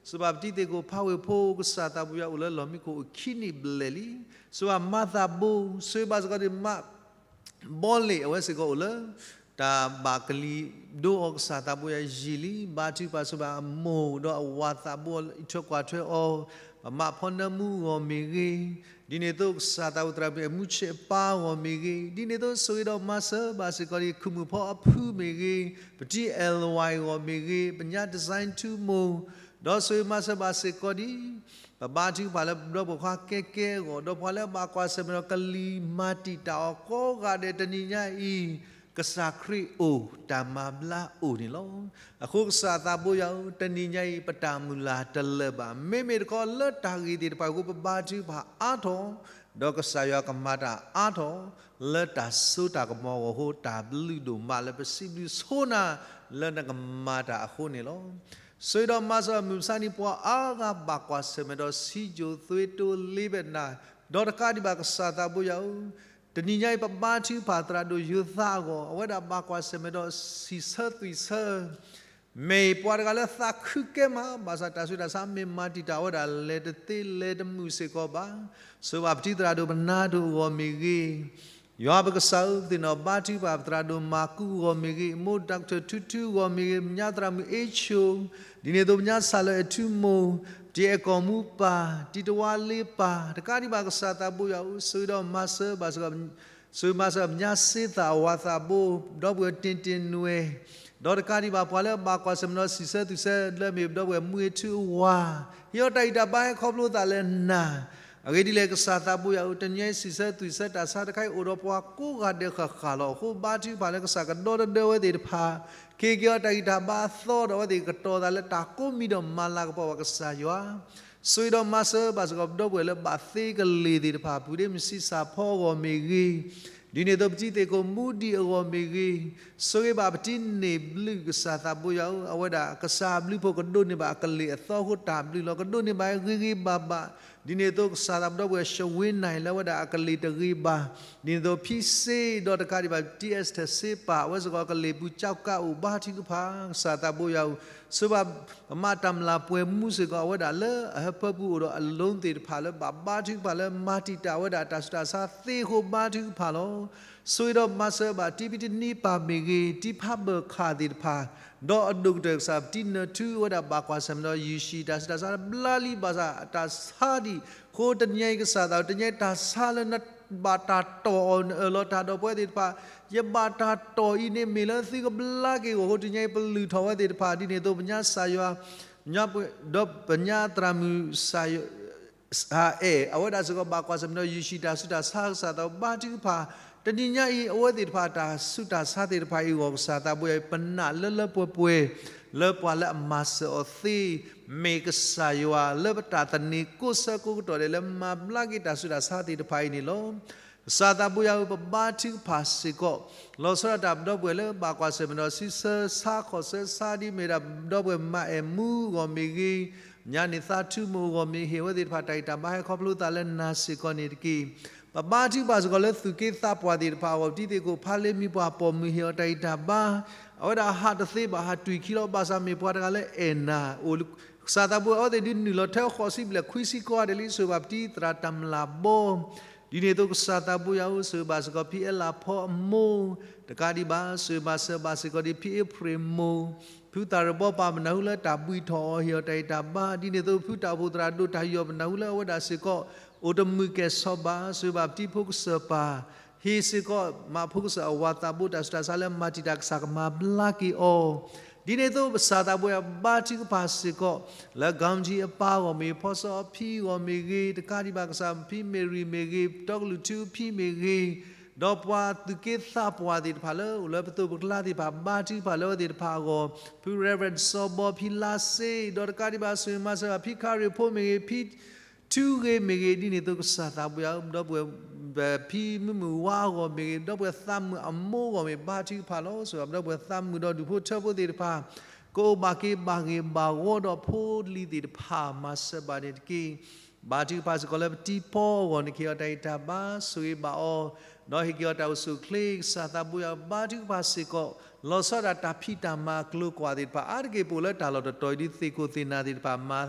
စံးဘၣ်ပတံၤသ့ၣ်ခိၣ်ဖးဝ့ၢ်ဖိ ကစၢ်သးဘိယွၤအိၣ်လၢလီၢ်မံခိၣ်အိၣ်ခံနံၣ်ဘျဲၣ်လံ, စံးဘၣ်မၤသးဘိ, ဆိၣ်ဂ့ၤဘၣ်စ့ၢ်ကီးဒံးမး ဘီလ့ၣ် အဝဲစ့ၢ်ကီးအိၣ်လၢ တၢ်ဘၣ်ကလံၤဒိအီၤကစၢ်သးဘိယွၤယံာ်လံ, ဘါထုကဖၣ်ဆိၣ်ဂ့ၤဘၣ်အမိၢ်ဒီးအဝၤသးဘိအံးထွဲကွၢ်ထွဲအီၤ, ပမၤဖီနၢမူအဂီၢ်မ့ၢ်ဂ့ၤ, ဒ်န့ၣ်အသိးကစၢ်သးဘိသရၣ်မုၣ်အမူဆ့အပၢ်အဂီၢ်မ့ၢ်ဂ့ၤ, ဒ်န့ၣ်အသိးဆိၣ်ဂ့ၤဒီးမၤစၢၤဘၣ်စ့ၢ်ကီးဒံး ခူၣ်မုၣ်ဖီအဖုမ့ၢ်ဂ့ၤ, ပတံၤ L Y အဂီၢ်မ့ၢ်ဂ့ၤ, ပညါ design ထူမိၢ်, ဒီးဆိၣ်ဂ့ၤမၤစၢၤဘၣ်စ့ၢ်ကီးဒံး ပဘါထုကဖၣ်လၢပဒီပုၢ်ဝဲၢ်ခွါကဲကဲအဂီၢ်, ဒီးပှၤလၢအဘၣ်ကွၢ်ဆၢၣ်မဲာ်ဒီးကလံၤမၤတံာ်တာ်အီၤကိးဂၤဒဲးတနံၤညါအံၤ, ကစၢ်ခရံာ်အိၣ်တၢ်မၤဘျါအိၣ်န့ၣ်လီၤ. အဃိကစၢ်သးဘိယွၤဧၢ, တနံၤညါအံၤ ပတၢ်မုၢ်လၢ်တလၢာ်ဘၣ်. မ့မ့ၢ်တခီလၢတၢ်ဂ့ၢ်သ့ၣ်တဖၣ်အဃိ ပဘါထုကဖၣ်အါထီၣ်, ဒီးကစၢ်ယွၤကမၤတၢ်အါထီၣ်, လၢတၢ်စိတၢ်ကမီၤအဂီၢ်အဃိ တၢ်ဘျုးဒိၣ်မးလၢပစံးဘျုးဆိနၤလၢနကမၤတၢ်အဃိန့ၣ်လီၤ. ဆိၣ်ဂ့ၤဒီးမၤစၢၤမုၢ်မဆါနံၤ ပှၤအါဂၤဘၣ်ကွၢ်ဆၢၣ်မဲာ်ဒီး စံယိၣ်သွ့တိလ့ဘဲၣ်နၤ, ဒီးတကးဒံးဘၣ်ကစၢ်သးဘိယွၤဧၢ, တနံၤညါအံၤ ပဘါထုကဖၣ်သရၣ်ဒိၣ်ယိၤသးအဂီၢ်, အဝဲဒၣ်ဘၣ်ကွၢ်ဆၢၣ်မဲာ်ဒီး စံးဆၢသွံၣ်ဆၢ မ့ၢ်ပှၤတဂၤလၢသးခုကဲမး, ဘၣ်ဆၣ်တၢ်ဆူးတၢ်ဆါမ့ၢ်မၤတံာ်တာ်ဝဲဒၣ် လဲၤတသ့လဲၤတမုာ်စ့ၢ်ကီးဘၣ်. ဆိၣ်ဂ့ၤဘၣ်ပတံၤသရၣ်ဒိၣ်ပနါဒိၣ်အဂီၢ်မ့ၢ်ဂ့ၤ, ယွၤပကစၢ်ဧၢ, ပသ့ၣ်နီၣ်ဘါထုကဖၣ်ပသရၣ်ဒိၣ်မၤကူအဂီၢ်မ့ၢ်ဂ့ၤ, မိၢ် doctor ထူထူအဂီၢ်မ့ၢ်ဂ့ၤ, ပညါသရၣ်မုၣ်အ့ဆိ, ဒ်န့ၣ်အသိးပညါစၢ်လၢအဲၣ်ထူမိၢ်, တံၤအဲၣ်ကီၢ်မူပၢ်, တံၤတဝါလ့ပၢ်, တကးဒံးဘၣ်ကစၢ်သးဘိယွၤဧၢ, ဆိၣ်ဂ့ၤဒီးမၤစၢၤဘၣ်စ့ၢ်ကီး, ဆိၣ်ဂ့ၤမၤစၢၤပညါစ့သၣ်အဝၤသးဘိ, ဒီပုၢ်ဝဲၢ်တ့ၢ်တ့ၢ်နွဲၣ်, ဒီးတကးဒံးဘၣ်ပှၤလၢအဘၣ်ကွၢ်ဆၢၣ်မဲာ်ဒီးစံးဆၢသွံၣ်ဆၢလၢမ့ၢ်ဒီပုၢ်ဝဲၢ်မူဂ့ၤထူအဝၤ, ဟ့ၣ်အီၤတၢ်ဂံၢ်တၢ်ဘါဟဲခီဖျိသးလၢနၤ, အဂ့ၢ်ဒ်လဲၣ်ကစၢ်သးဘိယွၤဧၢ, တနံၤအံၤစံးဆၢသွံၣ်ဆၢတၢ်ဆါတခါအံၤအိၣ်ဒီးပှၤကိးဂၤဒဲးဃၣ်ဃၣ်လီၤ. အဃိဘါထုကဖၣ်လၢကစၢ်ကဒီတဒၢဝဲသ့ၣ်တဖၣ်, ခ့က့ၤအီၤတၢ်ဂံၢ်တၢ်ဘါအသီဒီးအဝဲသ့ၣ်ကတီၤသးလၢတၢ်ကိးမံၤဒီးမၤလၤကပီၤဘၣ်ကစၢ်ယွၤ ဆိၣ်ဂ့ၤဒီးမၤစၢၤဘၣ်စ့ၢ်ကီးပဒီပုၢ်ဝဲၢ်လၢဘၣ်သ့ကလ့ၢ်သ့ၣ်တဖၣ်, ပုၢ်ဒ့မုၣ်ဆံးစၢ်ဖီအဂီၢ်မ့ၢ်ဂ့ၤ, ဒ်န့ၣ်အသိးပတံၤသ့ၣ်ခိၣ်မူဒံးအဂီၢ်မ့ၢ်ဂ့ၤ, ဆိၣ်ဂ့ၤဘၣ်ပတံၤန့ၢ်ဘျုးကစၢ်သးဘိယွၤဧၢ, အဝဲဒၣ်ကစၢ်အဘျုးဖိကဒိးန့ၢ်ဘၣ်အကလ့ၢ်အသီအဃိတၢ်ဘျုးလီၤ, ကဒိးန့ၢ်ဘၣ်ဂ့ၤဂ့ၤဘၣ်ဘၣ်, ဒ်န့ၣ်အသိးကစၢ်သးဘိဒီပုၢ်ဝဲၢ် ရှဝ့နၢ် လၢအဝဲဒၣ်အကလ့ၢ်တဂ့ၤဘၣ်, ဒ်န့ၣ်အသိးဖံစ့ဒီးတကးဒံးဘၣ် တံၤအဲၣ်စထၢၣ်စ့ပၢ် အဝဲစ့ၢ်ကီးကလ့ၢ်ပူၤကၠီကးအိၣ်ဘါထုကဖၣ် ကစၢ်သးဘိယွၤဧၢ, ဆိၣ်ဂ့ၤဘၣ်ပမၤတၢ်မျၢ်ပှဲၤမူစ့ၢ်ကီး အဝဲဒၣ်လၢအဟၢဖၢပူၤအိၣ်ဒီးအလိၤသ့ၣ်တဖၣ်လၢဘၣ်ဘါထုကဖၣ်လၢမၤတံာ်တာ်ဝဲဒၣ်တၢ်ဆူးတၢ်ဆါသ့အဃိဘါထုကဖၣ်လီၤ. ဆိၣ်ဂ့ၤဒီးမၤစၢၤဘၣ်တံၤဖံတနံၤပၢ်မ့ၢ်ဂ့ၤ, တံၤဖးဘၢၣ်ခၣ်သ့ၣ်တဖၣ်, ဒီးအဒိၣ်ကတၢၢ်ကစၢ်ပတံၤနၢၤထူအဝဲဒၣ်ဘၣ်ကွၢ်ဆၢၣ်မဲာ်ဒီးယုၢ်ၡံၣ်တၢ်ဆူးတၢ်ဆါဘျါလံဘၣ်ဆၣ် တၢ်ဆါဒံးအဃိတနံၤအံၤကစၢ်သးဘိ တနံၤအံၤတၢ်ဆါလၢနဘၣ်တၢ်တီၢ်အီၤ နအၢၣ်လီၤတၢ်ဒီးပဝဲသ့ၣ်တဖၣ်, ယဘၣ်တၢ်တီၢ်အံၤန့ၣ်မ့ၢ်လၢသုကဘျါက့ၤအဂီၢ်အဃိ တနံၤအံၤပလုၢ်ထီၣ်ဝဲသ့ၣ်တဖၣ် ဒ်န့ၣ်အသိးပညါစၢ်ယွၤ ဒီးပညါသရၣ်မုၣ် အဲၣ် အဝဲဒၣ်စ့ၢ်ကီးဘၣ်ကွၢ်ဆၢၣ်မဲာ်ဒီးယုၢ်ၡံၣ်တၢ်ဆူးတၢ်ဆါ ကစၢ်သးဘိဘါထုကဖၣ်, တနံၤညါအံၤ အဝဲသ့ၣ်တဖၣ်တၢ်ဆူးတၢ်ဆါသ့ၣ်တဖၣ်အံၤအဂီၢ် ကစၢ်သးဘိယွၤ ပနာ်လၢလၢပှဲၤပှဲၤ လၢပှၤလၢအမၤစၢၤအီၤသ့ မ့ၢ်ကစၢ်ယွၤလၢပတၢ်သန့ၤကိးဆၢကိးကတီၢ်ဒဲးလၢမၤဘျါက့ၤတၢ်ဆူးတၢ်ဆါသ့ၣ်တဖၣ်အံၤန့ၣ်လီၤ. ကစၢ်သးဘိယွၤဧၢ ပဘါထုကဖၣ်စ့ၢ်ကီး လီၤဆီဒၣ်တၢ်ပဒီပုၢ်ဝဲၢ်လၢဘၣ်ကွၢ်ဆၢၣ်မဲာ်ဒီးဆံးဆၢဆါခီၣ်ဆၢဆါဒ်မ့ၢ်ဒၣ်ပဒီပုၢ်ဝဲၢ်မၤအဲၣ်မူအဂီၢ်မ့ၢ်ဂ့ၤ, ညါန့ၣ်သးထူမိၢ်အဂီၢ်မ့ၢ်ဂ့ၤ အဝဲသ့ၣ်တဖၣ်တၢ်ဂံၢ်တၢ်ဘါဟဲခီဖျိသးလၢနၤစ့ၢ်ကီးန့ၣ်တက့ၢ်. ပဘါထုကဖၣ်စ့ၢ်ကီးလၢသူၣ်က့သးပှၢ်သ့ၣ်တဖၣ်အဂီၢ် ပတံၤသ့ၣ်ခိၣ်ဖးလ့မံၤပှၢ်ပိာ်မုၣ်ဟ့ၣ်အီၤတၢ်ဂံၢ်တၢ်ဘါ, အဝဲဒၣ်ဟးတသ့ဘၣ် ဟးတွံၢ်ခံလီၤ ဘၣ်ဆၣ်မ့ၢ်ပှၤတဂၤလၢအဲၣ်နၤ အိၣ် ကစၢ်သးဘိအဝဲသ့ၣ်ဒုးနုာ်လီၤထဲဃိးဆံဘျဲၣ်ခွံဆံကိးဂၤဒဲးလံ ဆိၣ်ဂ့ၤဘၣ်ပတံၤသရၣ်တၢ်မျၢ်ဘီ ဒ်န့ၣ်အသိးကစၢ်သးဘိယွၤဧၢ ဆိၣ်ဂ့ၤဘၣ်စ့ၢ်ကီးဖံအဲလးဖီအမိၢ်, တကးဒံးဘၣ် ဆိၣ်ဂ့ၤမၤစၢၤဘၣ်စ့ၢ်ကီးဒ်ဖံအ့ဖြ့ၣ်မိၢ်, ဖုသၣ်ရၢၣ်ဘီပၢ်မနုၤဃိလၢတၢ်ဘှံးထီၣ်အီၤဟ့ၣ်အီၤတၢ်ဂံၢ်တၢ်ဘါ ဒ်န့ၣ်အသိးဖုတၢ်အိၣ်ဖှိၣ်သရၣ်ဒိၣ်တၢ်ဟ့ၣ်အီၤမနုၤဃိလၢအဝဲဒၣ်စ့ၢ်ကီး အိၣ်တမုာ်ကဲၣ်ဆိးဘၣ် ဆိၣ်ဂ့ၤဘၣ်ပတံၤဖိကစၢၢ်ပၢ် ဟ့ၣ်စ့ၢ်ကီးမးဖိကစၢၢ်အဝၤသးဘိတၢ်ဆူးတၢ်ဆါလၢမၤတံာ်တာ် ကစၢ်ကမၤဘျါက့ၤအီၤ, ဒ်န့ၣ်အသိးကစၢ်သးဘိယွၤဘါထုကဖၣ်စ့ၢ်ကီး လၢ ကၣ်ကၠံၣ် အပၢ်အဂီၢ်မ့ၢ်ဂ့ၤ ဖီစီအဖံအဂီၢ်မ့ၢ်ဂ့ၤ တကးဒံးဘၣ်ကစၢ်ဖံမ့ၢ်ရံၣ်မ့ၢ်ဂ့ၤ တီကလုာ်ထူအဖံမ့ၢ်ဂ့ၤ, ဒီးပှၤသူၣ်က့သးပှၢ်သ့ၣ်တဖၣ်လၢအိၣ်လၢပသိးပကျါသ့ၣ်တဖၣ် ဘါထုကဖၣ်လၢအဝဲသ့ၣ်တဖၣ်အဂီၢ် ဖု Reverend စီၤဘီ ဖံလါစ့ ဒီးတကးဒံးဘၣ် ဆိၣ်ဂ့ၤမၤစၢၤဘၣ်ဖံခရံာ်ဖိမ့ၢ်ဂ့ၤ ဖံ ထူဂ့ၤမ့ၢ်ဂ့ၤ ဒ်န့ၣ်အသိးကစၢ်သးဘိယွၤဧၢ ပဒီပုၢ်ဝဲၢ် ဖံမုၢ်မုၢ်ဝါအဂီၢ်မ့ၢ်ဂ့ၤ ပဒီပုၢ်ဝဲၢ်သးမုာ်အမိၢ်အဂီၢ်မ့ၢ် ဘါထုကဖၣ်လီၤ. ဆိၣ်ဂ့ၤဘၣ်ပဒီပုၢ်ဝဲၢ်သးမုာ်ဒီးဒူၣ်ဖိထၢဖိသ့ၣ်တဖၣ် ကအိၣ်ဘၣ်က့ၤဘၣ်ဂ့ၤဘၣ်ဂီၤဒီးဖိလံၤသ့ၣ်တဖၣ် မၤစၢၤဘၣ်န့ၣ်တက့ၢ်. ဘါထုကဖၣ်စ့ၢ်ကီးလၢပတံၤဖီအဂီၢ်န့ၣ် ကဟ့ၣ်အီၤတၢ်ဂံၢ်တၢ်ဘါ ဆိၣ်ဂ့ၤဘၣ်အီၤ ဒီးဟ့ၣ်က့ၤအီၤတၢ်အိၣ်ဆူၣ်အိၣ်ချ့ ကစၢ်သးဘိယွၤဘါထုကဖၣ်စ့ၢ်ကီး လီၤဆီဒၣ်တၢ်ဖံးတၢ်မၤအကျိၤအကွာ်သ့ၣ်တဖၣ် အါတက့ၢ်ပအိၣ်လၢတၢ်လီၢ်တတီၤအံၤဒ်သ့ၣ်ခိၣ်သ့ၣ်နၢ်သ့ၣ်တဖၣ်မၤ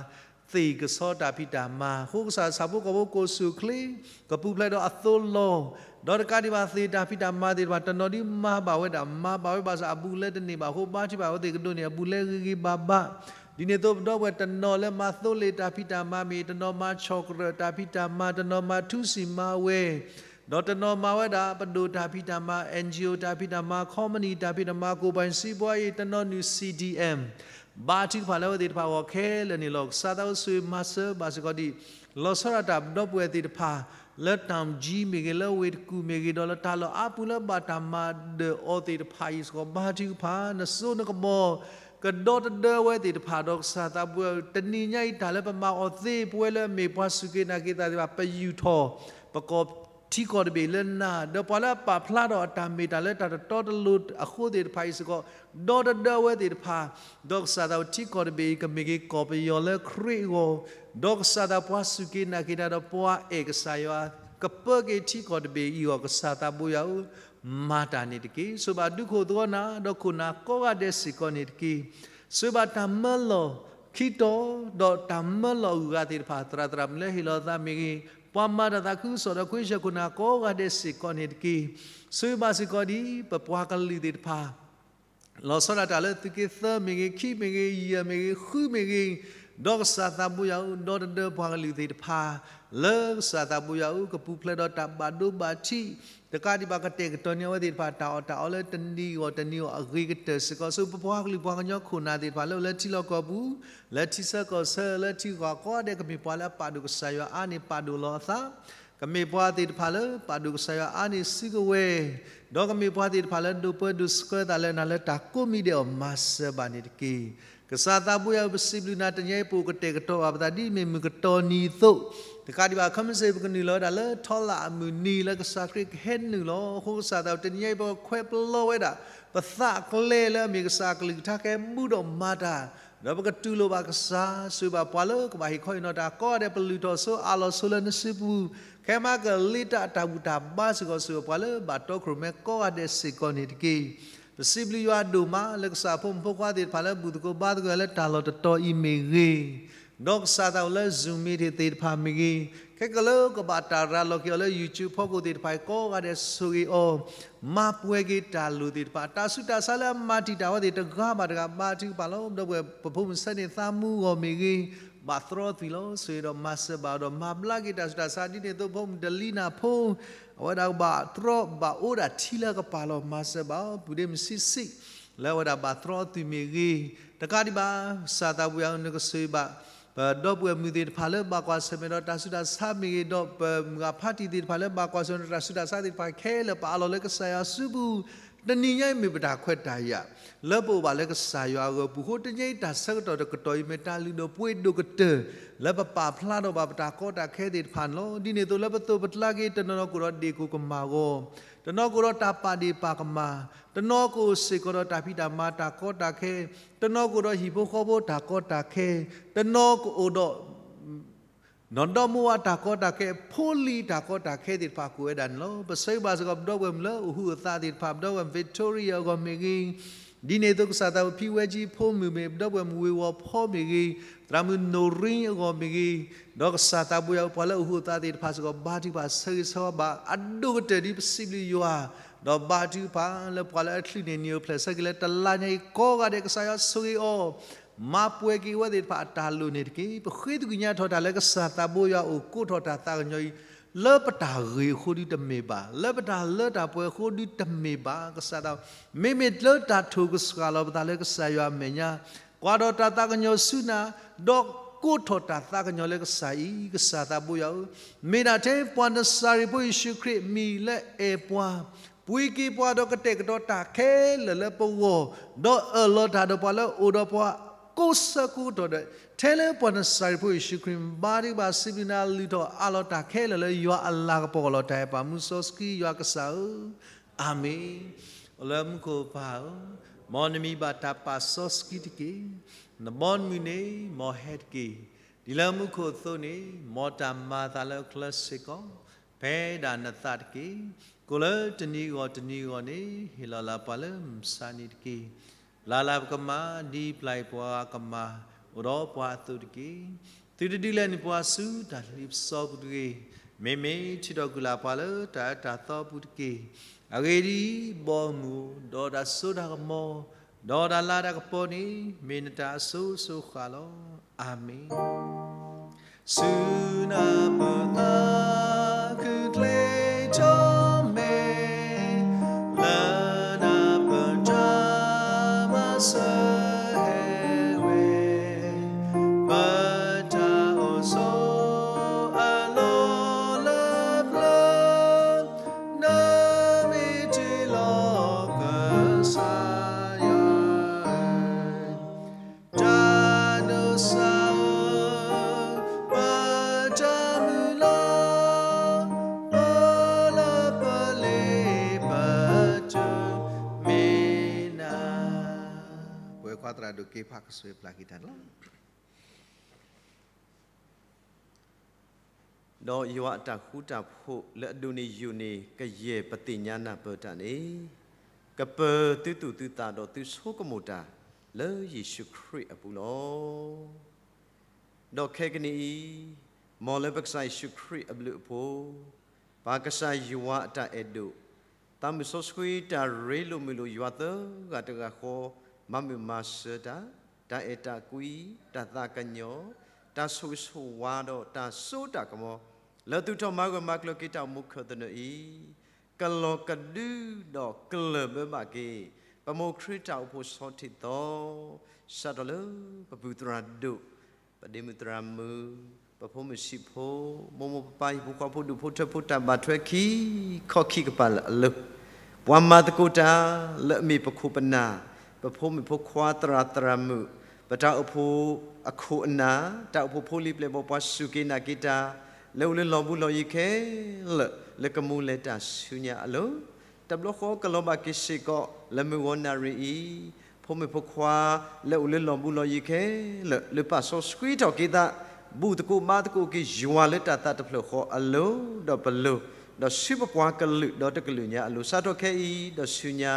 သ့ၣ်ကဆီတၢ်ဖံးတၢ်မၤအဃိ ကစၢ်ဆၣ်ဖိကီၢ်ဖိကအိၣ်ဆူၣ်အိၣ်ချ့ ကပူၤဖျဲးဒီးအသိးလီၤ. ဒီးတကးဒံးဘၣ်သ့ၣ်တၢ်ဖံးတၢ်မၤသ့ၣ်တဖၣ် တနီၤဒုးမၤဘၣ်ဝဲဒၣ် မၤဘၣ်ဝဲဘၣ်ဆၣ်အဘူးလဲတန့ၢ်ဘၣ်အဃိ ဘါထုကဖၣ်ဝဲသ့ၣ်ကဒိးန့ၢ်အဘူးလဲဂ့ၤဂ့ၤဘၣ်ဘၣ်. ဒ်န့ၣ်အသိးပဒီပုၢ်ဝဲၢ်တနီၤလၢမၤသိလ့ၣ်တၢ်ဖံးတၢ်မၤမ့ၢ် တနီၤမၤဆီၣ်ကရၢၣ်တၢ်ဖံးတၢ်မၤ တနီၤမၤထူစံၣ်မၤဝဲ ဒီးတနီၤမၤဝဲဒၣ်ပဒိၣ်တၢ်ဖံးတၢ်မၤ NGO တၢ်ဖံးတၢ်မၤ ခီမနံၣ်တၢ်ဖံးတၢ်မၤ ကိးပၤစံးပှၤအံၤ တနီၤနုာ် CDM ဘါထုကဖၣ်လၢအဝဲသ့ၣ်တဖၣ်အဂီၢ်ခဲလၢာ်န့ၣ်လီၤ. ကစၢ်သးအိၣ်ဆူၣ်မၤစၢၤဘၣ်စ့ၢ်ကီးဒ် လီၤဆီဒၣ်တၢ်ပဒီပုၢ်ဝဲၢ်သ့ၣ်တဖၣ် လၢတၢ်ကၠံမ့ၢ်ဂ့ၤ လၢဝ့ၢ်တကူၣ်မ့ၢ်ဂ့ၤ ဒီးလၢတၢ်လီၢ်အါပူၤလၢဘၣ်တၢ်မၤဒၢးအီၤသ့ၣ်တဖၣ်အံၤစ့ၢ်ကီး ဘါထုကဖၣ် နစိနကမီၤ ကဒီတဒၢဝဲသ့ၣ်တဖၣ်ဒီးကစၢ်သးဘိ တနံၤညါအံၤတၢ်လၢပမၤအီၤသ့ ပဝဲလၢအမ့ၢ်ပှၤစူၢ်က့ၤနာ်က့ၤသးသ့ၣ်တဖၣ် ပယူာ်ထီၣ် ပကီၢ်ထံကီၢ်တဘ့ၣ်လၢနၤ ဒီးပှၤလၢအပာ်ဖျါထီၣ်အတၢ်မ့ၢ်တၢ်လၢတၢ်တတီတလိၤအဃိသ့ၣ်တဖၣ်အံၤစ့ၢ်ကီး ဒီတဒၢဝဲသ့ၣ်တဖၣ် ဒီးကစၢ်သးထံကီၢ်တဘ့ၣ်အံၤ ကမ့ၢ်က့ၤကီၢ်ပယီၤလၢခရံာ်အဂီၢ်, ဒီးကစၢ်သးပှၤစူၢ်က့ၤနာ်က့ၤတၢ်ဒီးပှၤအဲၣ်ကစၢ်ယွၤ ကပၢက့ၤထံကီၢ်တဘ့ၣ်အံၤအဂီၢ် ကစၢ်သးဘိယွၤဧၢ, မၤတၢ်န့ၣ်တက့ၢ်. ဆိၣ်ဘၣ်ဒူခိၣ်သဝီနၤ ဒီးခိၣ်နၢ်ကိးဂၤဒဲးစ့ၢ်ကီးန့ၣ်တက့ၢ်. ဆိၣ်ဘၣ်တၢ်မၢလီၤခံတီၤ ဒီးတၢ်မၢလီၤအဂုၤအဂၤသ့ၣ်တဖၣ် သရၣ်သရၣ်မုၣ်လၢဟ့ၣ်လီၤသးမ့ၢ်ဂ့ၤ, ပှၤမၤတၢ်သးခုကစီၣ်ဒီးကွ့ၢ်ဆၢခိၣ်နၢ်ကိးဂၤဒဲးစ့ၢ်ကီးန့ၣ်တက့ၢ်. ဆိၣ်ဂ့ၤဘၣ်စ့ၢ်ကီးဒ်ပပှၤကလုာ်သ့ၣ်တဖၣ် လီၤဆီဒၣ်တၢ်လၢသုးက့သၢမ့ၢ်ဂ့ၤ, ခံမ့ၢ်ဂ့ၤ, ယဲၢ်မ့ၢ်ဂ့ၤ, ဃုမ့ၢ်ဂ့ၤ, ဒီးကစၢ်သးဘိယွၤဧၢ, ဒီတဒၢပှၤကလုာ်သ့ၣ်တဖၣ် လၢကစၢ်သးဘိယွၤဧၢ ကပူၤဖျဲးဒီးတၢ်ဘၣ်ဒိဘၣ်ထံး, တကးဒံးဘၣ်ကတဲာ်ကတီၤန့ၢ်အဝဲသ့ၣ်တဖၣ် တၢ်အီၣ်တၢ်အီလၢတနံၤအဂီၢ်တနံၤအဂီၢ် အဂ့ၤကတၢၢ်စ့ၢ်ကီး ဆူပပှၤကလုာ်ပှၤကညီခိၣ်နၢ်သ့ၣ်တဖၣ်လၢအိၣ်လၢထံလီၢ်ကီၢ်ပူၤ, လၢထံဆၢကီၢ်ဆၢ လၢထံဂီၢ်ကိးဂၤဒဲး ကမ့ၢ်ပှၤလၢအပာ်ဒိၣ်ကစၢ်ယွၤအါန့ၢ် ပာ်ဒိၣ်လီၤအသး ကမ့ၢ်ပှၤသ့ၣ်တဖၣ်လၢ ပာ်ဒိၣ်ကစၢ်ယွၤအါန့ၢ်စုကဝဲၤ, ဒီးကမ့ၢ်ပှၤသ့ၣ်တဖၣ်လၢ ဒိးပၢဒိးဆှၢသးလၢနၤလၢတၢ်ကိးမံၤဒဲးအီၤ မၤစၢၤဘၣ်န့ၣ်တက့ၢ်. ကစၢ်သးဘိယွၤဧၢ ပစံးဘျုးနၤ တနံၤအံၤ ပအိၣ်ကတဲာ်ကတီၤဘၣ်ပသးဒ်မ့ၢ်မုၢ်ကတီၢ်နံၤအသိး, တကးဒံးဘၣ် ခဲမုၢ်ဆ့ၣ် ပကနုာ်လီၤဝဲဒၣ်လၢထီလၣ်အမုၢ်နံၤလၢကစၢ်ခရံာ်ကဟဲနုာ်လီၤ. အဃိကစၢ်သးဘိ တနံၤအံၤ ပကခွဲးပလီဝဲဒၣ် ပသးအကျဲလၢအမ့ၢ်ကစၢ်အကလုၢ်ကထါ ကဟဲဘူၣ်ဒီးမၤတၢ်, ဒီးပကတူၢ်လိာ်ဘၣ်ကစၢ် စံးဘၣ်ပှၤလၢကဘၣ်ဟ့ၣ်ခီဟ့ၣ်နီၤတၢ်ကိးဂၤဒဲး ပလုၢ်ထီၣ်ဆိအးလီၤဆိလၢနစုပူၤ, ခဲမးကလ့တၢ်အတၢ်ဘူၣ်တၢ်ဘါစ့ၢ်ကီး စံးဘၣ်ပှၤလၢဘၣ်တီခိၣ်ရိၣ်မဲကိးဂၤဒဲးစ့ၢ်ကီးန့ၣ်တက့ၢ်. ပစံးဘျုးယွၤဒိၣ်မး လၢကစၢ်ဖိမုၣ်ဖိခွါသ့ၣ်တဖၣ်လၢ ဘူၣ်သကိးဘါသကိးလၢတၢ်လီၢ်တတီၤအံၤမ့ၢ်ဂ့ၤ, ဒီးကစၢ်သးဘိလၢ Zoom meeting သ့ၣ်တဖၣ်မ့ၢ်ဂ့ၤ, ခဲကလၢကဘၣ်တၢ်ရၤလီၤက့ၤအီၤလၢ YouTube ဖီခိၣ်သ့ၣ်တဖၣ်အံၤ ကိးဂၤဒဲးဆိၣ်ဂ့ၤအီၤ, မၤပှဲၤက့ၤတၢ်လိၣ်သ့ၣ်တဖၣ်, တၢ်ဆူးတၢ်ဆါလၢအမၤတံာ်တာ်ဝဲသ့ၣ်တဂၤဘၣ်တဂၤ ဘါထုကဖၣ်လီၤ. ဒီပုၢ်ဝဲၢ် ပဖိမုၣ်ဆၢန့ၣ် သးမူအဂီၢ်မ့ၢ်ဂ့ၤ, ဘၣ်သြီအသွံၣ်လီၤ. ဆိၣ်ဂ့ၤဒီးမၤစၢၤဘၣ်အီၤဒီး မၤဘျါက့ၤတၢ်ဆူးတၢ်ဆါ ဒ်န့ၣ်အသိး ဖိမုၣ်တလံနၢ်ဖိ အဝဲဒၣ်ကဘၣ်သြီဘၣ်အိၣ်ဒၣ်ထံလၢအကပၤလီၤ. မၤစၢၤဘၣ်အီၤ ပုၢ်ဒ့မုၣ်ဆံးဆံး လၢအဝဲဒၣ်ဘၣ်သြီအသွံၣ်မ့ၢ်ဂ့ၤ, တကးဒံးဘၣ် ကစၢ်သးဘိယွၤဧၢ နကဆိၣ်ဂ့ၤဘၣ် ပဒီပုၢ်ဝဲၢ်မုၣ်သ့ၣ်တဖၣ်လၢဘၣ်ကွၢ်ဆၢၣ်မဲာ်ဒီးတၢ်ဆူးတၢ်ဆါမ့ၢ်ဂ့ၤ, ဒီးပမုၢ်ဂၤဖးတံၢ်သ့ၣ်တဖၣ်လၢဘၣ်ကွၢ်ဆၢၣ်မဲာ်ဒီးတၢ်ဆူးတၢ်ဆါသ့ၣ်တဖၣ်ခဲလၢာ် ပအးလီၤလၢကစၢ်ယွၤစုပူၤ, တနံၤညါအံၤမ့ၢ်ပတၢ်ခွဲးတၢ်ယာ် လၢပအိၣ်ဘၣ်လၢကစၢ်ယွၤအဂီၢ်ပူၤအဃိ တနံၤညါအံၤတၢ်ဆၢကတီၢ်တကတီၢ်အံၤ မ့ၢ်တၢ်လုၢ်ဒိၣ်ပှ့ၤဒိၣ်ကတၢၢ် လၢပပာ်ဖျါထီၣ်ဘၣ်ပတၢ်ကီတၢ်ခဲသ့ၣ်တဖၣ်န့ၣ်လီၤ. ဒ်န့ၣ်အသိးလၢပသိးပကျါက့ၤ တနီၤနီၤကအိၣ်ဒီးဒ့ၣ်ကိၣ်ကမၣ်အဂီၢ်, တနီၤကအိၣ်ဒီးတၢ်ပာ်ဒ့ၣ်ပာ်ကမၣ်, တနီၤကအိၣ်စ့ၢ်ကီးဒီးတၢ်ဖံးတၢ်မၤတၢ်ကီတၢ်ခဲ, တနီၤကအိၣ်ဒီးဟံၣ်ဖိဃီဖိတၢ်ကီတၢ်ခဲ, တနီၤကအိၣ်ဒီး နီၢ်ဒီမါဝၤတၢ်ကီတၢ်ခဲ, ဖိလံၤတၢ်ကီတၢ်ခဲသ့ၣ်တဖၣ်ကအိၣ်ဝဲဒၣ်န့ၣ်လီၤ. ပဆၢဂ့ၤဘၣ်စ့ၢ်ကီး ပဒီပုၢ်ဝဲၢ်မုၣ်လၢအိၣ်ဟုၣ်အိၣ်သးသ့ၣ်တဖၣ်, ပဒီပုၢ်ဝဲၢ် Victoria အဂီၢ်မ့ၢ်ဂ့ၤ, ဒ်န့ၣ်အသိး ကစၢ်သးဘိ ဖံဝဲကၠံဖိမုၣ်မ့ၢ်, ပဒီပုၢ်ဝဲၢ်မုၣ်ဝ့ၢ်ဝီၤဖီမ့ၢ်ဂ့ၤ, သရၣ်မုၣ်နိၣ်ရံအဂီၢ်မ့ၢ်ဂ့ၤ, ဒီးကစၢ်သးဘိယွၤဧၢ ပှၤလၢအိၣ်ဟုၣ်အိၣ်သးသ့ၣ်တဖၣ်စ့ၢ်ကီး ဘါထုကဖၣ်ဆၢဂ့ၤဆၢဝါဘၣ်အဒိၣ်ကတၢၢ်ဒ်ပစံးဘျုးယွၤ, ဒီးဘါထုကဖၣ်လၢပှၤလၢအချုးန့ၢ်နံၣ်အိၣ်ဖျဲၣ်ဆၢက့ၤလၢတလါညါအံၤကိးဂၤဒဲး ကစၢ်ယွၤဆိၣ်ဂ့ၤအီၤ မၤပှဲၤက့ၤအဝဲသ့ၣ်တဖၣ်အတၢ်လိၣ်န့ၣ်တက့ၢ်. ပဃ့သကွံာ်ညါထီၣ်တၢ်လၢကစၢ်သးဘိယွၤအအိၣ် ကိးထီၣ်တၢ်သးကညီၤအံၤ လၢပတၢ်ဂ့ၤအဃိဒုတမ့ၢ်ဘၣ်, လၢပတၢ်လၢတၢ်ပှဲၤအဃိဒုတမ့ၢ်ဘၣ်. ကစၢ်သး, မ့မ့ၢ်လၢတၢ်ထိၣ်ကစှၤလီၤပသးလၢကစၢ်ယွၤအမဲာ်ညါ, ကွၢ်ထီၣ်တၢ်သးကညီၤဆူနၤ, ဒီးကိးထီၣ်တၢ်သးကညီၤလၢကစၢ်အံၤ, ကစၢ်သးဘိယွၤဧၢ, မ့ၢ်ဒၣ်ထဲပှၤနစၤရ့းဖိယ့ၣ်ၡူးခရံာ်အမံၤလၢအဲၣ်ပှၤ ပှ့ၤက့ၤပှၤဒီးကတဲာ်ကတီၤတၢ်ခဲလၢာ်လၢပဂီၢ်, ဒီးအၢၣ်လီၤတၢ်ဒီးပှၤလၢအိၣ်ဒီးပှၤကိးဆၢကိးကတီၢ်ဒီး, ထဲလၢပှၤနစၤရ့းဖိယ့ၣ်ၡူးခရံာ် ဘါထုကဖၣ်စံးဘျုးနၤ လုၢ်ထီၣ်အးလီၤတၢ်ခဲလၢာ်လၢယွၤအလၤကပီၤအလီၢ် တၢ်အဲၣ်ပာ်မူစီဆှံယွၤကစၢ်ဧၢ, အၤမ့ၣ်. အိၣ်လၢမူခိၣ်ပၢ်ဧၢ, မ်နမံၤဘၣ်တၢ်ပာ်စီဆှံတက့ၢ်. နဘီနမုၢ်န့ၣ် မ်ဟဲတက့ၢ်. ဒ်လၢမူခိၣ်အသိးန့ၣ် မ်တၢ်မၤအသးလၢအချၢစ့ၢ်ကီး ဖဲဒၣ်နသးတက့ၢ်. ကိၣ်လၢတနံၤအဂီၢ်တနံၤအဂီၢ်န့ၣ် ဟ့ၣ်လီၤလၢပှၤလၢမုၢ်မဆါနံၤတက့ၢ်. ပျၢ်လၢပကမၤ ဒ်ပျၢ်အံၤပှၤကမၤ အိၣ်ဒီးပှၤအသိးတက့ၢ်. သုတဒုးလဲန့ၢ်ပှၤဆူတၢ်လ့ပစီပူၤတဂ့ၤ. မ့မ့ၢ်ထုးထီၣ်ကွံာ်လၢပှၤလၢတၢ်အၢတၢ်သီပူၤတက့ၢ်. အဂ့ၢ်ဒ်အံၤ, ဘီမုၢ် ဒီးတၢ်စိတၢ်ကမီၤ ဒီးတၢ်လၤတၢ်ကပီၤန့ၣ် မ့ၢ်နတၢ်အစိၤစိၤဃၣ်ဃၣ်လီၤ. အၤမ့ၣ်. ဆူနၢ်ပၢၢ်သး ခုၣ်ချ့ထီၣ်မဲာ်, လၢနၢ်ပၢၢ်တၢ်မၤစၢၤဟဲဝဲ, ပတၢ်အိၣ်ဆိးအလီၢ်လၢပျၢၤ, နမ့ၢ်တုၤလီၤကစၢ်ယွၤဧၢ, တၢ်ဒိးစၢ်ဧၢ, ပတၢ်မုၢ်လၢ်, ပလၢပလ့ပတုၤမ့ၢ်နၤ. ပဝဲခွါသရၣ်ဒိၣ်က့ၤဖးကစၢၢ်ပျၢ်က့ၤတၢ်န့ၣ်လီၤ. ဒီးယွၤအတၢ်ဃူတၢ်ဖိးလၢအဒိၣ်န့ၢ်ယိာ်န့ၢ်ကယဲၢ်ပသ့ၣ်ညါနၢ်ပၢၢ်တၢ်န့ၣ်, ကပၢၤသုသူၣ်သုသးဒီးသုဆိကမိၣ်တၢ်လၢယ့ၣ်ၡူးခရံာ်အပူၤလီၤ. ဒီးခဲကနံၣ်အံၤ, မ်လၢပကစၢ်ယ့ၣ်ၡူးခရံာ်အဘျုးအဖှိၣ်, ပၢ်ကစၢ်ယွၤအတၢ်အဲၣ်ဒိၣ်, သးမုၢ်စီဆှံတၢ်ရ့လိာ်မုာ်လိာ်ယွၤသၢဂၤတဂၤဃီ မၤမုာ်မၤဆၢတၢ် တၢ်အဲၣ်တၢ်ကွံ, တၢ်သးကညီၤ, တၢ်ဆိၣ်ဂ့ၤဆိၣ်ဝါဒီးတၢ်စိတၢ်ကမီၤ, လၢသုးထီၣ်မၤဂၢၢ်မၤကျၢၤက့ၤတၢ်အိၣ်မူခၢၣ်သနၢၣ်အံၤ, ကလီၤကဒုဒီးကလၢၢ်ဘၢဘၣ်က့ၤ ပမိၢ်ခရံာ်တၢ်အိၣ်ဖှိၣ်ဆီထံသီ, စးထီၣ်လၢပပုၢ်သရၣ်ဒိၣ်, ပဒ့မုၣ်သရၣ်မုၣ်, ပဖိမုၣ်ဆံးဖိ, မိၢ်မိၢ်ပၢ်ပၢ် ဟံၣ်ဖိဃီဖိ ဒူၣ်ဖိထၢဖိ တၢ်ဘၣ်ထွဲခံခီခံကပၤလၢအလိၤ, ပှၤမၤသကိးတၢ်လၢအမ့ၢ်ပခိၣ်ပနၢ်, ပဖိမုၣ်ဖိခွါသရၣ်သရၣ်မုၣ်, ပတၢ်အိၣ်ဖှိၣ်အခိၣ်အနၢ်, တၢ်အိၣ်ဖှိၣ်ဖိလံၤပျဲၢ်ဘီၣ် ပှၤစူၢ်က့ၤနာ်က့ၤတၢ်, လၢအိၣ်လၢလီၢ်ဘူးလီၢ်ယံၤခဲလၢာ် လၢကမူလဲၤတၢ်ဆူညါအလိၤ, တဘျီဃီကလီၤဘၣ်က့ၤစ့ၢ်ကီး လၢမုၢ်ဂီၤနၣ်ရံၣ်အံၤ, ဖိမုၣ်ဖိခွါ လၢအိၣ်လၢလီၢ်ဘူးလီၢ်ယံၤခဲလၢာ် လၢပာ်စီဆှံထီၣ်က့ၤသး, ဘူၣ်သကိးဘါသကိးက့ၤယွၤလၢတၢ်သးတဖျၢၣ်ဃီအလိၤ, ဒီးပလိၤ, ဒီးဆူပပှၤကလုာ်ဒီးတကလုာ်ညါအလိၤ, စးထီၣ်ခဲအံၤ ဒီးဆူညါ,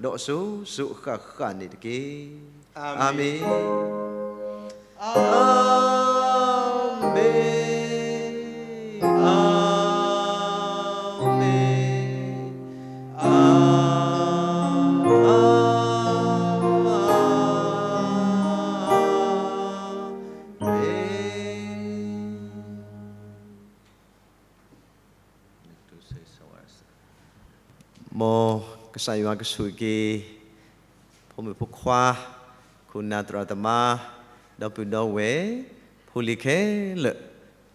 ဒီးအစိၤစိၤအဃၣ်ဃၣ်န့ၣ်တက့ၢ်. အၤမ့ၣ်. အၤမ့ၣ်, အၤမ့ၣ်, အၤမ့ၣ်. မ်ကစၢ်ယွၤကဆိၣ်ဂ့ၤက့ၤ ဖိမုၣ်ဖိခွါ, ခိၣ်နၢ်သရၣ်သမါ, ဒီပုၢ်ဒီဝဲၢ်, ဖိလံၤခဲလၢာ်,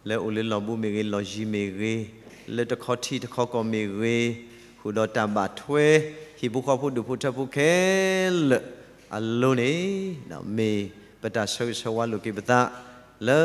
လၢအိၣ်လၢလီၢ်ဘူးမ့ၢ်ဂ့ၤ, လီၢ်ယံၤမ့ၢ်ဂ့ၤ, လၢတခီထံတခီကီၢ်မ့ၢ်ဂ့ၤ, ဃုာ်ဒီးတၢ်ဘၣ်ထွဲ, ဟံၣ်ဖိဃီဖိဒူၣ်ဖိထၢဖိခဲလၢာ်အလိၤန့ၣ်, မ့ၢ်ပတၢ်ဆၢဂ့ၤဆၢဝါလိာ်က့ၤပသး, လၢ